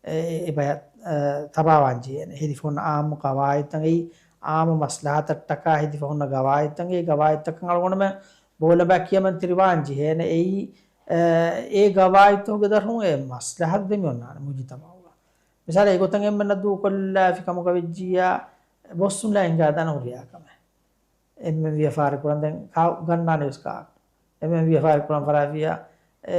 އެ، އެ ބަޔަށް، އަ، ތަބާވާން ޖެހޭނެ. ހެދިފަ ހުންނަ އާއްމު ގަވާއިދުތައް އެއީ އާއްމު މަސްލަހަތަށްޓަކާ ހެދިފަ ހުންނަ ގަވާއިދުތައް އެއީ ގަވާއިދުތަކަށް އަޅުގަނޑުމެން ބޯލަބާ ކިޔަމަންތެރިވާން ޖެހޭނެ. އެއީ، އަ، އެ ގަވާއިދުތަކުގެ ދަށުން އެ މަސްލަހަތު ދެމި އޮންނާނެ މުޖުތަމަޢުގަ. މިސާލަށް އެގޮތަށް އެންމެންނަށް ދޫކޮށްލާފި ކަމުގަ ވެއްޖިއްޔާ ބޮއްސުން ލައިންގާ ދާން ހުރިހާ ކަމެއް. އެންމެން ވިޔަފާރި ކުރަން ދެން ކާ-، ގަންނާނެ ވެސް ކާކު. އެންމެން ވިޔަފާރި ކުރަން ފަރާފިޔާ، އެ،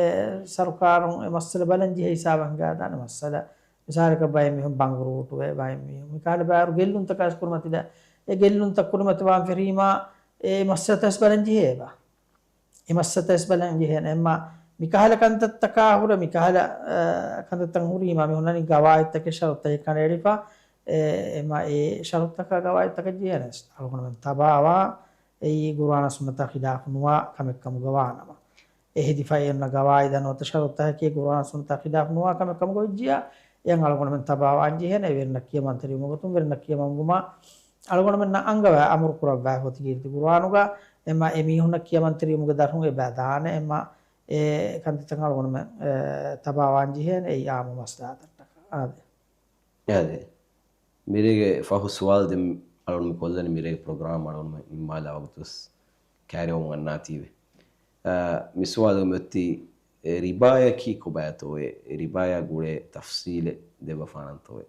ސަރުކާރުން އެ މައްސަލަ ބަލަން ޖެހޭ ހިސާބަށް ހިނގާދާނެ މައްސަލަ. މިސާލަކަށް ބައެއް މީހުން ބަނގުރޫޓުވޭ، ބައެއް މީހުން މިކާލަ ބާރު ގެއްލުންތަކާ ކުރިމަތިލާ، އެ ގެއްލުންތައް ކުރިމަތިވާން ފެށީމާ، އެ މައްސަލަތައް ވެސް ބަލަން ޖެހޭބާ. އެ މައްސަލަތައް ވެސް ބަލަން ޖެހޭނެ. އެމާ މިކަހަލަ ކަންތައްތަކާ ހުރެ، މިކަހަލަ، އަ، ކަންތައްތައް ހުރީމާ މި ހުންނަނީ ގަވާއިދުތަކެއް ޝަރުތުތަކެއް ކަނޑައެޅިފަ، އެ، އެމާ އެ ޝަރުތުތަކާ ގަވާއިދުތަކަށް ޖެހޭނެ ވެސް. އަޅުގަނޑުމެން ތަބާވާ އެއީ ޤުރުއާނާ ސުންނަތާ ޚިލާފު ނުވާ ކަމެއް ކަމުގަ ވާނަމަ، އެ ހެދިފައި އޮންނަ ގަވާއިދާ ނުވަތަ ޝަރުތަކީ ޤުރުއާނާ ސުންނަތާ ޚިލާފު ނުވާ ކަމެއް ކަމުގަ ވެއްޖިއްޔާ، އެއަށް އަޅުގަނޑުމެން ތަބާވާން ޖެހޭނެ. އެ ވެރިންނަށް ކިޔަމަންތެރިވުމުގެ ގޮތުން ވެރިންނަށް ކިޔަމަންވުމަށް އަޅުގަނޑުމެންނަށް އަންގަވާ އަމުރު ކުރައްވާ ގޮތަކީ ކީރިތި ޤުރުއާނުގަ. އެމާ އެ މީހުންނަށް ކިޔަމަންތެރިވުމުގެ ދަށުން އެބަ ދާނެ. އެމާ އެ ކަންތައްތައް އަޅުގަނޑުމެން، އެ، ތަބާވާން ޖެހޭނެ އެއީ އާއްމު މަސްލަހަތަށްޓަކާ. އާދެ. އާދެ. މިރޭގެ ފަހު ސުވާލު ދެން އަޅުގަނޑު މި ކޮށްލަނީ މިރޭގެ ޕްރޮގްރާމް އަޅުގަނޑު ނިންމާލާ ވަގުތުވެސް ކައިރިވަމުން އަންނާތީވެ. އާ، މި ސުވާލުގެ މިއޮތީ، އެ، ރިބާޔަކީ ކޮބާތޯއޭ؟ އެ ރިބާޔާ ގުޅޭ ތަފްސީލެއް ދެއްވަފާނަންތޯއޭ؟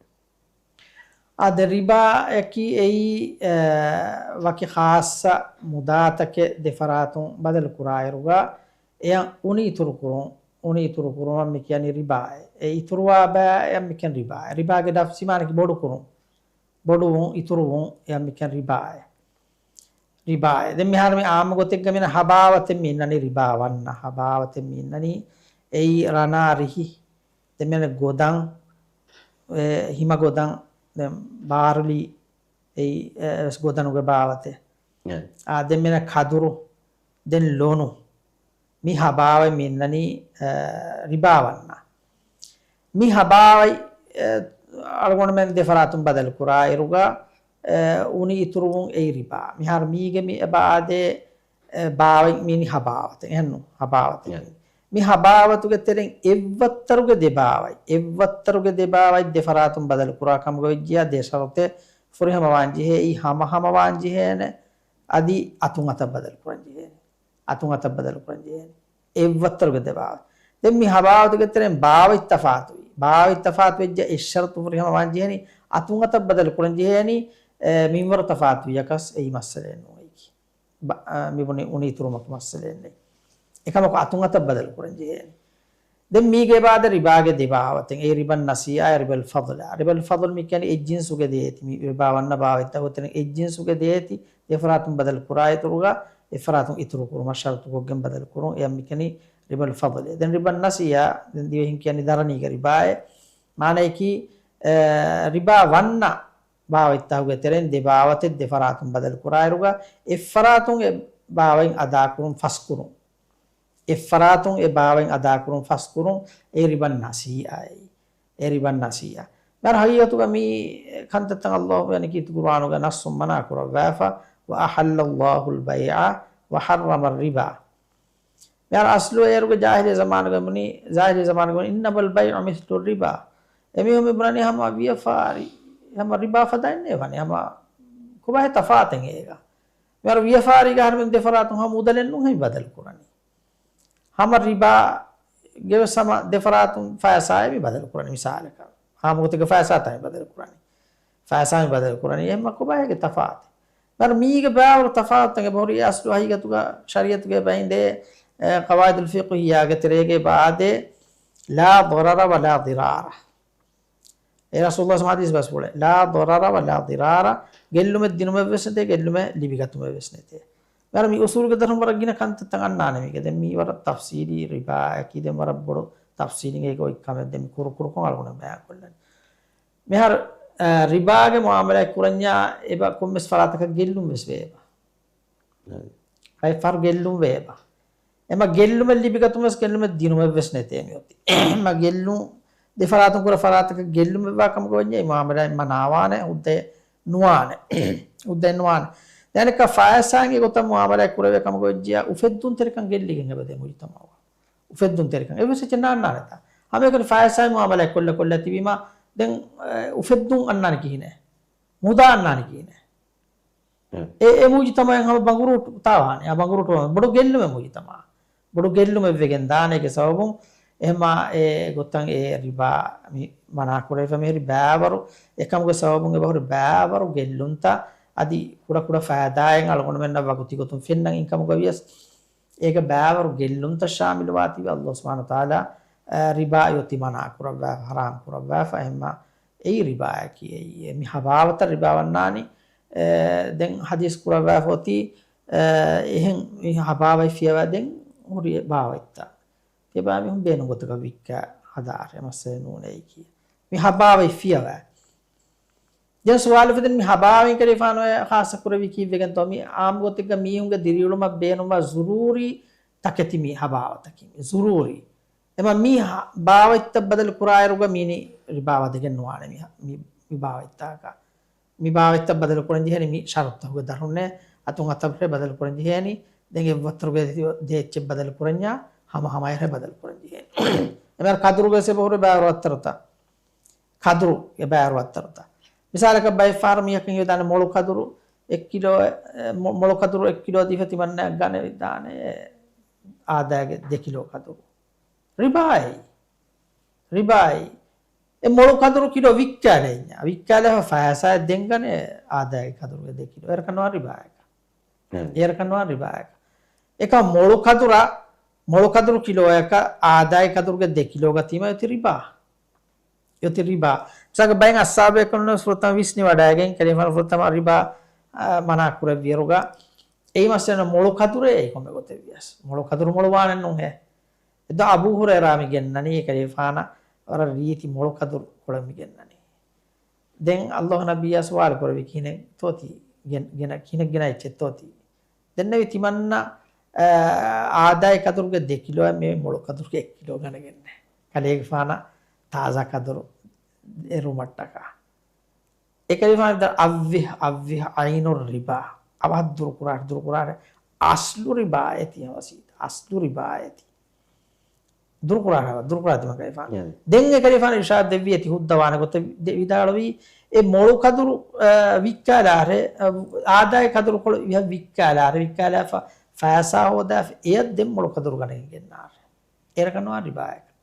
އާދެ، ރިބާޔަކީ އެއީ، އެ، ވަކި ޚާއްޞަ މުދާތަކެއް ދެފަރާތުން ބަދަލު ކުރާއިރުގަ، އެޔަށް އުނި އިތުރު ކުރުން، އުނި އިތުރު ކުރުމަށް މި ކިޔަނީ ރިބާއޭ. އެ އިތުރުވާ ބައި އެޔަށް މި ކިޔަނީ ރިބާއޭ. ރިބާގެ ލަފްޒީ މާނައަކީ ބޮޑު ކުރުން، ބޮޑުވުން، އިތުރުވުން، އެޔަށް މި ކިޔަނީ ރިބާއޭ. ރިބާއޭ. ދެން މިހާރު މި އާއްމު ގޮތެއްގަ މިނަ ހަބާވަތެއް މި އިންނަނީ ރިބާ ވަންނަ، ހަބާވަތެއް މި އިންނަނީ. އެއީ ރަނާ ރިހި، ދެން މި ގޮދަން، އެ، ހިމަ ގޮދަން، ދެން ބާރުލީ، އެއީ، އެ، ވެސް ގޮދަނުގެ ބާވަތެއް. އެ. އާ، ދެން މިނަ ކަދުރު، ދެން ލޮނު. މި ހަބާވަތް މި އިންނަނީ، އެ، ރިބާ ވަންނަ. މި ހަބާވަތް، އެ، އަޅުގަނޑުމެން ދެފަރާތުން ބަދަލު ކުރާ އިރުގަ، އެ، އުނި އިތުރުވުން އެއީ ރިބާ. މިހާރު މީގެ މި އެބަ އާދޭ، އެ، ބާވަތް މީނީ ހަބާވަތެއް. އެހެންނު؟ ހަބާވަތެއް. އެ. މި ހަބާވަތުގެ ތެރެއިން އެއްވައްތަރުގެ ދެބާވަތް، އެއްވައްތަރުގެ ދެބާވަތް ދެފަރާތުން ބަދަލު ކުރާ ކަމުގަ ވެއްޖިޔާ ދެ ޝަރުތެއް ފުރިހަމަވާން ޖެހޭ. އެއީ ހަމަހަމަވާން ޖެހޭނެ. އަދި އަތުން އަތަށް ބަދަލު ކުރަން ޖެހޭނެ. އަތުން އަތަށް ބަދަލު ކުރަން ޖެހޭނެ. އެއްވައްތަރުގެ ދެބާވަތް. ދެން މި ހަބާވަތުގެ ތެރެއިން ބާވަތް ތަފާތުވި. ބާވަތް ތަފާތު ވެއްޖެ އެއް ޝަރުތު ފުރިހަމަވާން ޖެހޭނީ. އަތުން އަތަށް ބަދަލު ކުރަން ޖެހޭނީ، އެ، މިންވަރު ތަފާތުވިޔަކަސް އެއީ މައްސަލައެއް ނޫން އެއީކީ. ބަ-، އަ، މިބުނި އުނި އިތުރުމަކު މައްސަލައެއް ނެތް. އެކަމަކު އަތުން އަތަށް ބަދަލު ކުރަން ޖެހޭނެ. ދެން މީގެ ބާދަ ރިބާގެ ދެ ބާވަތެއް. އެ ރިބަން ނަސީއާ، ރިބަލް ފަޟްލާ. ރިބަލް ފަޟްލް މި ކިޔަނީ އެއް ޖިންސުގެ ދޭތި. މި ރިބާ ވަންނަ ބާވަތްތަކުގެ ތެރެއިން އެއް ޖިންސުގެ ދޭތި ދެފަރާތުން ބަދަލު ކުރާ އިތުރުގަ، އެފަރާތުން އިތުރު ކުރުމަށް ޝަރުތު ކޮށްގެން ބަދަލު ކުރުން. އެޔަށް މި ކިޔަނީ ރިބަލް ފަޟްލޭ. ދެން ރިބަން ނަސީއާ، ދެން ދިވެހިން ކިޔަނީ ދަރަނީގެ ރިބާއޭ. މާނަޔަކީ، އެ، ރިބާ ވަންނަ ބާވަތްތަކުގެ ތެރެއިން ދެ ބާވަތެއް ދެފަރާތުން ބަދަލު ކުރާއިރުގަ، އެއްފަރާތުން އެ ބާވަތް އަދާކުރުން ފަސްކުރުން. އެއްފަރާތުން އެ ބާވަތް އަދާކުރުން ފަސްކުރުން އެ ރިބަން ނަސީއާއޭ. އެ ރިބަން ނަސީއާ. މިހާރު ހަގީގަތުގަ މި ކަންތައްތައް ﷲ ވަނިކީތު ޤުރުއާނުގަ ނައްޞުން މަނާ ކުރައްވާފަ، وأحل الله البيع وحرم الربا. މިހާރު އަސްލު އޭރުގެ ޖާހިލީ ޒަމާނުގަ ބުނީ، ޖާހިލީ ޒަމާނުގަ ބުނީ، إنما البيع مثل الربا. އެމީހުން މި ބުނަނީ ހަމަ ވިޔަފާރި، ހަމަ ރިބާ ފަދައިން ނޭވަނީ، ހަމަ ކޮބާހޭ ތަފާތެއް އޭގަ؟ މިހާރު ވިޔަފާރީގަ އަހަރުމެން ދެފަރާތުން ހަމަ މުދަލެއް ނޫން ހަމަ ބަދަލު ކުރަނީ. ހަމަ ރިބާގެ ވެސް ހަމަ ދެފަރާތުން ފައިސާއެއް މި ބަދަލު ކުރަނީ، މިސާލަކަށް. ހާމަގޮތެއްގެ ފައިސާތާ މި ބަދަލު ކުރަނީ. ފައިސާ މި ބަދަލު ކުރަނީ. އެހެންމަ ކޮބާ އޭގެ ތަފާތެއް؟ މިހާރު މީގެ ބާވަރު ތަފާތުތަކެއް ބަހުރި އަސްލު ހަގީގަތުގަ ޝަރީއަތުގެ ބައިންދޭ، އެ، ޤަވާއިދުލް ފިޤްހިއްޔާގެ ތެރޭގެ ބާދޭ، لا ضرر ولا ضرار. އެ ރަސޫލުﷲ ޙަދީޘް ބަސްފުޅެއް، لا ضرر ولا ضرار، ގެއްލުމެއް ދިނުމެއް ވެސް ނެތޭ، ގެއްލުމެއް ލިބިގަތުމެއް ވެސް ނެތޭ. މިހާރު މި އުސޫލުގެ ދަށުން ވަރަށް ގިނަ ކަންތައްތައް އަންނާނެ މީގެ. ދެން މީ ވަރަށް ތަފްސީލީ ރިބާއަކީ، ދެން ވަރަށް ބޮޑު ތަފްސީލެއް އޭގެ އޮތް ކަމެއް ދެން މި ކުރު ކުރުކޮށް އަޅުގަނޑު ބަޔާން ކޮށްލަނީ. މިހާރު، އަ، ރިބާގެ މުއާމަލާތް ކުރަންޏާ އެބަ ކޮންމެސް ފަރާތަކަށް ގެއްލުން ވެސް ވޭބަ. އަދި. އައި ފަރު ގެއްލުން ވޭބަ. އެމަ ގެއްލުމެއް ލިބިގަތުމަސް ގެއްލުމެއް ދިނުމެއް ވެސް ނެތޭ މިއޮތީ. އެމަ ގެއްލުން ދެފަރާތުން ކުރާ ފަރާތަކަށް ގެއްލުމެއް ވާ ކަމަކަށް ވެއްޖެ މުއާމަލާތް މަނާވާނެ، ހުއްދައެއް ނުވާނެ. ހުއްދައެއް ނުވާނެ. ދެން އަނެއްކާ ފައިސާއިން އެގޮތަށް މުއާމަލާތް ކުރެވޭ ކަމަކަށް ވެއްޖެޔާ އުފެއްދުންތެރިކަން ގެއްލިގެން އެބަދޭ މުޖުތަމަޢުގަ. އުފެއްދުންތެރިކަން އެއްވެސް އެއްޗެއް ނާންނާނެތާ. ހަމައެކަނި ފައިސާއިން މުއާމަލާތް ކޮށްލަ ކޮށްލަ ތިބީމާ ދެން، އެ، އުފެއްދުން އަންނާނެ ކިހިނެއް؟ މުދާ އަންނާނެ ކިހިނެއް؟ އެ، އެ މުޖުތަމަޢެއް ހަމަ ބަނގުރޫޓު ތާވާނެ. އާ ބަނގުރޫޓު ބޮޑު ގެއްލުމެއް މުޖުތަމަޢަށް. ބޮޑު ގެއްލުމެއް ވެގެން ދާނެ. އޭގެ ސަބަބުން އެހެމާ އެ ގޮތަށް އެ ރިބާ މި މަނާކުރެވިފަ މިހިރި ބާވަރު އެކަމުގެ ސަބަބުން އެބަހުރި ބާވަރު ގެއްލުންތައް އަދި ކުޑަކުޑަ ފައިދާއެއް އަޅުގަނޑުމެންނަށް ވަގުތި ގޮތުން ފެންނަން އިންކަމުގަ ވިޔަސް އޭގެ ބާވަރު ގެއްލުންތައް ޝާމިލުވާތީވެ ﷲ ސުބްޙާނަހޫ ވަތަޢާލާ، އަ، ރިބާ އޮތީ މަނާ ކުރައްވާ، ޙަރާމް ކުރައްވާފަ. އެހެމާ އެއީ ރިބާއަކީ އެއީ. މި ހަބާވަތަށް ރިބާ ވަންނާނީ، އެ، ދެން ޙަދީޘް ކުރައްވާފަ އޮތީ، އެ، އެހެން މި ހަބާވަތް ފިޔަވާ ދެން ހުރި ބާވަތްތައް. ތިބާ މީހުން ބޭނުން ގޮތަކަށް ވިއްކާ ހަދާ އަހަރެ މައްސަލަ ނޫނޭ ކީ. މި ހަބާވަތް ފިޔަވާ. ދެން ސުވާލު ފެދެން މި ހަބާވަތް ކަލޭގެފާނު ޚާއްޞަ ކުރެއްވީ ކީއްވެގެންތޯ؟ މި އާއްމު ގޮތެއްގަ މީހުންގެ ދިރިއުޅުމަށް ބޭނުންވާ ޒުރޫރީ ތަކެތި މި ހަބާވަތަކީ. ޒުރޫރީ. އެމަ މި ހަ-، ބާވަތްތައް ބަދަލު ކުރާއިރުގަ މީނި ރިބާ ވަދެގެން ނުވާނެ މި ހަ-، މި، މި ބާވަތްތަކަކަށް. މި ބާވަތްތައް ބަދަލު ކުރަން ޖެހޭނީ މި ޝަރުތުތަކުގެ ދަށުންނޭ. އަތުން އަތަށް ބަދަލު ކުރަން ޖެހޭނީ. ދެން އެއްވައްތަރުގެ ދޭ އެއްޗެއް ބަދަލު ކުރަންޏާ ހަމަ ހަމައަށް ބަދަލު ކުރަން ޖެހޭނީ. އެމަ ކަދުރުގެ ސެބަހުރެ ބާރު އައްތަރުތަ. ކަދުރު އެބައި އަރުވައްތަރުތަ. މިސާލަކަށް ބައެއް ފަހަރު މީހަކަށް ހިތްވެދާނެ މޮޅު ކަދުރު އެއް ކިލޯ، އެ، މޮ-، މޮޅު ކަދުރު އެއް ކިލޯ ދީފަ ތިމަންނައަށް ގަނެވިދާނެ އާދައިގެ ދެ ކިލޯ ކަދުރު. ރިބާއެއް. ރިބާއެއް. އެ މޮޅު ކަދުރު ކިލޯ ވިއްކާލައިންޏާ. ވިއްކާލާފަ ފައިސާއެއް ދެން ގަނެ އާދައިގެ ކަދުރުގެ ދެ ކިލޯ. އެރަކަށް ނުވާ ރިބާއަކަށް. އެރަކަށް ނުވާ ރިބާއަކަށް. އެކަ މޮޅު ކަދުރަށް، މޮޅު ކަދުރު ކިލޯއަކަށް އާދައިގެ ކަދުރުގެ ދެ ކިލޯ ގަތީމަ އޮތީ ރިބާ. އޮތީ ރިބާ. މިސާލަކަށް ބައެއް އަސްހާބު ބޭކަލުން ފުރަތަމަ ވިސްނިވަޑައިގެން ކަލޭގެފާނު ފުރަތަމަ ރިބާ، އާ، މަނާ ކުރެއްވިއިރުގަ އެއީ މައްސަލަ މޮޅު ކަދުރޭ އެއީ ކޮންމެ ގޮތެއް ވިޔަސް. މޮޅު ކަދުރު މޮޅު ވާނެ ނޫންހޭ. އެދޯ އަބޫ ހުރައިރާ މި ގެންނަނީ ކަލޭގެފާނަށް ވަރަށް ރީތި މޮޅު ކަދުރު ކޮޅެއް މި ގެންނަނީ. ދެން ﷲ ނަބިއްޔާ ސުވާލު ކުރެއްވި ކިހިނެއްތޯތީ ގެން-، ގެނަ-، ކިހިނެއް ގެނަ އެއްޗެއްތޯތީ. ދެންނެވި ތިމަންނަ، އާ، އާދައި ކަދުރުގެ ދެ ކިލޯއެއް މި މޮޅު ކަދުރުގެ އެއް ކިލޯ ގަނެގެންނެ. ކަލޭގެފާނަށް ތާޒާ ކަދުރު އެރުމަށްޓަކާ. އެކަލޭގެފާނު ވިދާޅު، އައްވިހް، އައްވިހް ޢައިނު ރިބާ. އަވަހަށް ދުރުކުރާށި، ދުރުކުރާށި. އަސްލު ރިބާ އޭތި ހަމަ ސީދާ. އަސްލު ރިބާ އޭތި. ދުރުކުރާ، ދުރުކުރާ ތިމަން ކަލޭގެފާނު. ދެން އެ ކަލޭގެފާނު އިރުޝާދު ދެއްވި އޭތި ހުއްދަ ވާނެ ގޮތަށް ދެ-، ވިދާޅުވީ، އެ މޮޅު ކަދުރު، އަ، ވިއްކާލާށޭ، އަ، އާދައި ކަދުރު ކޮޅު ވިހަ ވިއްކާލާށޭ، ވިއްކާލާފަ ފައިސާ ހޯދާފަ އެޔަށް ދެން މޮޅު ކަދުރު ގަނެގެން ގެންނާށޭ. އެރަކަށް ނުވާ ރިބާއަކަށް.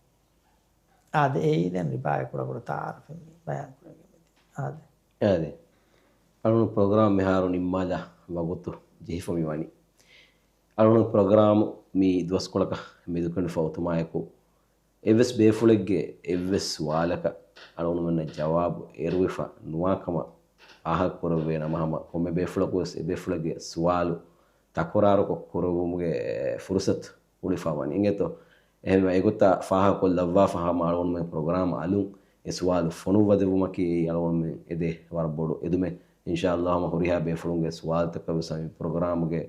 އާދެ، އެއީ ދެން ރިބާގެ ކުޑަކުޑަ ތަޢާރަފެއް މި ބަޔާން ކުރެވިގެން މިދިޔަ. އާދެ. އާދެ. އަޅުނު ޕްރޮގްރާމް މިހާރު ނިންމާލާ ވަގުތު ޖެހިފަ މި ވަނީ. އަޅުނު ޕްރޮގްރާމް މި ދުވަސްކޮޅަކަށް މެދުކުރެވިފަ އޮތުމާއެކު، އެއްވެސް ބޭފުޅެއްގެ އެއްވެސް ސުވާލަކަށް އަޅުނުމެންނަށް ޖަވާބު އެރުވެފަ ނުވާ ކަމަށް ފާހަގަ ކުރެވޭނަމަ، ހަމަ ކޮންމެ ބޭފުޅަކު ވެސް އެ ބޭފުޅެއްގެ ސުވާލު ތަކުރާރުކޮށް ކުރެވުމުގެ ފުރުސަތު އުޅިފަ ވަނީ. އިނގޭތޯ؟ އެހެންވެ، އެގޮތަށް ފާހަގަކޮށްލައްވާފަ ހަމަ އަޅުގަނޑުމެން ޕްރޮގްރާމް އަލުން އެ ސުވާލު ފޮނުއްވަދެއްވުމަކީ އަޅުގަނޑުމެން އެދޭ ވަރަށް ބޮޑު އެދުމެއް. އިންޝާﷲ ހަމަ ހުރިހާ ބޭފުޅުންގެ ސުވާލުތަކަށް ވެސް މި ޕްރޮގްރާމްގެ،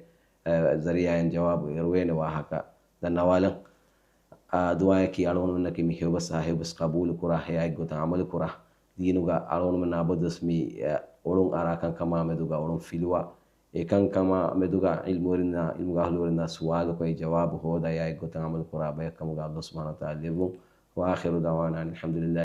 އެ، ޒަރީޢާއިން ޖަވާބު އެރުވޭނެ ވާހަކަ ދަންނަވާލަން. އާ، ދުޢާއަކީ އަޅުގަނޑުމެންނަކީ މި ހެޔޮބަސް އާ ހެޔޮބަސް ޤަބޫލު ކުރާ، ހެޔާއެއްގޮތަށް ޢަމަލު ކުރާ، ދީނުގަ އަޅުގަނޑުމެންނަށް އަބަދުވެސް މި، އެ، އޮޅުން އަރާ ކަންކަމާ މެދުގަ އޮޅުން ފިލުވާ، އެކަންކަމާ މެދުގަ ޢިލްމުވެރިންނާ، ޢިލްމުގެ އަހްލުވެރިންނާ ސުވާލުކޮށް އެ ޖަވާބު ހޯދާ އެއާ އެއްގޮތަށް ޢަމަލު ކުރާ ބަޔަކަށް ކަމުގަ ﷲ ސުބްޙާނަހޫ ވަތަޢާލާ ލެއްވުން. وآخر دعوانا أن الحمد لله